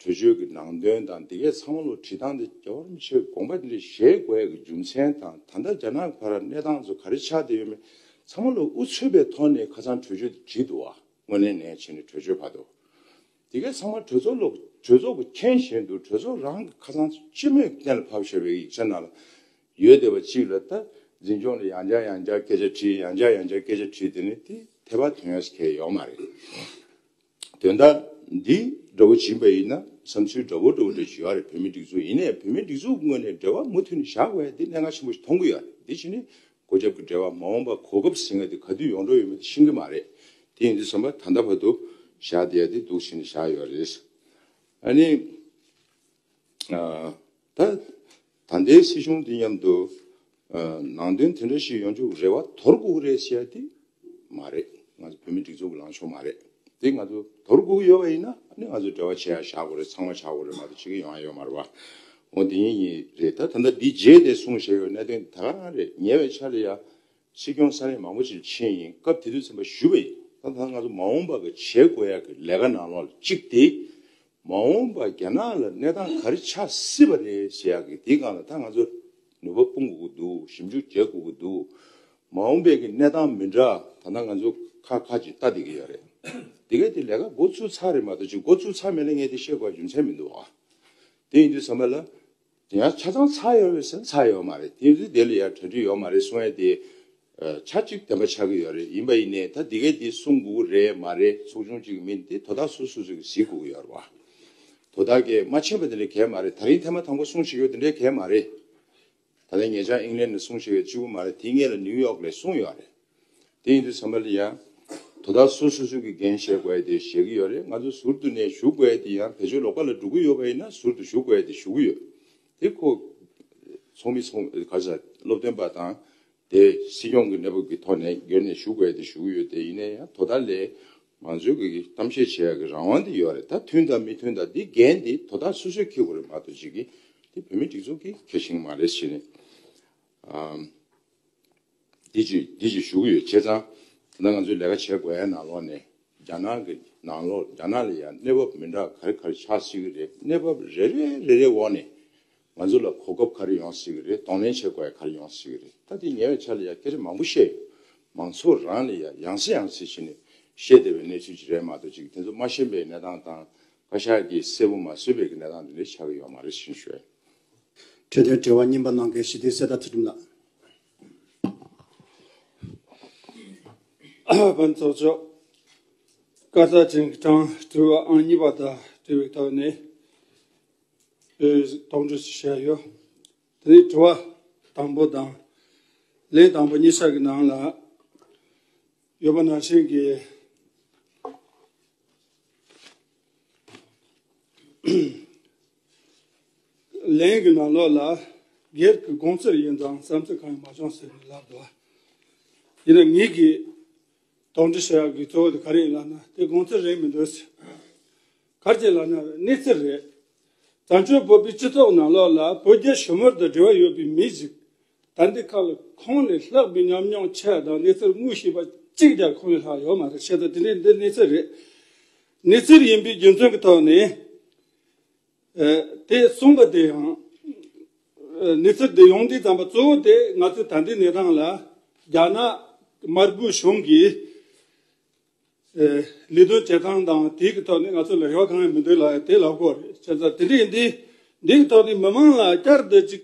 གྲོས་ཆོད་ཀྱི་ནང་དོན་དང་དེ་གའི་ཚང་མ་ལོ་བྲིས་སྟངས་དེ་རྒྱལ་བ་རིན་པོ་ཆེའི་དགོངས་པ་དེ་འདྲ་བཞེས་དགོས་ཡག་གི་རྒྱུ་མཚན་དང་། ད་ལྟ་རྒྱ་ནག་གི་བར་གནས་སྟངས་ཚོ་ག་རེ་ཆགས་བསྡད་ཡོད་མེད་ཚང་མ་ལོ་འུ་ཚོད་པའི་ཐོག་ནས་ཁ་སང་གྲོས་ཆོད་དེ་བྲིས་འདུག་བ། དངོས་གནས་ནས་བྱས་ནས་གྲོས་ཆོད་བར་དུ། དེ་གའི་ཚང་མ་གྲོས་ཚོགས་ལོ་གྲོས་ཚོགས་ཀྱིས་མཁྱེན་བཞིན་དུ་གྲོས་ཚོགས་རང་གི་ཁ་སང་སྤྱི་མོས་གཏན་ལ་ཕབ་བཞག་པའི་ཡིག་ཆ་ནང་ལ་ཡོད་བསྡད་པ་གཅིག་ལ། ད་འཛིན་སྐྱོང་ལ་ཡང་བསྐྱར་ཡང་བསྐྱར་སྐད་ཆ་དྲིས། ཡང་བསྐྱར་ཡང་བསྐྱར་སྐད་ཆ་དྲིས། དེ་ནི་དེ་ཐེ་བ་དོན་ཡོད་ས་གང་ཡང་ཡོད་མ་རེད། དོན་དག་འདི་འདྲ་བོ་ཕྱིན་པ་ཡིན་ན་བསམ་ཚུལ་འདྲ་བོ་འདྲ་བོ་འདྲ་ཞིག་ཡོད་རེད། བོད་མིའི་སྒྲིག་འཛུགས་ཡིན་ནའི་བོད་མིའི་སྒྲིག་འཛུགས་ངོས་ནས་འབྲེལ་བ་མུ་མཐུད་ནས་བཞག་དགོས་ཡ་འདི་གནད་འགག་ཆེན་པོ་ཞིག་མཐོང་གི་ཡོད་རེད། འདི་བྱས་ནས་སྒོ་རྒྱབ་ཀྱི་འབྲེལ་བ་མ་འོངས་པ་གོ་སྐབས་ཟེར་མཁན་འདི་ག་དུས་ཡོང་འགྲོ་ཡོད་མེད་དེ་ཤེས་ཀྱི་མ་རེད། དེ་ཡིན་དུས་ཙམ་པ་ད་ལྟ་བར་དུ་བཞག་བསྡད་ཡ་འདི་འདུག་བྱས་ནས་བཞག་ཡོད་རེད། ཨ་ནི། ཨ། ད་ད་ལྟའི་སྲིད་གཞུང་འདི་མཉམ་དུ་ཨ་ནང་དོན་དེ་འདྲ་ཞིག་ཡོང་རྒྱུ་རེ་བ་དོར་དགོས་ཀྱི་རེད་ཟེར་ཡ་དེ་མ་རེད། ང་ཚོ་བོད་མི་སྒྲིག་འཛུགས་ཀྱི་ལངས་ཕྱོགས་མ་རེད། དེ་ང་ཚོ་དོར་དགོས་ཀྱི་ཡོད་པ་ཡིན་ན་ཨ་ནི་ང་ཚོ་འབྲེལ་བ་བྱེད་ཡ་བཞག་དགོས་རེད། ཚང་མ་བྱ་དགོས་རེད་མ་གཏོགས་བྱེད་ཀྱི་ཡོང་ཡ་ཡོད་མ་རེད་བ། འོ་དེ་ཡིན་ཡིན་རེད། ད་ད་ལྟ་འདི་རྗེས་དེ་གསུངས་བཞག་ཡོད་གནད་དོན་ད་ག་རང་རེད། ཉེ་བའི་ཆར་ལ་ཡ་སྲིད་སྐྱོང་ས་གནས་མང་པོ་ཅིག་ཕྱིན་ཡིན། སྐབས་དེ་དུས་ཙམ་པ་ཞུས་པ་ཡིན། ད་ད་ང་ཚོ་མ་འོངས་པ་གི་བྱེད་དགོས་ཡ་གི་ལས་ཀ་ནང་ལོགས་ལ་གཅིག་དེ། མ་འོངས་པ་རྒྱ་ནག་ལ་གནས་སྟངས་ག་རེ་ཆགས་སྲིད་པ་རེད་ཟེར་ཡག་གི་དེའི་སྒང་ལ་ད་ང་ཚོ་ནུས་པ་སྤུངས་དགོས་ཀྱི་འདུག་ཞིབ་འཇུག་བྱེད་དགོས་ཀྱི་འདུག་མ་འོངས་པའི་གི་གནས་སྟངས་མི་འདྲ་ད་ལྟ་ང་ཚོ་ཁ་ཁ་ཅིག་ལྟ་བསྡད་ཀྱི་ཡོད་རེད། དེ་གས་དེ་ལས་ཀ་འགོ་ཚུགས་ཚར་རེད་མ་གཏོགས་ཅིག་འགོ་ཚུགས་ཚར་མེད་ན་ངས་དེ་བཤད་དགོས་རྒྱུ་མཚན་མི་འདུག་ཨ། དེ་ཡིན་དུས་ཙམ་པ་ལ་དེ་ཡང་ཆ་ཚང་ཚར་ཡོད་རེད་ཟེར་ན་ཚར་ཡོད་མ་རེད། དེ་ཡིན་དུས་དེ་ལ་ཡང་གྲ་སྒྲིག་ཡོད་མ་རེད་གསུང་ཡ་དེ། ཆ་གཅིག་བདེན་པ་ཆགས་ཀྱི་ཡོད་རེད། ཡིན་པ་ཡིན་ནའི་ད་འདི་གས་འདི་གསུང་དགོས་ཀྱི་རེད་མ་རེད། ཚོགས་ཆུང་གཅིག་གི་མིང་འདི་དོ་བདག་སོ་སོ་སོ་གིས་གཟིགས་དགོས་ཀྱི་ཡོད་རེད་བ། དོ་བདག་གིས་མ་ཕྱིན་པ་དེ་འདྲ་གལ་མ་རེད། ད་རིང་ཐེངས་མ་དང་པོ་གསུང་བཞིན་ཡོད་དེ་འདྲའི་གལ་མ་རེད། ད་ལྟ་ཉེ་ཆར་ཨིང་ལན་ནས་གསུང་བཞིན་ཡོད་གཅིག་པུ་མ་རེད། དེ་སྔས་ལ་ནིའུ་ཡོག་ལ་གསུངས་ཡོད་རེད། དེ་ཡིན་དུས་ཙམ་པ་ལ་ཡང་དོ་བདག་སོ་སོ་སོ་གིས་འགན་བཞེས་དགོས་ཡ་དེ་བཞེས་ཀྱི་ཡོད་རེད། ང་ཚོ་ཟུར་དུ་ནས་ཞུ་དགོས་ཡ་དེ་ཡང་བེད་སྤྱོད་ལོགས་ཀ་ལ་འགྲོ་གི་ཡོད་པ་ཡིན་ན་ཟུར་དུ་ཞུ་དགོས་ཡ་དེ་ཞུ་གི་ཡོད། དེ་ཁོ་ཚོགས་མི་ཚོགས་ག་ས་སློབ་སྟོན་པ་དང་། དེ་སྲིད་སྐྱོང་གི་གནས་བབ་ཀྱི་ཐོག་ནས་སྒེར་ནས་ཞུ་དགོས་ཡ་དེ་ཞུ་གི་ཡོད། དེ་ཡིན་ན་ཡང་དོ་བདག་ལས་ང་ཚོའི་གི་གཏམ་བཤད་བྱེད་ཡ་གི་རང་དབང་དེ་ཡོད་རེད། ད་མཐུན་དང་མི་མཐུན་དང་འདི་འགན་དེ་དོ་བདག་སོ་སོས་འཁྱེར་དགོས་རེད་མ་གཏོགས་ཅིག་གི་དེ་བོད་མིའི་སྒྲིག་འཛུགས་ཀྱིས་འཁྱེར་ཤེས་ཀྱི་མ་རེད་ཟེར་ནས། ཨམ། འདི་ཅིག་འདི་ཅིག་ཞུ་གི་ཡོད། བྱས་ཙང་ད་ང་ཚོའི་ལས་ཀ་བྱེད་དགོས་ཡ་ནང་ལོགས་ནས་རྒྱ་ནག་གི་ནང་ལོགས་རྒྱ་ནག་ལ་ཡང་གནས་བབ་མི་འདྲ་ག་རེ་ག་རེ་ཆགས་སྲིད་ཀྱི་རེད། གནས་བབ་རེ་རེ་རེ་རེ་འོག་ནས་ང་ཚོ་ལ་གོ་སྐབས་ག་རེ་ཡོང་སྲིད་ཀྱི་རེད། གདོང་ལེན་བྱེད་དགོས་ཡ་ག་རེ་ཡོང་སྲིད་ཀྱི་རེད། ད་དེ་ཉེ་བའི་ཆར་ལ་ཡང་སྐད་ཆ་མང་པོ་བཤད་ཡོད། མང་ཚོགས་རང་ལ་ཡང་ཡང་སེ་ཡང་སེ་བྱས་ནས་བཤད་བསྡད་པའི་གནས་ཚུལ་ཅིག་རེད་མ་གཏོགས་ཅིག་དེ་ཚོ་མ་ཤེས་པའི་གནས་སྟངས་དང་བཀའ་ཤག་གིས་གསལ་པོ་མ་བཟོས་པའི་གནས་སྟངས་དེ་འདྲ་ཆགས་ཀྱི་ཡོད་མ་རེད་ཞེས་ཞུ་ཡ་ཡིན། འཕྲོས་དོན་དྲི་བ་གཉིས་པ་གནང་མཁན་ཞི་བདེའི་གསེར་རྟ་ཚུལ་ཁྲིམས་ལགས། ཕན་ཚོགས་མཆོག་བཀའ་རྩ་ཅན་གྱི་གྲངས་དྲི་བ་ཨང་གཉིས་པ་དང་འབྲེལ་བའི་ཐོག་ནས་དོགས་འདྲི་ཞིག་བྱས་ཡོད། དེ་ནས་དྲི་བ་དང་པོ་དང་ལན་དང་པོ་གཉིས་ཆ་གི་ནང་ལ་ཡོད་པ་ནང་བཞིན་གྱི། ལན་གྱི་ནང་ལོགས་ལ་སྒེར་གྱི་དགོངས་ཚུལ་ཡིན་ཙང་བསམ་ཚུལ་གང་ཡང་མ་བྱུང་ཟེར་ནས་ལབ་འདུག་ཡིན་ན་ངེད་ཀྱིས་དོགས་འདྲི་བྱ་ཡག་གི་གཙོ་བོ་དེ་ག་རེ་ཡིན་ལབ་ན་དེ་དགོངས་ཚུལ་རེད་མི་འདུག་ག་རེ་བྱས་ལབ་ན་གནས་ཚུལ་རེད། བཙན་བྱོལ་བོད་པའི་སྤྱི་ཚོགས་ནང་ལོགས་ལ་བོད་རྒྱ་ཞི་མོལ་དང་འབྲེལ་བ་ཡོད་པའི་མི་ཞིག་ད་འདི་ཁ་ལ་ཁོང་ལས་ལྷག་པའི་ཉམས་མྱོང་ཆེ་དང་གནས་ཚུལ་དངོས་ཤེས་པ་གཅིག་ཀྱང་ཁོང་ལས་ལྷག་ཡོད་མ་རེད། བྱས་ཙང་དེ་འདྲའི་འདི་གནས་ཚུལ་རེད། གནས་ཚུལ་ཡིན་པའི་རྒྱུ་མཚན་གྱི་ཐོག་ནས། ཨ། དེ་གསུངས་པ་དེ་ཡང་། ཨ། གནས་ཚུལ་དེ་ཡོང་དུས་ཙམ་པ་གཙོ་བོ་དེ་ང་ཚོས་ད་ལྟའི་གནས་སྟངས་ལ་རྒྱ་ནག་དམར་པོའི་གཞུང་གིས། ཨ། ལས་དོན་བྱེད་སྟངས་དང་དེའི་གི་ཐོག་ནས་ང་ཚོ་ལ་རེ་བ་གང་ཡང་མི་འདུག་ལབ་ཡ་དེ་ལབ་དགོས་རེད། བྱས་ཙང་དེ་འདྲ་ཡིན་དུས་འདིའི་གི་ཐོག་ནས་མི་མང་ལ་བསྐྱར་དུ་ཅིག་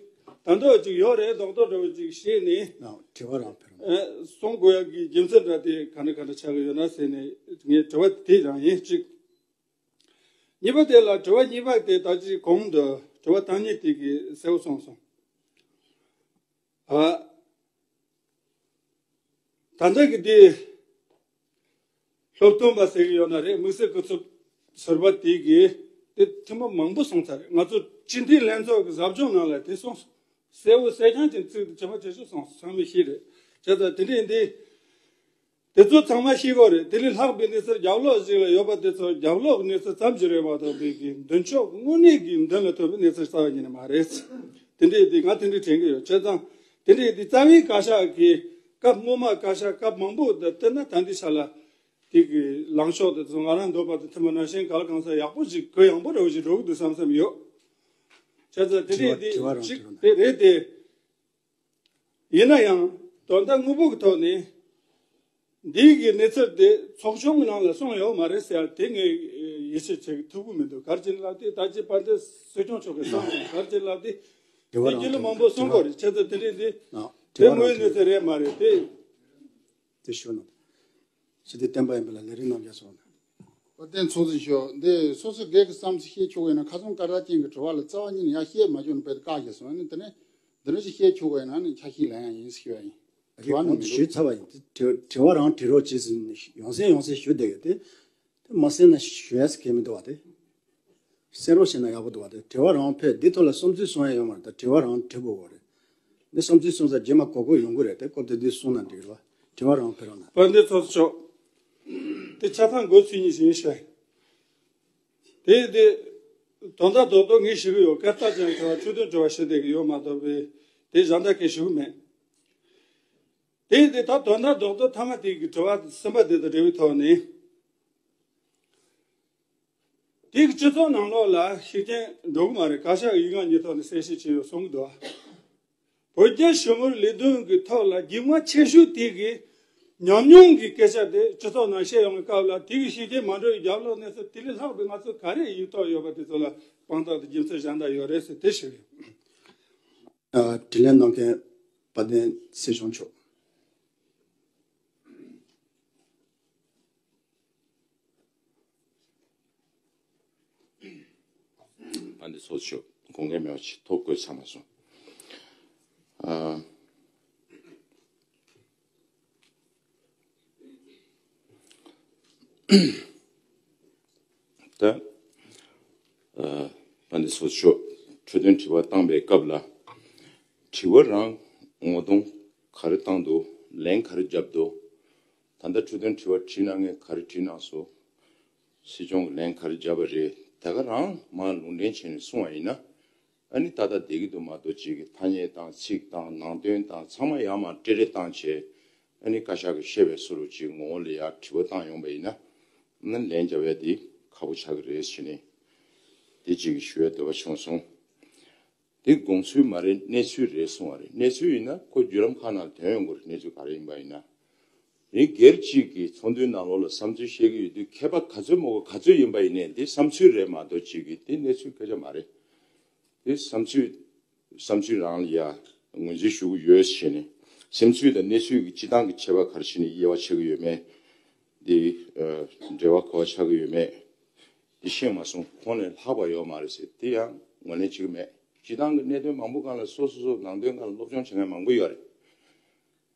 ད་འདོད་ཅིག་ཡོད་རེད། རྡོག་རྡོག་འདྲ་བོ་ཅིག་བཤད་ནས། ཨ། དྲི་བ་རང་ཕེབས། ཨ། གསུང་དགོས་ཡ་གི་རྒྱུ་མཚན་འདྲ་དེ་ག་འདྲ་ག་འདྲ་ཆགས་ཀྱི་ཡོད་ན་ཟེར་ནས་ངས་དྲི་བ་དེ་རང་ཡིན་གཅིག་གཉིས་པ་དེ་ལ་དྲི་བ་གཉིས་པ་དེ་ད་ཅི་གོང་དུ་དྲི་བ་བཏང་མཁན་དེ་གིས་གསལ་པོ་གསུངས་སོང་། ཨ། ད་ལྟ་གི་དེ་སློབ་སྟོན་པ་ཟེར་གི་ཡོད་ན་རེད། དམིགས་བསལ་སྐུ་ཚབ་ཟུར་པ་དེ་གིས་དེ་ཐེངས་མ་མང་པོ་གསུངས་ཚར་རེད། ང་ཚོ་སྤྱི་འཐུས་ལྷན་ཚོགས་ཀྱི་ཟབ་སྦྱོང་ནང་ལ་དེ་གསུངས་སོང་། གསལ་པོ་གསལ་རྐྱང་ཅན་ཚིག་དེ་ཇི་མ་ཇི་བཞིན་གསུངས་སོང་། ཚང་མས་ཤེས་རེད། བྱས་ཙང་དེ་འདྲ་ཡིན་དུས། དེ་ཚོ་ཚང་མ་ཤེས་དགོས་རེད། དེ་ལས་ལྷག་པའི་གནས་ཚུལ་རྒྱབ་ལོགས་ཤིག་ལ་ཡོད་པ་དེ་ཚོ་རྒྱབ་ལོགས་ཀྱི་གནས་ཚུལ་ཙམ་ཞིག་རེད་མ་གཏོགས་པའི་གི་མདུན་ཕྱོགས་དངོས་གནས་ཀྱི་མདུན་ལ་ཐོན་པའི་གནས་ཚུལ་རྩ་བ་ཉིད་ནས་མ་རེད། དེ་འདྲའི་དེ་ང་དེ་འདྲའི་དྲན་གྱི་ཡོད། བྱས་ཙང་དེ་འདྲའི་དེ་རྩ་བའི་བཀའ་ཤག་གི་སྐབས་སྔོན་མ་བཀའ་ཤག་སྐབས་མང་པོ་དང་བསྟུན་ན་ད་འདི་ཆ་ལ་དེ་གི་ལངས་ཕྱོགས་དེ་ཚོ་ང་རང་འདོད་པ་དང་མཐུན་པ་ནང་བཞིན་ག་ལ་གང་ས་ཡག་པོ་ཞིག་གུ་ཡངས་པོ་འདྲ་བོ་ཞིག་འགྲོ་གི་འདུག་བསམ་བསམ་ཡོད། བྱས་ཙང་དེ་འདྲའི་དེ་གཅིག་དེ་རེད་དེ། ཡིན་ན་ཡང་དོན་དག་དངོས་པོ་གི་ཐོག་ནས་འདིའི་གི་གནས་ཚུལ་དེ་ཚོགས་ཆུང་གི་ནང་ལ་གསུངས་ཡོད་མ་རེད་ཟེར་ཡ་དེ་ངས་ཡིད་ཆེས་བྱེད་ཐུབ་ཀྱི་མི་འདུག་ག་རེ་བྱས་ནས་ལབ་དུས་ད་ཅི་དཔལ་ལྡན་སྲིད་སྐྱོང་མཆོག་གིས་གསུངས་སོང་། ག་རེ་བྱས་ནས་ལབ་དུས་དེ་རྒྱུན་ལ་མང་པོ་གསུང་དགོས་རེད། བྱས་ཙང་དེ་འདྲས་དེ་དེ་དངོས་ཡོད་གནས་ཚུལ་རེད་མ་རེད་དེ། དེ་ཞུ་ན། ཞི་བདེ་བསྟན་པ་ཡིན་པ་ལ་ལས་རིགས་རྣམ་རྒྱལ་སོགས་ནས། བསྟན་ཚོགས་གཙོ་མཆོག་འདི་སོ་སོ་སྒེར་གྱི་བསམ་ཚུལ་བཤད་ཆོག་གི་ཡིན་ན། ཁ་སང་སྐད་གྲགས་ཅན་གྱི་དྲི་བ་ལ་རྩ་བ་ཉིད་ནས་ཡང་བཤད་མ་བཅུག་ན་དཔེ་དཀའ་བཞག་སོང་། ཨ་ནི་དེ་ནས་འདི་འདྲ་ཞིག་བཤད་ཆོག་གི་ཡིན་ན་ནི་ཆ་ཤས་ལེན་ཡ་ཡིན་ཞུ་ཡ་ཡིན། དྲི་བ་ནི་མི་འདུག་ཞུས་ཚར་བ་ཡིན། དེ་དྲི་དྲི་བ་རང་དྲི་རོགས་བྱེད་ཟེར་ནས་ཡོང་སེ་ཡོང་སེ་ཞུ་བསྡད་ཡོད་དེ། དེ་མ་གསན་ན་ཞུ་ཡ་ཟེར་མཁན་མི་འདུག་བ་དེ། གསན་རོགས་བྱས་ན་ཡག་པོ་འདུག་བ་དེ། དྲི་བ་རང་ཕེབས་འདི་ཐོག་ལ་བསམ་ཚུལ་གསུང་ཡ་ཡོད་མ་རེད། ད་དྲི་བ་རང་དྲི་དགོས་བ་རེད། འདི་བསམ་ཚུལ་གསུང་ས་རྗེས་མ་གོ་གོ་ཡོང་གི་རེད་དེ། སྐབས་དེ་དུས་གསུང་ན་འགྲིག་རེད་བ། དྲི་བ་རང་ཕེབས་རོགས་གནང་། དཔལ་ལྡན་ཚོགས་གཙོ་མཆོག་དེ་ཆ་ཚང་འགོད་ཚུལ་གཉིས་ཤིག་ཡིན་ཤག་དེ་དེ་དོན་དག་རྡོག་རྡོག་ངས་ཞུ་གི་ཡོད། སྐད་བཏགས་ཅན་དྲི་བ་ཆོས་དོན་དྲི་བ་ཞུ་བསྡད་ཀྱི་ཡོད་མ་གཏོགས་པའི་དེ་གཞན་དག་གིས་ཞུ་གི་མེད། དེ་དེ་ད་དོན་དག་རྡོག་རྡོག་མཐའ་མ་དེ་གི་དྲི་བ་གསུམ་པ་དེ་དང་འབྲེལ་བའི་ཐོག་ནས། དེ་གི་སྤྱི་ཚོགས་ནང་ལོགས་ལ་ཤུགས་རྐྱེན་འགྲོ་གི་མ་རེད། བཀའ་ཤག་གི་ཡིག་ངག་གཉིས་ཐོག་ནས་གསལ་བཤད་བྱས་ཡོད་གསུང་གི་འདུག་བོད་རྒྱ་ཞི་མོལ་ལས་དོན་གྱི་ཐོག་ལ་རྒྱུས་མངའ་ཆེ་ཤོས་དེ་གི་ཉམས་མྱོང་གི་སྐད་ཆ་དེ་སྤྱི་ཚོགས་ནང་བཤད་ཡོང་བའི་སྐབས་ལ་དེ་གི་ཤུགས་རྐྱེན་མ་འགྲོ་བའི་རྒྱབ་ལོགས་གནས་ཚུལ་དེ་ལས་ལྷག་པའི་ང་ཚོ་ག་རེ་ཡིག་ཐོག་ཡོད་པ་དེ་ཚོ་ལ་དཔང་རྟགས་དང་རྒྱུ་མཚན་གཞན་དག་ཡོད་རེད་ཟེར་དེ་ཞུ་གི་ཡོད། ཨ། དྲིས་ལན་གནང་མཁན་དཔལ་ལྡན་སྲིད་སྐྱོང་མཆོག་དཔལ་ལྡན་ཚོགས་གཙོ་མཆོག་དགོངས་འགལ་མེད་པ་ཞིག་ཐོ་འགོད་ཚར་མ་སོང་། ཨ། ད། ཨ། དཔལ་ལྡན་ཚོགས་གཙོ་མཆོག་འཕྲོས་དོན་དྲི་བ་བཏང་པའི་སྐབས་ལ། དྲི་བ་རང་ངོ་གདོང་ག་རེ་བཏང་འདུག་ལན་ག་རེ་བརྒྱབ་འདུག་ད་ལྟ་འཕྲོས་དོན་དྲི་བ་དྲིས་གནང་མཁན་ག་རེ་དྲིས་གནང་སོང་། སྲིད་སྐྱོང་གིས་ལན་ག་རེ་བརྒྱབ་པ་རེད། དེ་ག་རང་མར་ལུང་འདྲེན་བྱས་ནས་གསུངས་པ་ཡིན་ན། ཨ་ནི་ཏག་ཏག་བསྡད་ཀྱི་འདུག་མ་གཏོགས་ཅིག་གི་ཐ་སྙད་དང་ཚིག་དང་ནང་དོན་དང་ཚང་མ་ཡར་མར་ཀྲེ་ཀྲེ་བཏང་བྱས། ཨ་ནི་བཀའ་ཤག་གིས་བཤད་པའི་བཟོ་འདྲ་ཅིག་ངོ་བོ་ལ་ཡར་དྲི་བ་བཏང་ཡོང་པ་ཡིན་ན། ཨ་ནི་ལན་རྒྱག་ཡ་དེ་ཁག་པོ་ཆགས་ཀྱི་རེད་ཟེར་ནས། དེ་གཅིག་གི་ཞུ་ཡ་འདོད་པ་བྱུང་སོང་། དེ་དགོངས་ཚུལ་མ་རེད། གནས་ཚུལ་རེད་གསུང་བ་རེད། གནས་ཚུལ་ཡིན་ན་ཁོ་བརྒྱུད་ལམ་ཁག་ནང་ཐོན་ཡོང་དགོས་རེད། གནས་ཚུལ་ག་རེ་ཡིན་པ་ཡིན་ན། མི་སྒེར་གཅིག་གིས་ཚོགས་འདུའི་ནང་ལོགས་ལ་བསམ་ཚུལ་བཤད་ཀྱི་ཡོད་དུས་མཁས་པ་ག་ཚོད་མང་པོ་ག་ཚོད་ཡིན་པ་ཡིན་ནའི་དེ་བསམ་ཚུལ་རེད་མ་གཏོགས་གཅིག་གིས་དེ་གནས་ཚུལ་སྐད་ཆ་མ་རེད། དེ་བསམ་ཚུལ་བསམ་ཚུལ་རང་ལ་ཡ་ངོས་འཛིན་ཞུ་གི་ཡོད་ཟེར་ནས་བསམ་ཚུལ་དང་གནས་ཚུལ་གྱི་སྤྱི་བཏང་གི་ཁྱད་པར་ག་རེ་བྱས་ནས་དབྱེ་བ་ཕྱེ་གི་ཡོད་མེད་དེ། ཨ། འབྲེལ་བ་ག་པར་ཆགས་ཀྱི་ཡོད་མེད་དེ་ཤེས་མ་སོང་། ཁོང་ལས་ལྷག་པ་ཡོད་མ་རེད་ཟེར་དེ་ཡང་ངོས་ལེན་བྱེད་ཀྱི་མེད། སྤྱི་བཏང་གི་གནད་དོན་མང་པོ་སྒང་ལ་སོ་སོ་སོ་ནང་དོན་སྒང་ལ་སློབ་སྦྱོང་བྱེད་མཁན་མང་པོ་ཡོད་རེད།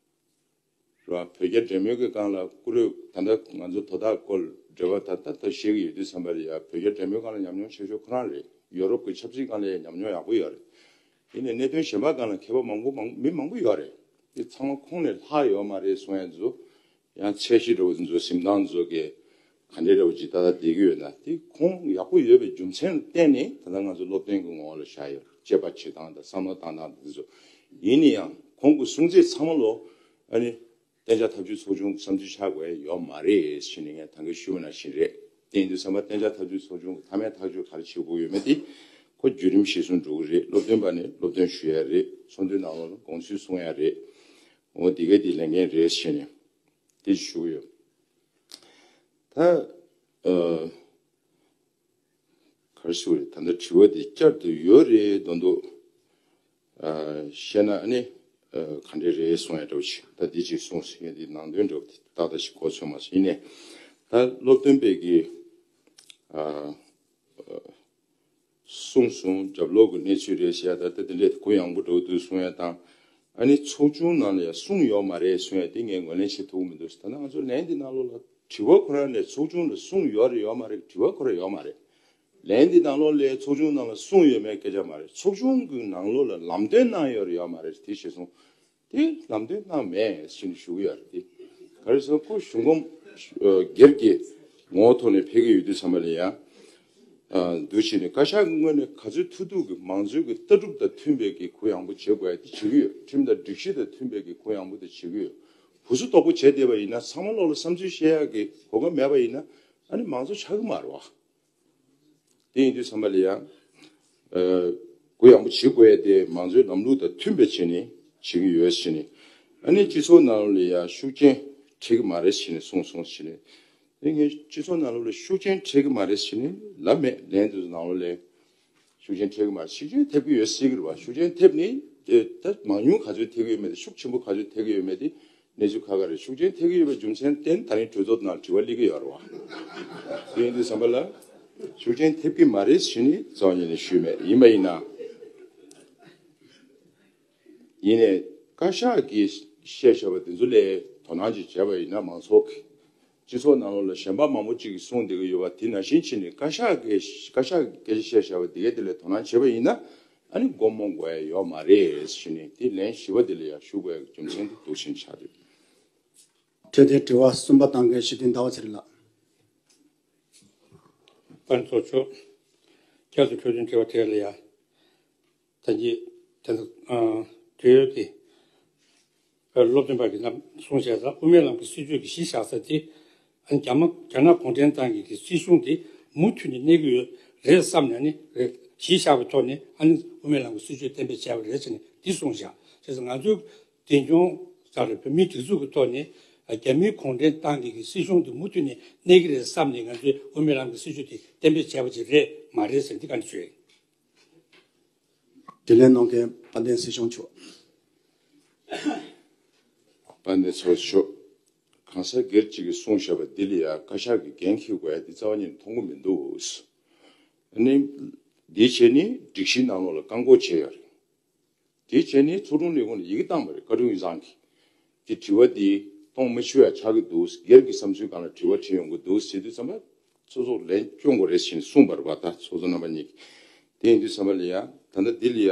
རེད་བ། བོད་རྒྱ་འབྲེལ་མོལ་གྱི་སྒང་ལ་བཀུར་འོས་ད་ལྟ་ང་ཚོ་དོ་བདག་སྐོར་འབྲེལ་བ་ད་ལྟ་ད་བཤད་ཀྱི་ཡོད་དུས་ཙམ་པ་ལ་ཡ་བོད་རྒྱ་འབྲེལ་མོལ་སྒང་ལ་ཉམས་མྱོང་ཆེ་ཤོས་ཁོ་རང་རེད། ཡོ་རོབ་ཀྱི་ཆབ་སྲིད་སྒང་ལ་ཡ་ཉམས་མྱོང་ཡག་པོ་ཡོད་རེད། ཡིན་ནའི་གནད་དོན་གཞན་པ་སྒང་ལ་མཁས་པ་མང་པོ་མང་མི་མང་པོ་ཡོད་རེད། དེ་ཚང་མ་ཁོང་ལས་ལྷག་ཡོད་མ་རེད་གསུང་ཡ་ཚོ་ཡང་ཚད་གཞི་འདྲ་བོ་ཚོ་འཛིན་སྟངས་ཚོ་གི་ག་འདྲ་འདྲ་བོ་ཅིག་ད་ལྟ་བསྡད་ཀྱི་ཡོད་ན་དེ་ཁོང་ཡག་པོ་ཡོད་པའི་རྒྱུ་མཚན་ལ་བརྟེན་ནས་ད་ལྟ་ང་ཚོ་སློབ་སྟོན་གྱི་ངོ་བོ་ལ་བཞག་ཡོད། དཔྱད་པ་བྱེད་སྟངས་དང་བསམ་བློ་བཏང་སྟངས་དེ་ཚོ། ཡིན་ན་ཡང་ཁོང་གི་གསུང་ཚིག་ཚང་མ་ལོ་ཨ་ནི་གཏན་འཇགས་ཐབས་ཇུས་ཚོགས་ཆུང་གི་བསམ་ཚུལ་ཆགས་དགོས་ཡ་ཡོད་མ་རེད་ཟེར་ནས་ངས་ད་གིན་ཞུས་པ་ནང་བཞིན་རེད། དེ་ཡིན་དུས་ཙམ་པ་གཏན་འཇགས་ཐབས་ཇུས་ཚོགས་ཆུང་གི་མཐའ་མའི་ཐག་གཅོད་ག་རེ་བྱེད་དགོས་ཡོད་མེད་དེ་ཁོ་བརྒྱུད་རིམ་གཞིར་བཟུང་འགྲོ་གི་རེད། སློབ་སྟོན་པ་ནས་སློབ་སྟོན་ཞུ་ཡ་རེད། ཚོགས་འདུའི་ནང་ལོགས་ལ་དགོངས་ཚུལ་གསུང་ཡ་རེད། འོ་དེ་ག་དེ་ལས་འགན་རེད་ཟེར་ནས་དེ་ཞུ་གི་ཡོད། ད་ཨ། ག་རེ་ཞུ་རེད། ད་ལྟ་དྲི་བ་དེ་བསྐྱར་དུ་ཡོད་རེད་མདོག་མདོག་ཨ། བཤད་ན་ཨ་ནི་ཨ། ག་འདྲ་རེད་གསུང་ཡ་འདྲ་བོ་ཞིག་ད་འདི་ཅིག་གསུངས་ཟེར་མཁན་དེ་ནང་དོན་འདྲ་བོ་དེ་ཏག་ཏག་ཞིག་གོ་ཚོད་མ་སོང་། ཡིན་ནའི་ད་སློབ་སྟོན་པས་ཀྱི་ཨ། གསུངས་སོང་། རྒྱབ་ལོགས་ཀྱི་གནས་ཚུལ་རེད་ཟེར་ཡ་ད་ལྟ་དེ་འདྲས་གུ་ཡངས་པོ་འདྲ་བོ་འདུག་གསུང་ཡ་དང་། ཨ་ནི་ཚོགས་ཆུང་ནང་ལ་ཡང་གསུངས་ཡོད་མ་རེད་གསུང་ཡ་དེ་ངས་ངོས་ལེན་བྱེད་ཐུབ་ཀྱི་མི་འདུག་ད་ལྟ་ང་ཚོ་ལན་འདི་ནང་ལོགས་ལ་དྲི་བ་ཁོ་རང་ནས་ཚོགས་ཆུང་ལ་གསུངས་ཡོད་རེད་ཡོད་མ་རེད། དྲི་བ་ཁོ་རང་ཡོད་མ་རེད། ལན་འདི་ནང་ལོགས་ལ་ཚོགས་ཆུང་ནང་ལ་གསུངས་ཡོད་མེད་སྐད་ཆ་མ་རེད། ཚོགས་ཆུང་གི་ནང་ལོགས་ལ་ལམ་སྟོན་གནང་ཡོད་རེད་ཡོད་མ་རེད་དེ་ཤེས་སོང་། དེ་ལམ་སྟོན་གནང་མེད་ཟེར་ནས་ཞུ་གི་ཡོད་རེད་དེ། ག་རེ་ཟེར་ན་ཁོ་གཞུང་གོམས་སྒེར་གྱི་ངོ་བོ་ཐོག་ནས་ཕེབས་ཀྱི་ཡོད་དུས་ཙམ་པ་ལ་ཡང་འདུག་བྱས་ནས་བཀའ་ཤག་གི་ངོས་ནས་ག་ཚོད་ཐུབ་ཐུབ་ཀྱི་མང་གཙོའི་གི་ལྟ་གྲུབ་དང་མཐུན་པའི་གི་གུ་ཡངས་པོ་བྱེད་དགོས་ཡ་དེ་བྱེད་ཀྱི་ཡོད། ཁྲིམས་དང་སྒྲིག་གཞི་དང་མཐུན་པའི་གི་གུ་ཡངས་པོ་དེ་བྱེད་ཀྱི་ཡོད། ཧུ་སུ་དོག་པོ་བྱས་བསྡད་པ་ཡིན་ན་ཚང་མ་ལོག་ལ་བསམ་ཚུལ་བཤད་ཡག་གི་གོ་སྐབས་མེད་པ་ཡིན་ན་ཨ་ནི་མང་གཙོ་ཆགས་ཀྱི་མ་རེད་བ། དེ་ཡིན་དུས་ཙམ་པ་ལ་ཡང་། ཨ། གུ་ཡངས་པོ་བྱེད་དགོས་ཡ་དེ་མང་གཙོའི་ལམ་ལུགས་དང་མཐུན་པའི་ཆ་ནས་བྱེད་ཀྱི་ཡོད་ཟེར་ནས། ཨ་ནི་སྤྱི་ཚོགས་ནང་ལོགས་ལ་ཡང་ཤུགས་རྐྱེན་འཕྲད་ཀྱི་མ་རེད་ཟེར་ནས་གསུངས་སོང་ཟེར་ནས། དེ་ངས་སྤྱི་ཚོགས་ནང་ལོགས་ལ་ཤུགས་རྐྱེན་འཕྲད་ཀྱི་མ་རེད་ཟེར་ནས་ལབ་མེད། ལན་དེ་ཚོ་ནང་ལོགས་ལ་ཤུགས་རྐྱེན་འཕྲད་ཀྱི་མ་རེད། ཤུགས་རྐྱེན་ཐེབས་ཀྱི་ཡོད་ཟེར་གྱི་རེད་བ། ཤུགས་རྐྱེན་ཐེབས་ནས་དེ་ད་མང་ཉུང་ག་ཚོད་ཐེབས་ཀྱི་ཡོད་མེད་དེ་ཤུགས་ཆེན་པོ་ག་ཚོད་ཐེབས་ཀྱི་ཡོད་མེད་དེ། གནས་ཚུལ་ཁག་ཁག་རེད། ཤུགས་རྐྱེན་ཐེབས་ཀྱི་ཡོད་པའི་རྒྱུ་མཚན་བརྟེན་ད་རིང་གྲོས་ཚོགས་ནང་དྲི་བ་སླེབས་ཀྱི་ཡོད་རེད་བ། དེ་ཡིན་དུས་ཙམ་པ་ལ་ཤུགས་རྐྱེན་ཐེབས་ཀྱི་མ་རེད་ཟེར་ནས་རྩ་བ་ཉིད་ནས་ཞུས་མེད། ཡིན་པ་ཡིན་ན། ཡིན་ནའི་བཀའ་ཤག་གིས་བཤད་བཞག་པ་དེ་ཚོ་ལ་དོ་སྣང་ཅིག་བྱས་པ་ཡིན་ན་མང་ཚོགས་ཀྱི་སྤྱི་ཚོགས་ནང་ལོགས་ལ་གཞན་པ་མང་པོ་ཅིག་གིས་གསུངས་བསྡད་ཀྱི་ཡོད་པ་དེ་ནང་བཞིན་བྱས་ནས་བཀའ་ཤག་གིས་བཀའ་ཤག་གིས་སྐད་ཆ་བཤད་བཞག་པ་དེ་གའི་དེ་ལ་དོ་སྣང་བྱས་པ་ཡིན་ན། ཨ་ནི་སྒོར་མོ་དགོས་ཡ་ཡོད་མ་རེད་ཟེར་ནས་དེ་ལན་བཞི་པ་དེ་ལ་ཡང་ཞུ་དགོས་ཡ་རྒྱུ་མཚན་དེ་འདུག་བཞིན་ཆགས་འདུག་འཕྲོས་དེ་དྲི་བ་གསུམ་པ་བཏང་མཁན་ཞི་བདེ་ཟླ་བ་ཚེ་རིང་ལགས། པ་ཚོགས་ཆོག་བསྐྱར་དུ་འཕྲོས་དོན་དྲི་བ་དེ་ལ་ཡ། ད་གིན་དེ་ཚོ་ཨ་དུས་ཡོད་དེ། ཨ་སློབ་སྟོན་པ་གིས་ནམ་གསུངས་བྱས་ཙང་དབུ་མའི་ལམ་གྱི་སྲིད་བྱུས་ཀྱི་གཞི་བཞག་ས་དེ། ཨ་ནི་རྒྱ་མ་རྒྱ་ནག་གུང་ཁྲན་ཏང་གི་གི་སྲིད་གཞུང་དེ་མུ་མཐུད་ནས་གནས་ཀྱི་ཡོད་རེད་བསམ་ནས་ནི་རེད། གཞི་བཞག་པའི་ཐོག་ནས་ཨ་ནི་དབུ་མའི་ལམ་གྱི་སྲིད་བྱུས་གཏན་འབེབས་བྱས་པ་རེད་ཟེར་ནས་འདི་གསུངས་བཞག་བྱས་ཙང་ང་ཚོའི་འཛིན་སྐྱོང་ས་རེད། བོད་མིའི་སྒྲིག་འཛུགས་ཀྱི་ཐོག་ནས་རྒྱ་མིའི་གུང་ཁྲན་ཏང་གི་གི་སྲིད་གཞུང་དེ་མུ་མཐུད་ནས་གནས་ཀྱི་རེད་བསམ་ནས་ང་ཚོས་དབུ་མའི་ལམ་གྱི་སྲིད་བྱུས་དེ་གཏན་འབེབས་བྱས་པ་ཅིག་རེད་མ་རེད་ཟེར་འདི་ག་ནས་ཞུ་ཡ་ཡིན། དྲིས་ལན་གནང་མཁན་དཔལ་ལྡན་སྲིད་སྐྱོང་མཆོག་དཔལ་ལྡན་ཚོགས་གཙོ། གང་ཟག་སྒེར་གཅིག་གིས་གསུངས་བཞག་པ་འདི་ལ་ཡ་བཀའ་ཤག་གིས་འགན་འཁྱེར་དགོས་ཡ་འདི་རྩ་བ་ཉིད་ནས་མཐོང་གི་མི་འདུག་ཨ་ནི། འདི་བྱས་ནི་སྒྲིག་གཞིའི་ནང་ལོགས་ལ་བཀག་འགོག་བྱས་ཡོད་རེད། དེ་བྱས་ནས་ཚོགས་དྲུང་ལས་ཁུངས་ལ་ཡི་གེ་བཏང་བ་རེད། བཀའ་དྲུང་ཡིག་ཚང་གིས། དེ་དྲི་བ་འདི་གཏོང་མི་ཆོག་ཡ་ཆགས་ཀྱི་འདུག་སྒེར་གྱི་བསམ་ཚུལ་སྒང་ལ་དྲི་བ་དྲིས་ཡོང་གི་འདུག་ཟེར་དུས་ཙམ་པ། སོ་སོར་ལན་སྐྱོན་དགོས་རེད་ཟེར་ནས་གསུངས་པ་རེད་པ། ད་ཚོགས་གཙོ་རྣམ་པ་གཉིས་ཀྱིས། དེ་ཡིན་དུས་ཙམ་པ་ལ་ཡ། ད་ལྟ་འདི་ལ་ཡ།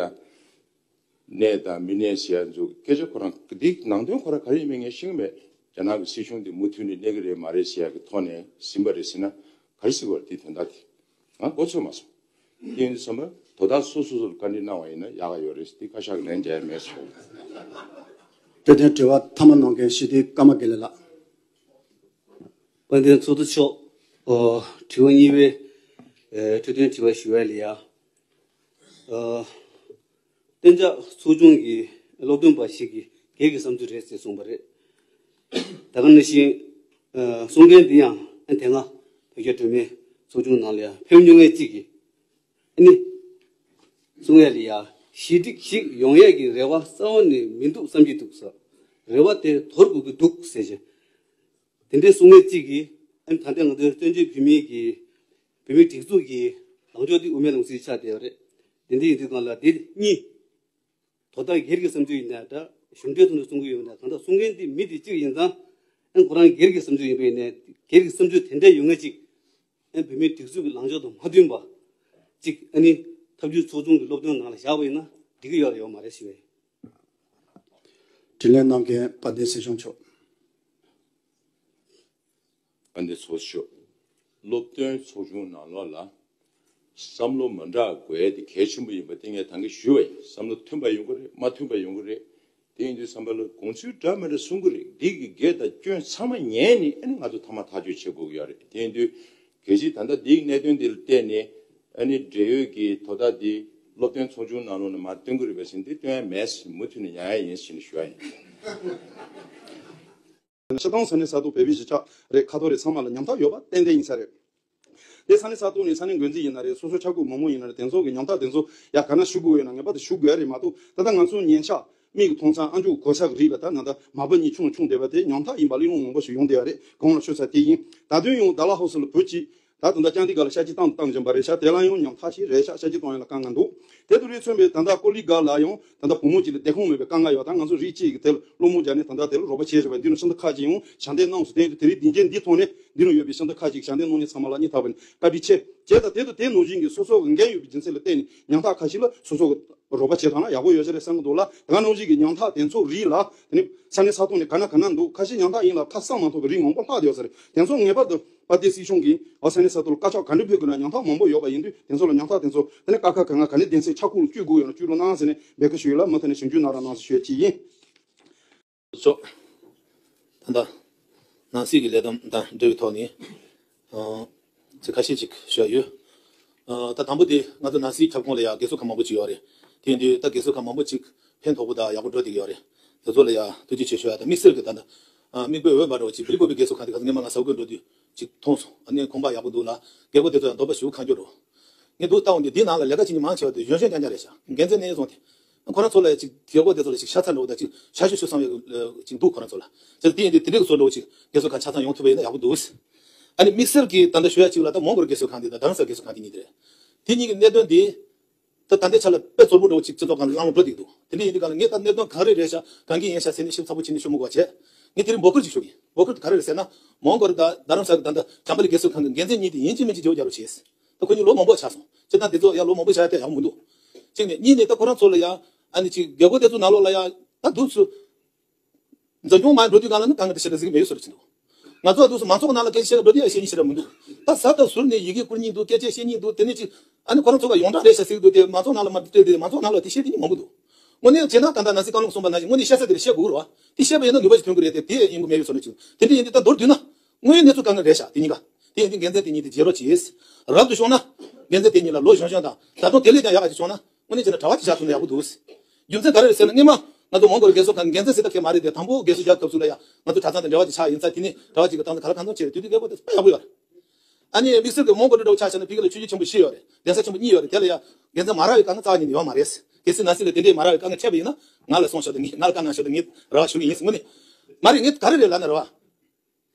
གནས་དང་མི་གནས་ཟེར་ཡ་ཚོ་སྐད་ཆ་ཁོ་རང་འདི་ནང་དོན་ཁོ་རང་ག་རེ་ཡིན་མིན་ངས་ཤེས་ཀྱི་མེད། རྒྱ་ནག་གི་སྲིད་གཞུང་འདི་མུ་མཐུད་ནས་གནས་ཀྱི་རེད་མ་རེད་ཟེར་ཡ་གི་ཐོག་ནས་ཟིན་པ་རེད་ཟེར་ན་ག་རེ་ཟེར་དགོས་རེད། དེ་དོན་དག་དེ། ང་མགོ་ཚོས་མ་སོང་། དེ་ཡིན་དུས་ཙམ་པ་དོ་བདག་སོ་སོ་སོར་བཀའ་འདྲི་གནང་བ་ཡིན་ན་ཡག་ག་ཡོད་རེད། དེ་བཀའ་ཤག་གི་ལན་རྒྱག་ཡ་མེད་སོང་། འཕྲོས་དོན་དྲི་བ་མཐའ་མ་གནང་མཁན་སྤྱི་འཐུས་ཀརྨ་དགེ་ལེགས་ལགས། དཔལ་ལྡན་ཚོགས་གཙོ་མཆོག་ཨོ། དྲི་བ་གཉིས་པའི་ཨེ་འཕྲོས་དོན་དྲི་བ་ཞུ་བ་ལ་ཡ། ཨ། གཏན་འཇགས་ཚོགས་ཆུང་གི་སློབ་སྟོན་པ་ཞིག་གིས་སྒེར་གྱི་བསམ་ཚུལ་རེད་ཟེར་གསུངས་པ་རེད། ད་ག་ནང་བཞིན་ཨ་གསུང་མཁན་འདི་ཡང་ཨ་དེ་སྔ་བོད་རྒྱ་གྲོས་མོལ་ཚོགས་ཆུང་ནང་ལ་ཡང་ཕེབས་མྱོང་མཁན་གཅིག་གིས་ཨ་ནི་གསུང་ཡ་ལ་ཡ་ཞི་འགྲིག་ཞིག་ཡོང་ཡས་ཀྱི་རེ་བ་རྩ་བ་ནས་མི་འདུག་བསམ་གྱི་འདུག་ཟེར། རེ་བ་དེ་དོར་དགོས་ཀྱི་འདུག་ཟེར་བྱས། དེ་འདྲའི་གསུང་མཁན་གཅིག་གིས་ཨ་ནི་ད་ལྟ་ང་ཚོའི་བཙན་བྱོལ་བོད་མིའི་གི་བོད་མིའི་སྒྲིག་འཛུགས་ཀྱི་ལངས་ཕྱོགས་འདི་དབུ་མའི་ལམ་སྲིད་ཆགས་བསྡད་པ་རེད། དེ་འདྲ་ཡིན་དུས་སྒང་ལ་དེ་གཉིས། དོ་བདག་སྒེར་གྱི་བསམ་ཚུལ་ཡིན་ན་འདྲ། གཞུང་འབྲེལ་ཐོག་ནས་གསུང་གི་ཡོད་ན་གང་ལྟར་གསུང་མཁན་དེ་མི་དེ་གཅིག་ཡིན་ཙང་། ཨ་ཁོ་རང་སྒེར་གྱི་བསམ་ཚུལ་ཡིན་པ་ཡིན་ནའི་སྒེར་གྱི་བསམ་ཚུལ་དེ་འདྲ་ཡོད་མཁན་གཅིག་ཨ་བོད་མིའི་སྒྲིག་འཛུགས་ཀྱི་ལངས་ཕྱོགས་དང་མ་མཐུན་པ་གཅིག་ཨ་ནི་ཐབས་ཇུས་ཚོགས་ཆུང་གི་སློབ་སྟོན་ནང་ལ་བཞག་པ་ཡིན་ན་འགྲིག་གི་ཡོད་རེད་ཡོད་མ་རེད་ཞུ་བ་ཡིན། དྲིས་ལན་གནང་མཁན་དཔལ་ལྡན་སྲིད་སྐྱོང་མཆོག་དཔལ་ལྡན་ཚོགས་གཙོ། སློབ་སྟོན་ཚོགས་ཆུང་ནང་ལོགས་ལ་བསམ་བློ་མ་འདྲ་དགོས་ཡ་དེ་གལ་ཆེན་པོ་ཡིན་པ་དེ་ངས་ད་གིན་ཞུས་པ་ཡིན། བསམ་བློ་མཐུན་པ་ཡོང་གི་རེད། མ་མཐུན་པ་ཡོང་གི་རེད། དེ་ཡིན་དུས་བསམ་པ་ལ་དགོངས་ཚུལ་འདྲ་མི་འདྲ་གསུང་གི་རེད། འདི་གི་དགེ་དང་སྐྱོན་ཚང་མ་ཉན་ནས་ཨ་ནི་ང་ཚོ་མཐའ་མ་ཐག་གཅོད་བྱེད་དགོས་ཀྱི་ཡོད་རེད། དེ་ཡིན་དུས་གལ་སྲིད་ད་ལྟ་འདིའི་གནད་དོན་འདི་ལ་བལྟས་ནས་ཨ་ནི་འབྲེལ་ཡོད་ཀྱི་དོ་བདག་འདི་སློབ་སྟོན་ཚོགས་ཆུང་ནང་ལོགས་ནས་མར་བཏོན་གི་རེད་པས་ཟེར་ན་འདི་བཏོན་ཡ་མེད་ཟེར། མུ་མཐུད་ནས་ཉར་ཡ་ཡིན་ཟེར་ནས་ཞུ་ཡ་ཡིན། སྤྱིར་བཏང་ས་གནས་ས་ཐོག་བོད་པའི་གཞིས་ཆགས་རེད། ཁ་ཐོར་རེད། ཚང་མ་ལ་ཉམ་ཐག་ཡོད་པ་ཏན་ཏན་ཡིན་ས་རེད། དེ་ས་གནས་ས་ཐོག་ནས་ས་གནས་འགོ་འཛིན་ཡིན་ན་རེད། སོ་སོ་ཆ་བགོས་མང་མང་ཡིན་ན་རེད། དེ་ཚོ་གི་ཉམ་ཐག་དེ་ཚོ་ཡ་ག་ན་ཞུ་དགོས་ཡོད་ན་ངེས་པར་དུ་ཞུ་དགོས་ཡ་རེད། མ་གཏོགས་ད་ལྟ་ང་ཚོ་ཉན་ཆ་མིག་གིས་མཐོང་ཚང་ཨ་མཆོག་གོ་ཆག་རིག་པ་ད་ན་ད་མ་པ་གཉིས་ཆུང་ཆུང་བསྡད་པ་དེ་ཉམ་ཐག་ཡིན་པ་ལ་ཡང་མང་པོ་ཞིག་ཡོང་བསྡད་ཡ་རེད། གོང་ལ་ཤོད་ས་དེ་ཡིན། ད་དུང་ཡང་ཌ་ལ་ཧོ་སི་ལ་བོད་ཀྱི་ད་དུང་ད་ཅང་དེ་ག་ལ་ཤ་ཅི་བཏང་བཏང་བཞིན་པ་རེད་ཤག་དེ་ལ་ཡང་ཉམ་ཐག་ཞིག་རེད་ཤག་ཤ་ཅི་གཏོང་ཡ་ལ་དཀའ་ངལ་འདུག་དེ་དུ་རེད། མཚོན་པའི་ད་ལྟ་ཀོ་ལི་གྷལ་ལ་ཡང་ད་ལྟ་བུ་མོ་གཅིག་ལ་བསྡད་ཁོམ་མེད་པའི་དཀའ་ངལ་ཡོད། ད་ང་ཚོ་རིགས་གཅིག་གི་དེ་ལ་སློང་མོ་རྒྱག་ནས་ད་ལྟ་དེ་ལ་རོགས་པ་བྱས་བཞིན་པ་འདི་ནི་ཤིན་ཏུ་ཁག་ཅིག་ཡང་ཞལ་འདེབས་གནང་སོང་། དེ་ཡིན་དུས་དེ་རིང་དེ་རྗེས་འདི་ཐོག་ནས་འདི་ནང་ཡོད་པའི་ཤིན་ཏུ་ཁག་ཅིག་ཞལ་འདེབས་གནང་མཁན་ཚང་མ་ལ་སྙིང་ཐག་པ་ནས་བཀའ་དྲིན་ཆེ། བྱས་ཙང་དེ་དང་དེ་དང་དེ་ནང་བཞིན་གྱི་སོ་སོ་གི་འགན་ཡོད་པའི་རྒྱུ་མཚན་ལ་བརྟེན་ནས་ཉམ་ཐག་ཁ་ཤས་ལ་སོ་སོ་གི་རོགས་པ་བྱེད་ཐུབ་ན་ཡག་པོ་ཡོད་ས་རེད་བསམ་གྱི་འདུག་ལ། ད་ག་ནང་བཞིན་གྱི་ཉམ་ཐག་དེ་ཚོ་རིགས་ལ་དེ་ནི་ས་གནས་ས་ཐོག་ནས་ག་ན་ག་ན་འདུག་ཁ་ཤས་ཉམ་ཐག་ཡིན་ལ་ཁ་གསང་མ་ཐོབ་པའི་རིགས་མང་པོ་ལྷག་བསྡད་ཡོད་ས་རེད། དེ་ཚོ་ངེས་པར་དུ་དཔལ་ལྡན་སྲིད་གཞུང་གིས་ཨ་ས་གནས་ས་ཐོག་ལ་བཀའ་ཤག་ག་འདྲ་ཕེབས་དགོས་ན་ཉམ་ཐག་མང་པོ་ཡོད་པ་ཡིན་དུས་དེ་ཚོ་ལ་ཉམ་ཐག་དེ་ཚོ་དེ་ནི་ཀ་ཁ་ག་ང་ག་ནས་གདན་སའི་ཆ་ཁུག་ལ་བསྐྱོད་དགོས་ཡོད་ན་བསྐྱོད་རོགས་གནང་ཟེར་ནས་འབོད་སྐུལ་ཞུས་ཡོད་ལ་མུ་མཐུད་ནས་ཞིབ་འཇུག་གནང་རོགས་གནང་ཟེར་ཞུ་ཡ་གཅིག་ཡིན། ཚོགས། ད་ལྟ་ནང་སྲིད་ཀྱི་ལས་བསྡོམས་དང་འབྲེལ་བའི་ཐོག་ནས་ཨ་ཚིག་ཁ་ཤས་ཅིག་ཞུ་ཡ་ཡོད། ཨ་ད་དང་པོ་དེ་ང་ཚོ་ནང་སྲིད་ཁྱབ་ཁོངས་ལ་ཡ་སྒེར་ཚོགས་ཁག་མང་པོ་ཅིག་ཡོད་རེད། དེ་ཡིན་དུས་ད་སྒེར་ཚོགས་ཁག་མང་པོ་ཅིག་ཕན་ཐོགས་པོ་དང་ཡག་པོ་འགྲོ་བསྡད་ཀྱི་ཡོད་རེད། དེ་ཚོ་ལ་ཡ་ཐུགས་རྗེ་ཆེ་ཞུ་ཡ། ད་དམིགས་བསལ་གྱི་ད་ལྟ་ཨ་མིག་དཔེ་འོས་འབར་བ་ཅིག་བི་ལི་པོ་པི་སྒེར་ཚོགས་ཁང་དེ་ག་ཚོད་སྔོན་མ་ང་ཟ་དགོས་འགྲོ་དུས་ཅིག་མཐོང་སོང་། ཨ་ནི་ཁོམ་པ་ཡག་པོ་འདུག་ལ་རྒྱལ་སྒོ་དེ་ཚོ་ཡང་འདོད་པ་ཞུ་གང་སྐྱོ་འགྲོ། ངས་འདུག་ལྟ་འོང་དུས་འདི་ནང་ལ་ལས་ཀ་བྱེད་མཁན་མང་ཆེ་བ་དེ་གཞོན་གཞོན་རྐྱང་རྐྱང་རེད་ཤག་འགན་འཛིན་ནས་བཟུང་སྟེ་ཁོ་རང་ཚོ་ལ་ཅིག་རྒྱལ་སྒོ་དེ་ཚོ་ལ་ཅིག་ཤ་ཚ་འགྲོ་བ་དང་ཅིག་ཤ་ཞུ་ཞུ་བསམ་ཡོད་ཅིག་འདུག་ཁོ་རང་ཚོ་ལ། ཅིག་དེ་ཡིན་དུས་དེ་འདྲའི་བཟོ་འགྲོ་ཅིག་རྒྱལ་ཚོགས་ཁག་ཆ་ཚང་ཡོང་ཐུབ་པ་ཡིན་ན་ཡག་པོ་འདུག་ཨ་ནི་དམིགས་བསལ་གྱི་ད་ལྟ་ཞུ་ཡ་ཅིག་ལ་ད་མོན་གྷོ་རྒྱལ་ཚོགས་ཁང་འདི་དང་རྡ་རམ་ས་ལ་རྒྱལ་ཚོགས་ཁང་འདི་གཉིས་དེ་རེད། དེ་གཉིས་ཀྱི་གནད་དོན་འདི་ད་ད་ལྟའི་ཆ་ལ་དཔེ་ཚོར་པོ་འདྲ་བོ་ཅིག་སྤྱི་ཚོགས་སྒང་ལ་གླེང་སློང་འགྲོ་བསྡད་འདུག་དེ་འདྲ་ཡིན་དུས་གང་ལ་ངས་ད་གནད་དོན་ག་རེ་རེད་ཤག་གང་གི་ཡིན་ཤག་ཟེར་ནས་ཞིབ་ཚགས་པོ་བྱས་ནས་ཤོད་མི་དགོས་པ་བྱས། ངས་དེ་རིང་འབོད་སྐུལ་ཅིག་ཞུ་གི་ཡིན། འབོད་སྐུལ་ག་རེ་རེད་ཟེར་ན། མོན་གྷོ་རེད་ད་རྡ་རམ་ས་ལ་ད་ད་བྱམས་པ་ལི་རྒྱལ་ཚོགས་ཁང་གི་འགན་འཛིན་གཉིས་དེ་ཡིན་གཅིག་མིན་གཅིག་བརྗེ་པོ་རྒྱག་རོགས་བྱས། ད་ཁོ་གཉིས་ལོ་མང་པོ་ཆགས་སོང་། བྱས་ཙང་དེ་ཚོ་ཡང་ལོ་མང་པོ་ཆགས་ཡ་དེ་ཡག་པོ་མི་འདུག་གཅིག་ནས་གཉིས་ནས་ད་ཁོ་རང་ཚོ་ལ་ཡ་ཨ་ནི་ཅིག་རྒྱལ་སྒོ་དེ་ཚོ་ནང་ལོགས་ལ་ཡ་ད་འདུག་ཚུལ། འཛིན་སྐྱོང་མ་འགྲོ་དུས་གང་ལ་ནི་དཀའ་ངལ་དེ་ཞེ་དྲག་གཟིགས་ཀྱི་མེད་བཟོ་འདྲ་ཅིག་འདུག་ང་ཚོ་འདུག་སེ་མང་ཚོགས་ནང་ལ་སྐད་ཆ་བཤད་སྐབས་འགྲོ་དེ་ཡང་བཤད་མཁན་ཞིག་ར་མི་འདུག་ད་ཟ་དང་ཟུར་ནས་ཡི་གེ་བསྐུར་མཁན་འདུག་སྐད་ཆ་བཤད་མཁན་འདུག་དེ་ནས་ཅིག་ཨ་ནི་ཁོ་རང་ཚོ་ག་ཡོངས་གྲགས་རེད་ཤག་ཟེར་གི་འདུག་དེ་མང་ཚོགས་ནང་ལ་མ་སྤྲད་དེ་མང་ཚོགས་ནང་ལ་དེ་བཤད་དེ་ནི་མང་པོ་འདུག་དངོས་གནས་བྱས་ན་ད་ལྟ་ནང་སྲིད་བཀའ་བློན་གསུངས་པ་ནང་བཞིན་དངོས་གནས་བཤད་ས་དེ་ལ་བཤད་དགོས་རེད་བ། དེ་བཤད་པ་ཡིན་ན་ནུས་པ་ཞིག་ཐོན་གི་རེད་དེ་དེ་ཡིན་དགོས་མེད་ཡོད་བཟོ་འདྲ་ཅིག་དེ་འདྲ་ཡིན་དུས་ད་མདོར་བསྡུས་ན། དངོས་ཡོད་གནས་ཚུལ་དཀའ་ངལ་རེད་ཤག་དེ་གཉིས་ཀ་དེ་ཡིན་དུས་འགན་འཛིན་དེ་གཉིས་དེ་བརྗེ་རོགས་གྱིས། རབ་ཏུ་བྱུང་ན་འགན་འཛིན་དེ་གཉིས་ལ་ལོ་གཞོན་གཞོན་དང་ད་དུང་དེ་ལས་ཀྱང་ཡག་ག་ཅིག་བྱུང་ན་དངོས་གནས་བྱས་ན་གྲྭ་པ་ཅིག་བཞག་ཐུབ་ན་ཡག་པོ་འདུག་རྒྱུ་མཚན་ག་རེ་རེད་ཟེར་ན་སྔོན་མ་ང་ཚོ་མོན་གྷོ་རི་རྒས་གསོ་ཁང་འགན་འཛིན་ཟེར་ད་གས་མ་རེད་དེ་དང་པོ་རྒས་གསོ་རྒྱག་སྐབས་སུ་ལ་ཡང་ང་ཚོ་གྲྭ་ཚང་དང་འབྲེལ་བ་ཅིག་ཆགས་ཡིན་ཙང་དེ་ནས་གྲྭ་པ་ཅིག་གི་སྟངས་ཁ་ལག་གང་འཚམ་བྱས་རེད་དུས་དུས་རྒད་པོ་དེ་དཔེ་ཡག་པོ་ཡོད་རེད། ཨ་ནི་དམིགས་བསལ་གྱི་མོན་གྷོ་རི་འདྲ་བོ་ཆ་བཞག་ན་ཕ་གི་ལ་ཆུ་རྒྱུན་ཆེན་པོ་བཞི་ཡོད་རེད། གདན་ས་ཆེན་པོ་གཉིས་ཡོད་རེད། དེ་ལ་ཡང་འགན་འཛིན་མ་རག་པའི་དཀའ་ངལ་རྩ་བ་ཉིད་ནས་ཡོད་མ་རེད། གལ་སྲིད་ནང་སྲིད་ལ་དེ་འདྲའི་མ་རག་པའི་དཀའ་ངལ་འཕྲད་པ་ཡིན་ན་ང་ལ་གསུངས་ཤོག་དང་ངས་ང་ལ་བཀའ་གནང་ཤོག་དང་ངས་རེ་བ་ཞུ་གི་ཡིན་ཟེར་དངོས་གནས། མ་རེད་ངས་ག་རེ་རེད་ལབ་ན་རེད་བ།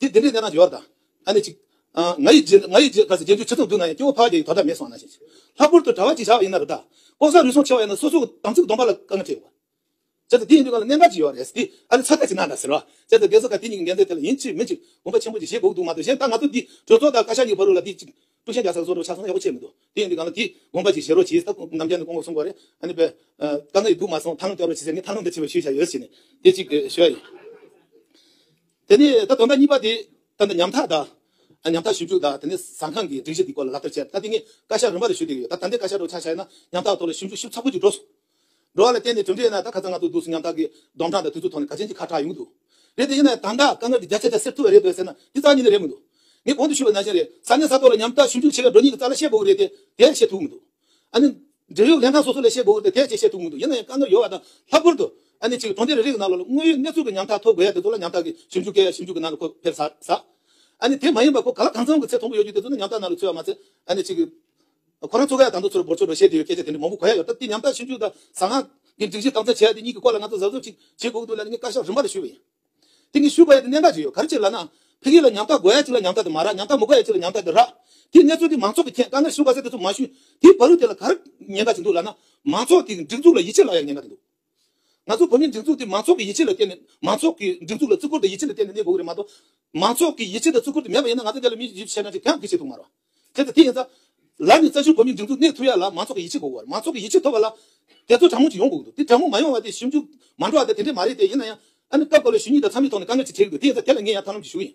དེ་དེ་འདྲའི་གནས་སྟངས་ཡོད་རེད་ད། ཨ་ནི་ཅིག་ཨ། ང་ཡི་རྗེས་ང་ཡི་རྗེས་ག་ཚོད་རྗེས་འཇུག་ཆུ་ཚོད་བསྡུ་ན་ཡང་སྐྱེ་བོ་ཕལ་ཆེར་དོ་ཟླ་མེད་སོང་ན་ཞིག་ལྷག་པར་དུ་གྲྭ་པ་ཅིག་བཞག་པ་ཡིན་ན་རེད་ད། ལྐོག་ཟ་རུལ་སུངས་ཆེ་བ་ཡིན་ན་སོ་སོ་གི་དམ་ཚིག་སྡོམ་པ་ལ་དཀའ་ངལ་འཕྲད་ཡོང་བ། བྱས་ཙང་དེ་ཡིན་དུས་གང་ལ་གནད་འགག་ཅིག་ཡོད་རེད་དེ་ཨ་ནི་ཚ་ཐག་ཅིག་གནང་དང་ཟེར་བ། བྱས་ཙང་རྒས་གསོ་ཁང་དེ་གཉིས་ཀྱི་འགན་འཛིན་དེ་ལ་ཡིན་གཅིག་མིན་གཅིག་དགོངས་པ་ཆེན་པོ་ཅིག་བཞེས་དགོས་ཀྱི་འདུག་མ་གཏོགས་གཞན་ད་ང་ཚོ་འདི་གྲོས་ཚོགས་དང་བཀའ་ཤག་གཉིས་བར་ལ་འདི་གཅིག་སྤྲོ་ཤན་རྒྱག་ས་བཟོ་འདྲ་ཆགས་སོང་ན་ཡག་པོ་བྱས་མི་འདུག་དེ་ཡིན་དུས་གང་ལ་དེ་དགོངས་པ་ཅིག་བཞེས་རོགས་གྱིས་ད་ནམ་རྒྱུན་ནས་སྐུ་ངོ་གསུང་གི་རེད། ཨ་ནི་པས་དཀའ་ངལ་ཡིན་འདུག་མ་སོང་ཐང་ལམ་སྟོར་རོགས་གྱིས་ཟེར་ངས་ཐང་ལམ་དེ་ཕྱི་པོ་ཞུས་བཞག་ཡོད་ཟེར་ནས་དེ་གཅིག་ཞུ་ཡ་ཡིན། དེ་ནས་ད་དོན་དག་གཉིས་པ་དེ་ད་ལྟ་ཉམ་ཐག་དང་། ཉམ་ཐག་ཞིབ་འཇུག་དང་དེ་ནས་ཟ་ཁང་གི་སྒྲིག་གཞི་དེ་སྐོར་ལ་ལག་བསྟར་བྱས་ད་དེ་ངས་བཀའ་ཤག་རིམ་པ་རེ་ཞུ་གི་ཡོད། ད་ད་ལྟའི་བཀའ་ཤག་འདྲ་བོ་ཆ་བཞག་ན་ཉམ་ཐག་ཐོག་ལ་ཞིབ་འཇུག་ཞིབ་ཚགས་པོ་ཅིག་འགྲོ་སོང་། འགྲོ་བ་ལ་བརྟེན་ནས་གྲུབ་འབྲས་ན་ད་ཁ་སང་ང་ཚོ་འདུག་སེ་ཉམ་ཐག་གི་སྡོམ་གྲངས་དང་དེ་ཚོ་ཐོག་ནས་ག་ཚོད་ཅིག་ཁ་གྲག་ཡོང་གི་འདུག་རེད་དེ་ཡིན་ན་ད་ལྟ་དཀའ་ངལ་འདི་བརྒྱ་ཆ་བརྒྱ་སེལ་ཐུབ་པ་རེད་འདུག་ཟེར་ན་འདི་རྩ་ཉིད་ནས་རེད་མི་འདུག་ངས་གོང་དུ་ཞུས་པ་ནང་བཞིན་རེད། ས་གནས་ས་ཐོག་ལ་ཉམ་ཐག་ཞིབ་འཇུག་བྱེད་མཁན་འགྲོ་མཁན་གྱི་རྩ་ལ་བཤད་དགོས་ཀྱི་རེད་དེ་དེ་བཤད་ཐུབ་མི་འདུག་ཨ་ནི། འབྲེལ་ཡོད་ལྷན་ཁང་སོ་སོ་ལ་བཤད་དགོས་ཀྱི་རེད་དེ་དེ་བཤད་ཐུབ་མི་འདུག་ཡིན་ན་ཡང་དཀའ་ངལ་ཡོད་པ་དང་ལྷག་པར་དུ་ཨ་ནི་ཅིག་གྲོང་སྡེ་རེ་རེ་གི་ནང་ལོགས་ལ་དངོས་ཡོད་གནས་ཚུལ་གྱི་ཉམ་ཐག་ཐོབ་དགོས་ཡ་དེ་ཚོ་ལ་ཉམ་ཐག་གི་ཞིབ་འཇུག་སྐད་ཡ་ཞིབ་འཇུག་གི་ནང་ལ་ཁོ་ཕེབས་ཚར་ཚར། ཨ་ནི་དེ་མ་ཡིན་པ་ཁོ་ག་ལ་གང་འཚམ་གྱི་ཚད་མཐོན་པོ་ཡོད་རྒྱུ་དེ་ཚོ་ནི་ཉམ་ཐག་ནང་ལ་ཚུད་པ་མ་ཚད་ཨ་ནི་ཅིག་ཁོ་རང་ཚོ་ག་ཡ་དང་དུ་ཚུར་འབོར་ཆོག་འགྲོ་བཤད་དེ་ཡོད་སྐད་ཆ་དེ་འདྲ་མང་པོ་གོ་ཡ་ཡོད། ད་དེ་ཉམ་ཐག་ཞིབ་འཇུག་དང་ཟ་ཁང་གི་སྒྲིག་གཞི་སྟངས་འཛིན་བྱེད་ཡ་དེ་གཉིས་ཀྱི་སྐོར་ལ་ང་ཚོ་གཟབ་གཟབ་ཅིག་བྱེད་དགོས་ཀྱི་འདུག་ལབ་ནས་ངས་བཀའ་ཤག་རིམ་པ་ལ་ཞུས་པ་ཡིན། དེ་ངས་ཞུས་པ་ཡིན་དེ་གནད་འགག་ཅིག་ཡོད། ག་རེ་བྱས་ལབ་ན། ཕ་གི་ལ་ཉམ་ཐག་དགོས་ཡ་ཅིག་ལ་ཉམ་ཐག་དེ་མ་རག་ཉམ་ཐག་མི་དགོས་ཡ་ཅིག་ལ་ཉམ་ཐག་དེ་རག་དེའི་གནས་ཚུལ་དེ་མང་ཚོགས་ཀྱིས་མཁྱེན་དཀའ་ངལ་ཞུ་ག་ཟེར་དེ་ཚོ་མ་ཞུས། དེའི་བར་དུ་དེ་ལ་ག་རེ་ཉེན་ཁ་ཅིག་འདུག་ལབ་ན། མང་ཚོགས་དེ་གི་སྒྲིག་འཛུགས་ལ་ཡིད་ཆེས་བརླག་ཡ་ཉེན་ཁ་དེ་འདུག་ང་ཚོ་བོད་མིའི་སྒྲིག་འཛུགས་དེ་མང་ཚོགས་ཀྱི་ཡིད་ཆེས་ལ་བརྟེན་ནས་མང་ཚོགས་ཀྱི་སྒྲིག་འཛུགས་ལ་བརྩི་བཀུར་དང་ཡིད་ཆེས་ལ་བརྟེན་ནས་གནས་དགོས་ཀྱི་རེད་མ་གཏོགས། མང་ཚོགས་ཀྱི་ཡིད་ཆེས་དང་བརྩི་བཀུར་དེ་མེད་པ་ཡིན་ན་ང་ཚོ་འདི་ལ་མི་ཡིད་ཆེས་བྱས་ན་ཅིག་གང་ཡང་གི་བྱེད་ཐུབ་མ་རེད། དེ་ཚོ་དེ་ཡིན་ཙང་། ལར་ནས་རྩ་ཞུགས་བོད་མིའི་སྒྲིག་འཛུགས་གནས་ཐུབ་ཡ་ལ་མང་ཚོགས་ཀྱི་ཡིད་ཆེས་དགོས་པ་རེད། མང་ཚོགས་ཀྱི་ཡིད་ཆེས་ཐོབ་པ་ལ། དེ་ཚོ་གྲ་མོ་ཅིག་ཡོང་དགོས་ཀྱི་འདུག་དེ་གྲ་མོ་མ་ཡོང་བ་དེ་ཞིབ་འཇུག་མ་འགྲོ་བ་དེ་དེ་འདྲས་མ་རེད་དེ་ཡིན་ན་ཡང་། ཨ་ནི་སྐབས་སྐབས་ལ་ཞུ་སྙིང་དང་འཚམ་མིན་ཐོག་ནས་དཀའ་ངལ་ཅིག་འཕྲད་ཀྱི་འདུག་དེ་ཡིན་ཙང་དེ་ལ་ངས་ཡང་ཐབས་ལམ་ཅིག་ཞུ་གི་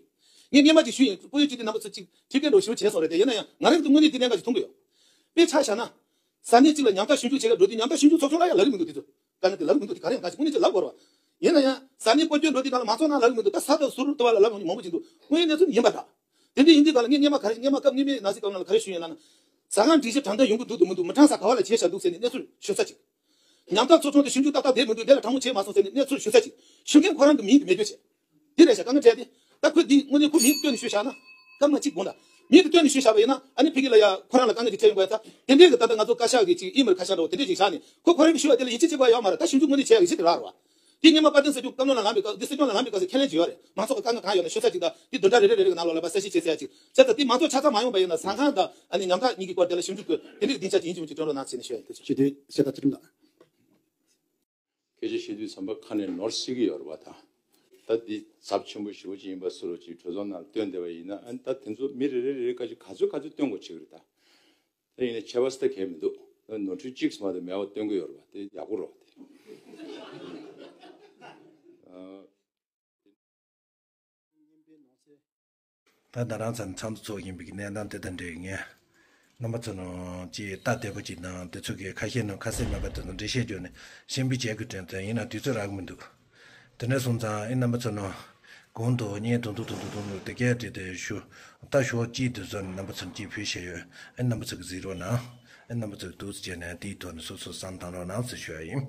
ཡིན། ངས་སྔོན་མ་ཅིག་ཞུས་ཡིན། སྐུ་ཡོད་སྤྱི་འཐུས་རྣམ་པ་ཚོ་ཅིག་ཁྲིད་མཁན་འདྲ་བོ་ཞེ་པོ་བྱས་སོང་རེད་དེ་ཡིན་ན་ཡང་ང་རང་གི་དངོས་གནས་དེ་གནད་འགག་ཅིག་མཐོང་གི་ཡོད། དཔེ་ཆ་བཞག་ན། ས་གནས་གཅིག་ལ་ཉམ་ཐག་ཞིབ་འཇུག་བྱེད་ག་འགྲོ་དུས་ཉམ་ཐག་ཞིབ་འཇུག་ཚོགས་ཆུང་ལ་ཡང་ལབ་ཀྱི་མི་འདུག་དེ་ཚོ་དཀའ་ངལ་དེ་ལབ་ཀྱི་མི་འདུག་དེ་ག་རེ་ཡང་ག་ཅིག་དངོས་གནས་ཅིག་ལབ་དགོས་རེད་བ། ཡིན་ན་ཡང་ས་གནས་སྐོར་སྐྱོད་འགྲོ་དུས་གང་ལ་མང་ཚོགས་ནང་ལབ་ཀྱི་མི་འདུག་ད་ས་དང་ཟུར་དུ་བ་ལ་ལབ་ཡོང་མཁན་མང་པོ་ཅིག་འདུག་དངོས་ཡོད་གནས་ཚུལ་ཡིན་པ་འདྲ། དེ་འདྲ་ཡིན་དུས་གང་ལ་ངས་སྔོན་མ་ག་རེ་སྔོན་མ་སྐབས་སྔོན་མའི་ནང་སྲིད་སྐབས་ནང་ལ་ག་རེ་ཞུས་ཡིན་ལབ་ན། ཟ་ཁང་སྒྲིག་གཞི་དྲང་བདེན་ཡོང་གི་འདུག་འདུག་མི་འདུག་མི་དྲང་ས་ག་བ་ལ་བྱས་བཞག་འདུག་ཟེར་ནས་གནས་ཚུལ་ཞུ་ས་ཅིག་ཉམ་ཐག་ཚོགས་ཆུང་དེ་ཞིབ་འཇུག་ཏག་ཏག་བསྡད་མི་འདུག་དེ་ལ་དྲང་མོ་བྱས་མ་སོང་ཟེར་ནས་གནས་ཚུལ་ཞུ་ས་ཅིག་ཞུ་མཁན་ཁོ་རང་གི་མིང་དེ་མེད་རྒྱུ་བྱས། དེ་རེད་ཤག་དཀའ་ངལ་འཕྲད་དེ། ད་ཁོས་འདི་དངོས་གནས་ཁོ་མིང་བཏོན་ནས་ཞུས་བཞག་ན། སྐར་མ་གཅིག་དགོངས་དག་མིང་དེ་བཏོན་ནས་ཞུས་བཞག་པ་ཡིན་ན་ཨ་ནི་ཕ་གི་ལ་ཡ་ཁོ་རང་ལ་དཀའ་ངལ་དེ་འཕྲད་ཡོང་གི་ཡོད་ད། དེ་འདྲའི་གི་ད་ལྟ་ང་ཚོ་བཀའ་ཤག་གི་ཅིག་ཨི་མེལ་ཁ་བྱང་འདྲ་བོ་དེ་འདྲས་ཅིག་བཞག་ནས་ཁོ་ཁོ་རང་གི་ཞུ་བ་དེ་ལ་ཡིད་ཆེས་བྱེད་དགོས་ཡ་ཡོད་མ་རེད། ད་ཞིབ་འཇུག་དངོས་གནས་བྱེད་ཡ་གི་ཞིབ་དེ་རག་རེད་བ། དེ་སྔོན་མ་དཔལ་ལྡན་ས་ཆུ་བཀའ་བློན་ལ་ལངས་པའི་སྐབས་འདི་སྲིད་སྐྱོང་ལ་ལངས་པའི་སྐབས་སུ་ཁས་ལེན་བྱས་ཡོད་རེད། མང་ཚོགས་ཀྱི་དཀའ་ངལ་གང་ཡོད་ན་ཤོད་ས་ཅིག་དང་དེ་བདུན་ཕྲག་རེ་རེ་རེ་རེ་གི་ནང་ལོགས་ལ་ཕར་གསལ་བཤད་བྱེད་ས་ཡ་ཅིག་བྱས་ཙང་དེ་མང་ཚོགས་ཆ་ཚང་མ་ཡོང་པ་ཡིན་ན་ཟ་ཁང་དང་ཨ་ནི་ཉམ་ཐག་གཉིས་ཀྱི་སྐོར་དེ་ལ་ཞིབ་འཇུག་དགོས་དེ་འདྲའི་གི་སྡིངས་ཆ་ཅིག་ཡིན་གཅིག་མིན་གཅིག་བསྐྲུན་རོགས་གནང་ཟེར་ནས་ཞུ་ཡ་ཡིན། ཐུགས་རྗེ་ཆེ། སྤྱི་འཐུས་བཤད་སྟངས་ཚུལ་ཁྲིམས་དང་། སྐད་ཆ་བཤད་དུས་ཙམ་པ་ཁ་ནས་ནོར་སྲིད་ཀྱི་ཡོད་རེད་པ་དང་། ད་འདི་ཚབས་ཆེན་པོ་ཞེ་པོ་ཅིག་ཡིན་པ་སུ་རུ་ཅིག་གྲོས་ཚོགས་ནང་བཏོན་བསྡད་པ་ཡིན་ན་ཨ་ནི་ད་དེ་ཚོ་མི་རེ་རེ་རེ་རེ་བཀའ་ཅིག་ག་ཚོད་ག་ཚོད་བཏོན་དགོས་བྱེད་ཀྱི་རེད་ད། ད་ཡིན་ན་ཁྱད་པར་ས་གང་ཡང་མི་འདུག་ད་ནོར་འཁྲུལ་གཅིག་ཙམ་མ་གཏོགས་མེད་པ་བཏོན་གྱི་ཡོད་རེད་པ་དེ་ཡག་པོ་རེད་པ་དེ། ད་ད་རང་ཚོ་ཚོགས་འདུ་ཚོགས་བཞིན་པའི་གནས་སྟངས་དེ་དང་འབྲེལ་ངས་རྣམ་པ་ཚོ་ནང་ཅིག་ལྟ་བདེ་པོ་ཅིག་དང་དེ་ཚོ་གི་ཁ་ཤས་ནང་ཁ་གསལ་མེད་པ་དེ་ཚོ་འགྲེལ་བཤད་བརྗོད་ནས་ཤེས་འབུལ་བྱེད་དགོས་དྲན་ཙང་ཡིན་ན་དུས་ཚོད་རག་གི་མི་འདུག་དེ་འདྲ་སོང་ཙང་ཨེ་རྣམ་པ་ཚོ་ནང་གོང་དུ་བརྙན་དུང་དུ་དུང་དུ་དུང་དུ་དེ་སྐད་བྲིས་ཏེ་ཞུ་ལྟ་ཞོག་ཅིག་དེ་ཚོ་རྣམ་པ་ཚོར་ཅིག་ཕུལ་བཞག་ཡོད། ཨེ་རྣམ་པ་ཚོ་གི་གཟིགས་རོགས་གནང་། ཨེ་རྣམ་པ་ཚོ་གི་འདུག་སེ་བྱས་ནས་དེའི་ཐོག་ནས་སོ་སོ་བསམ་བཏང་རོགས་གནང་ཟེར་ཞུ་ཡ་ཡིན།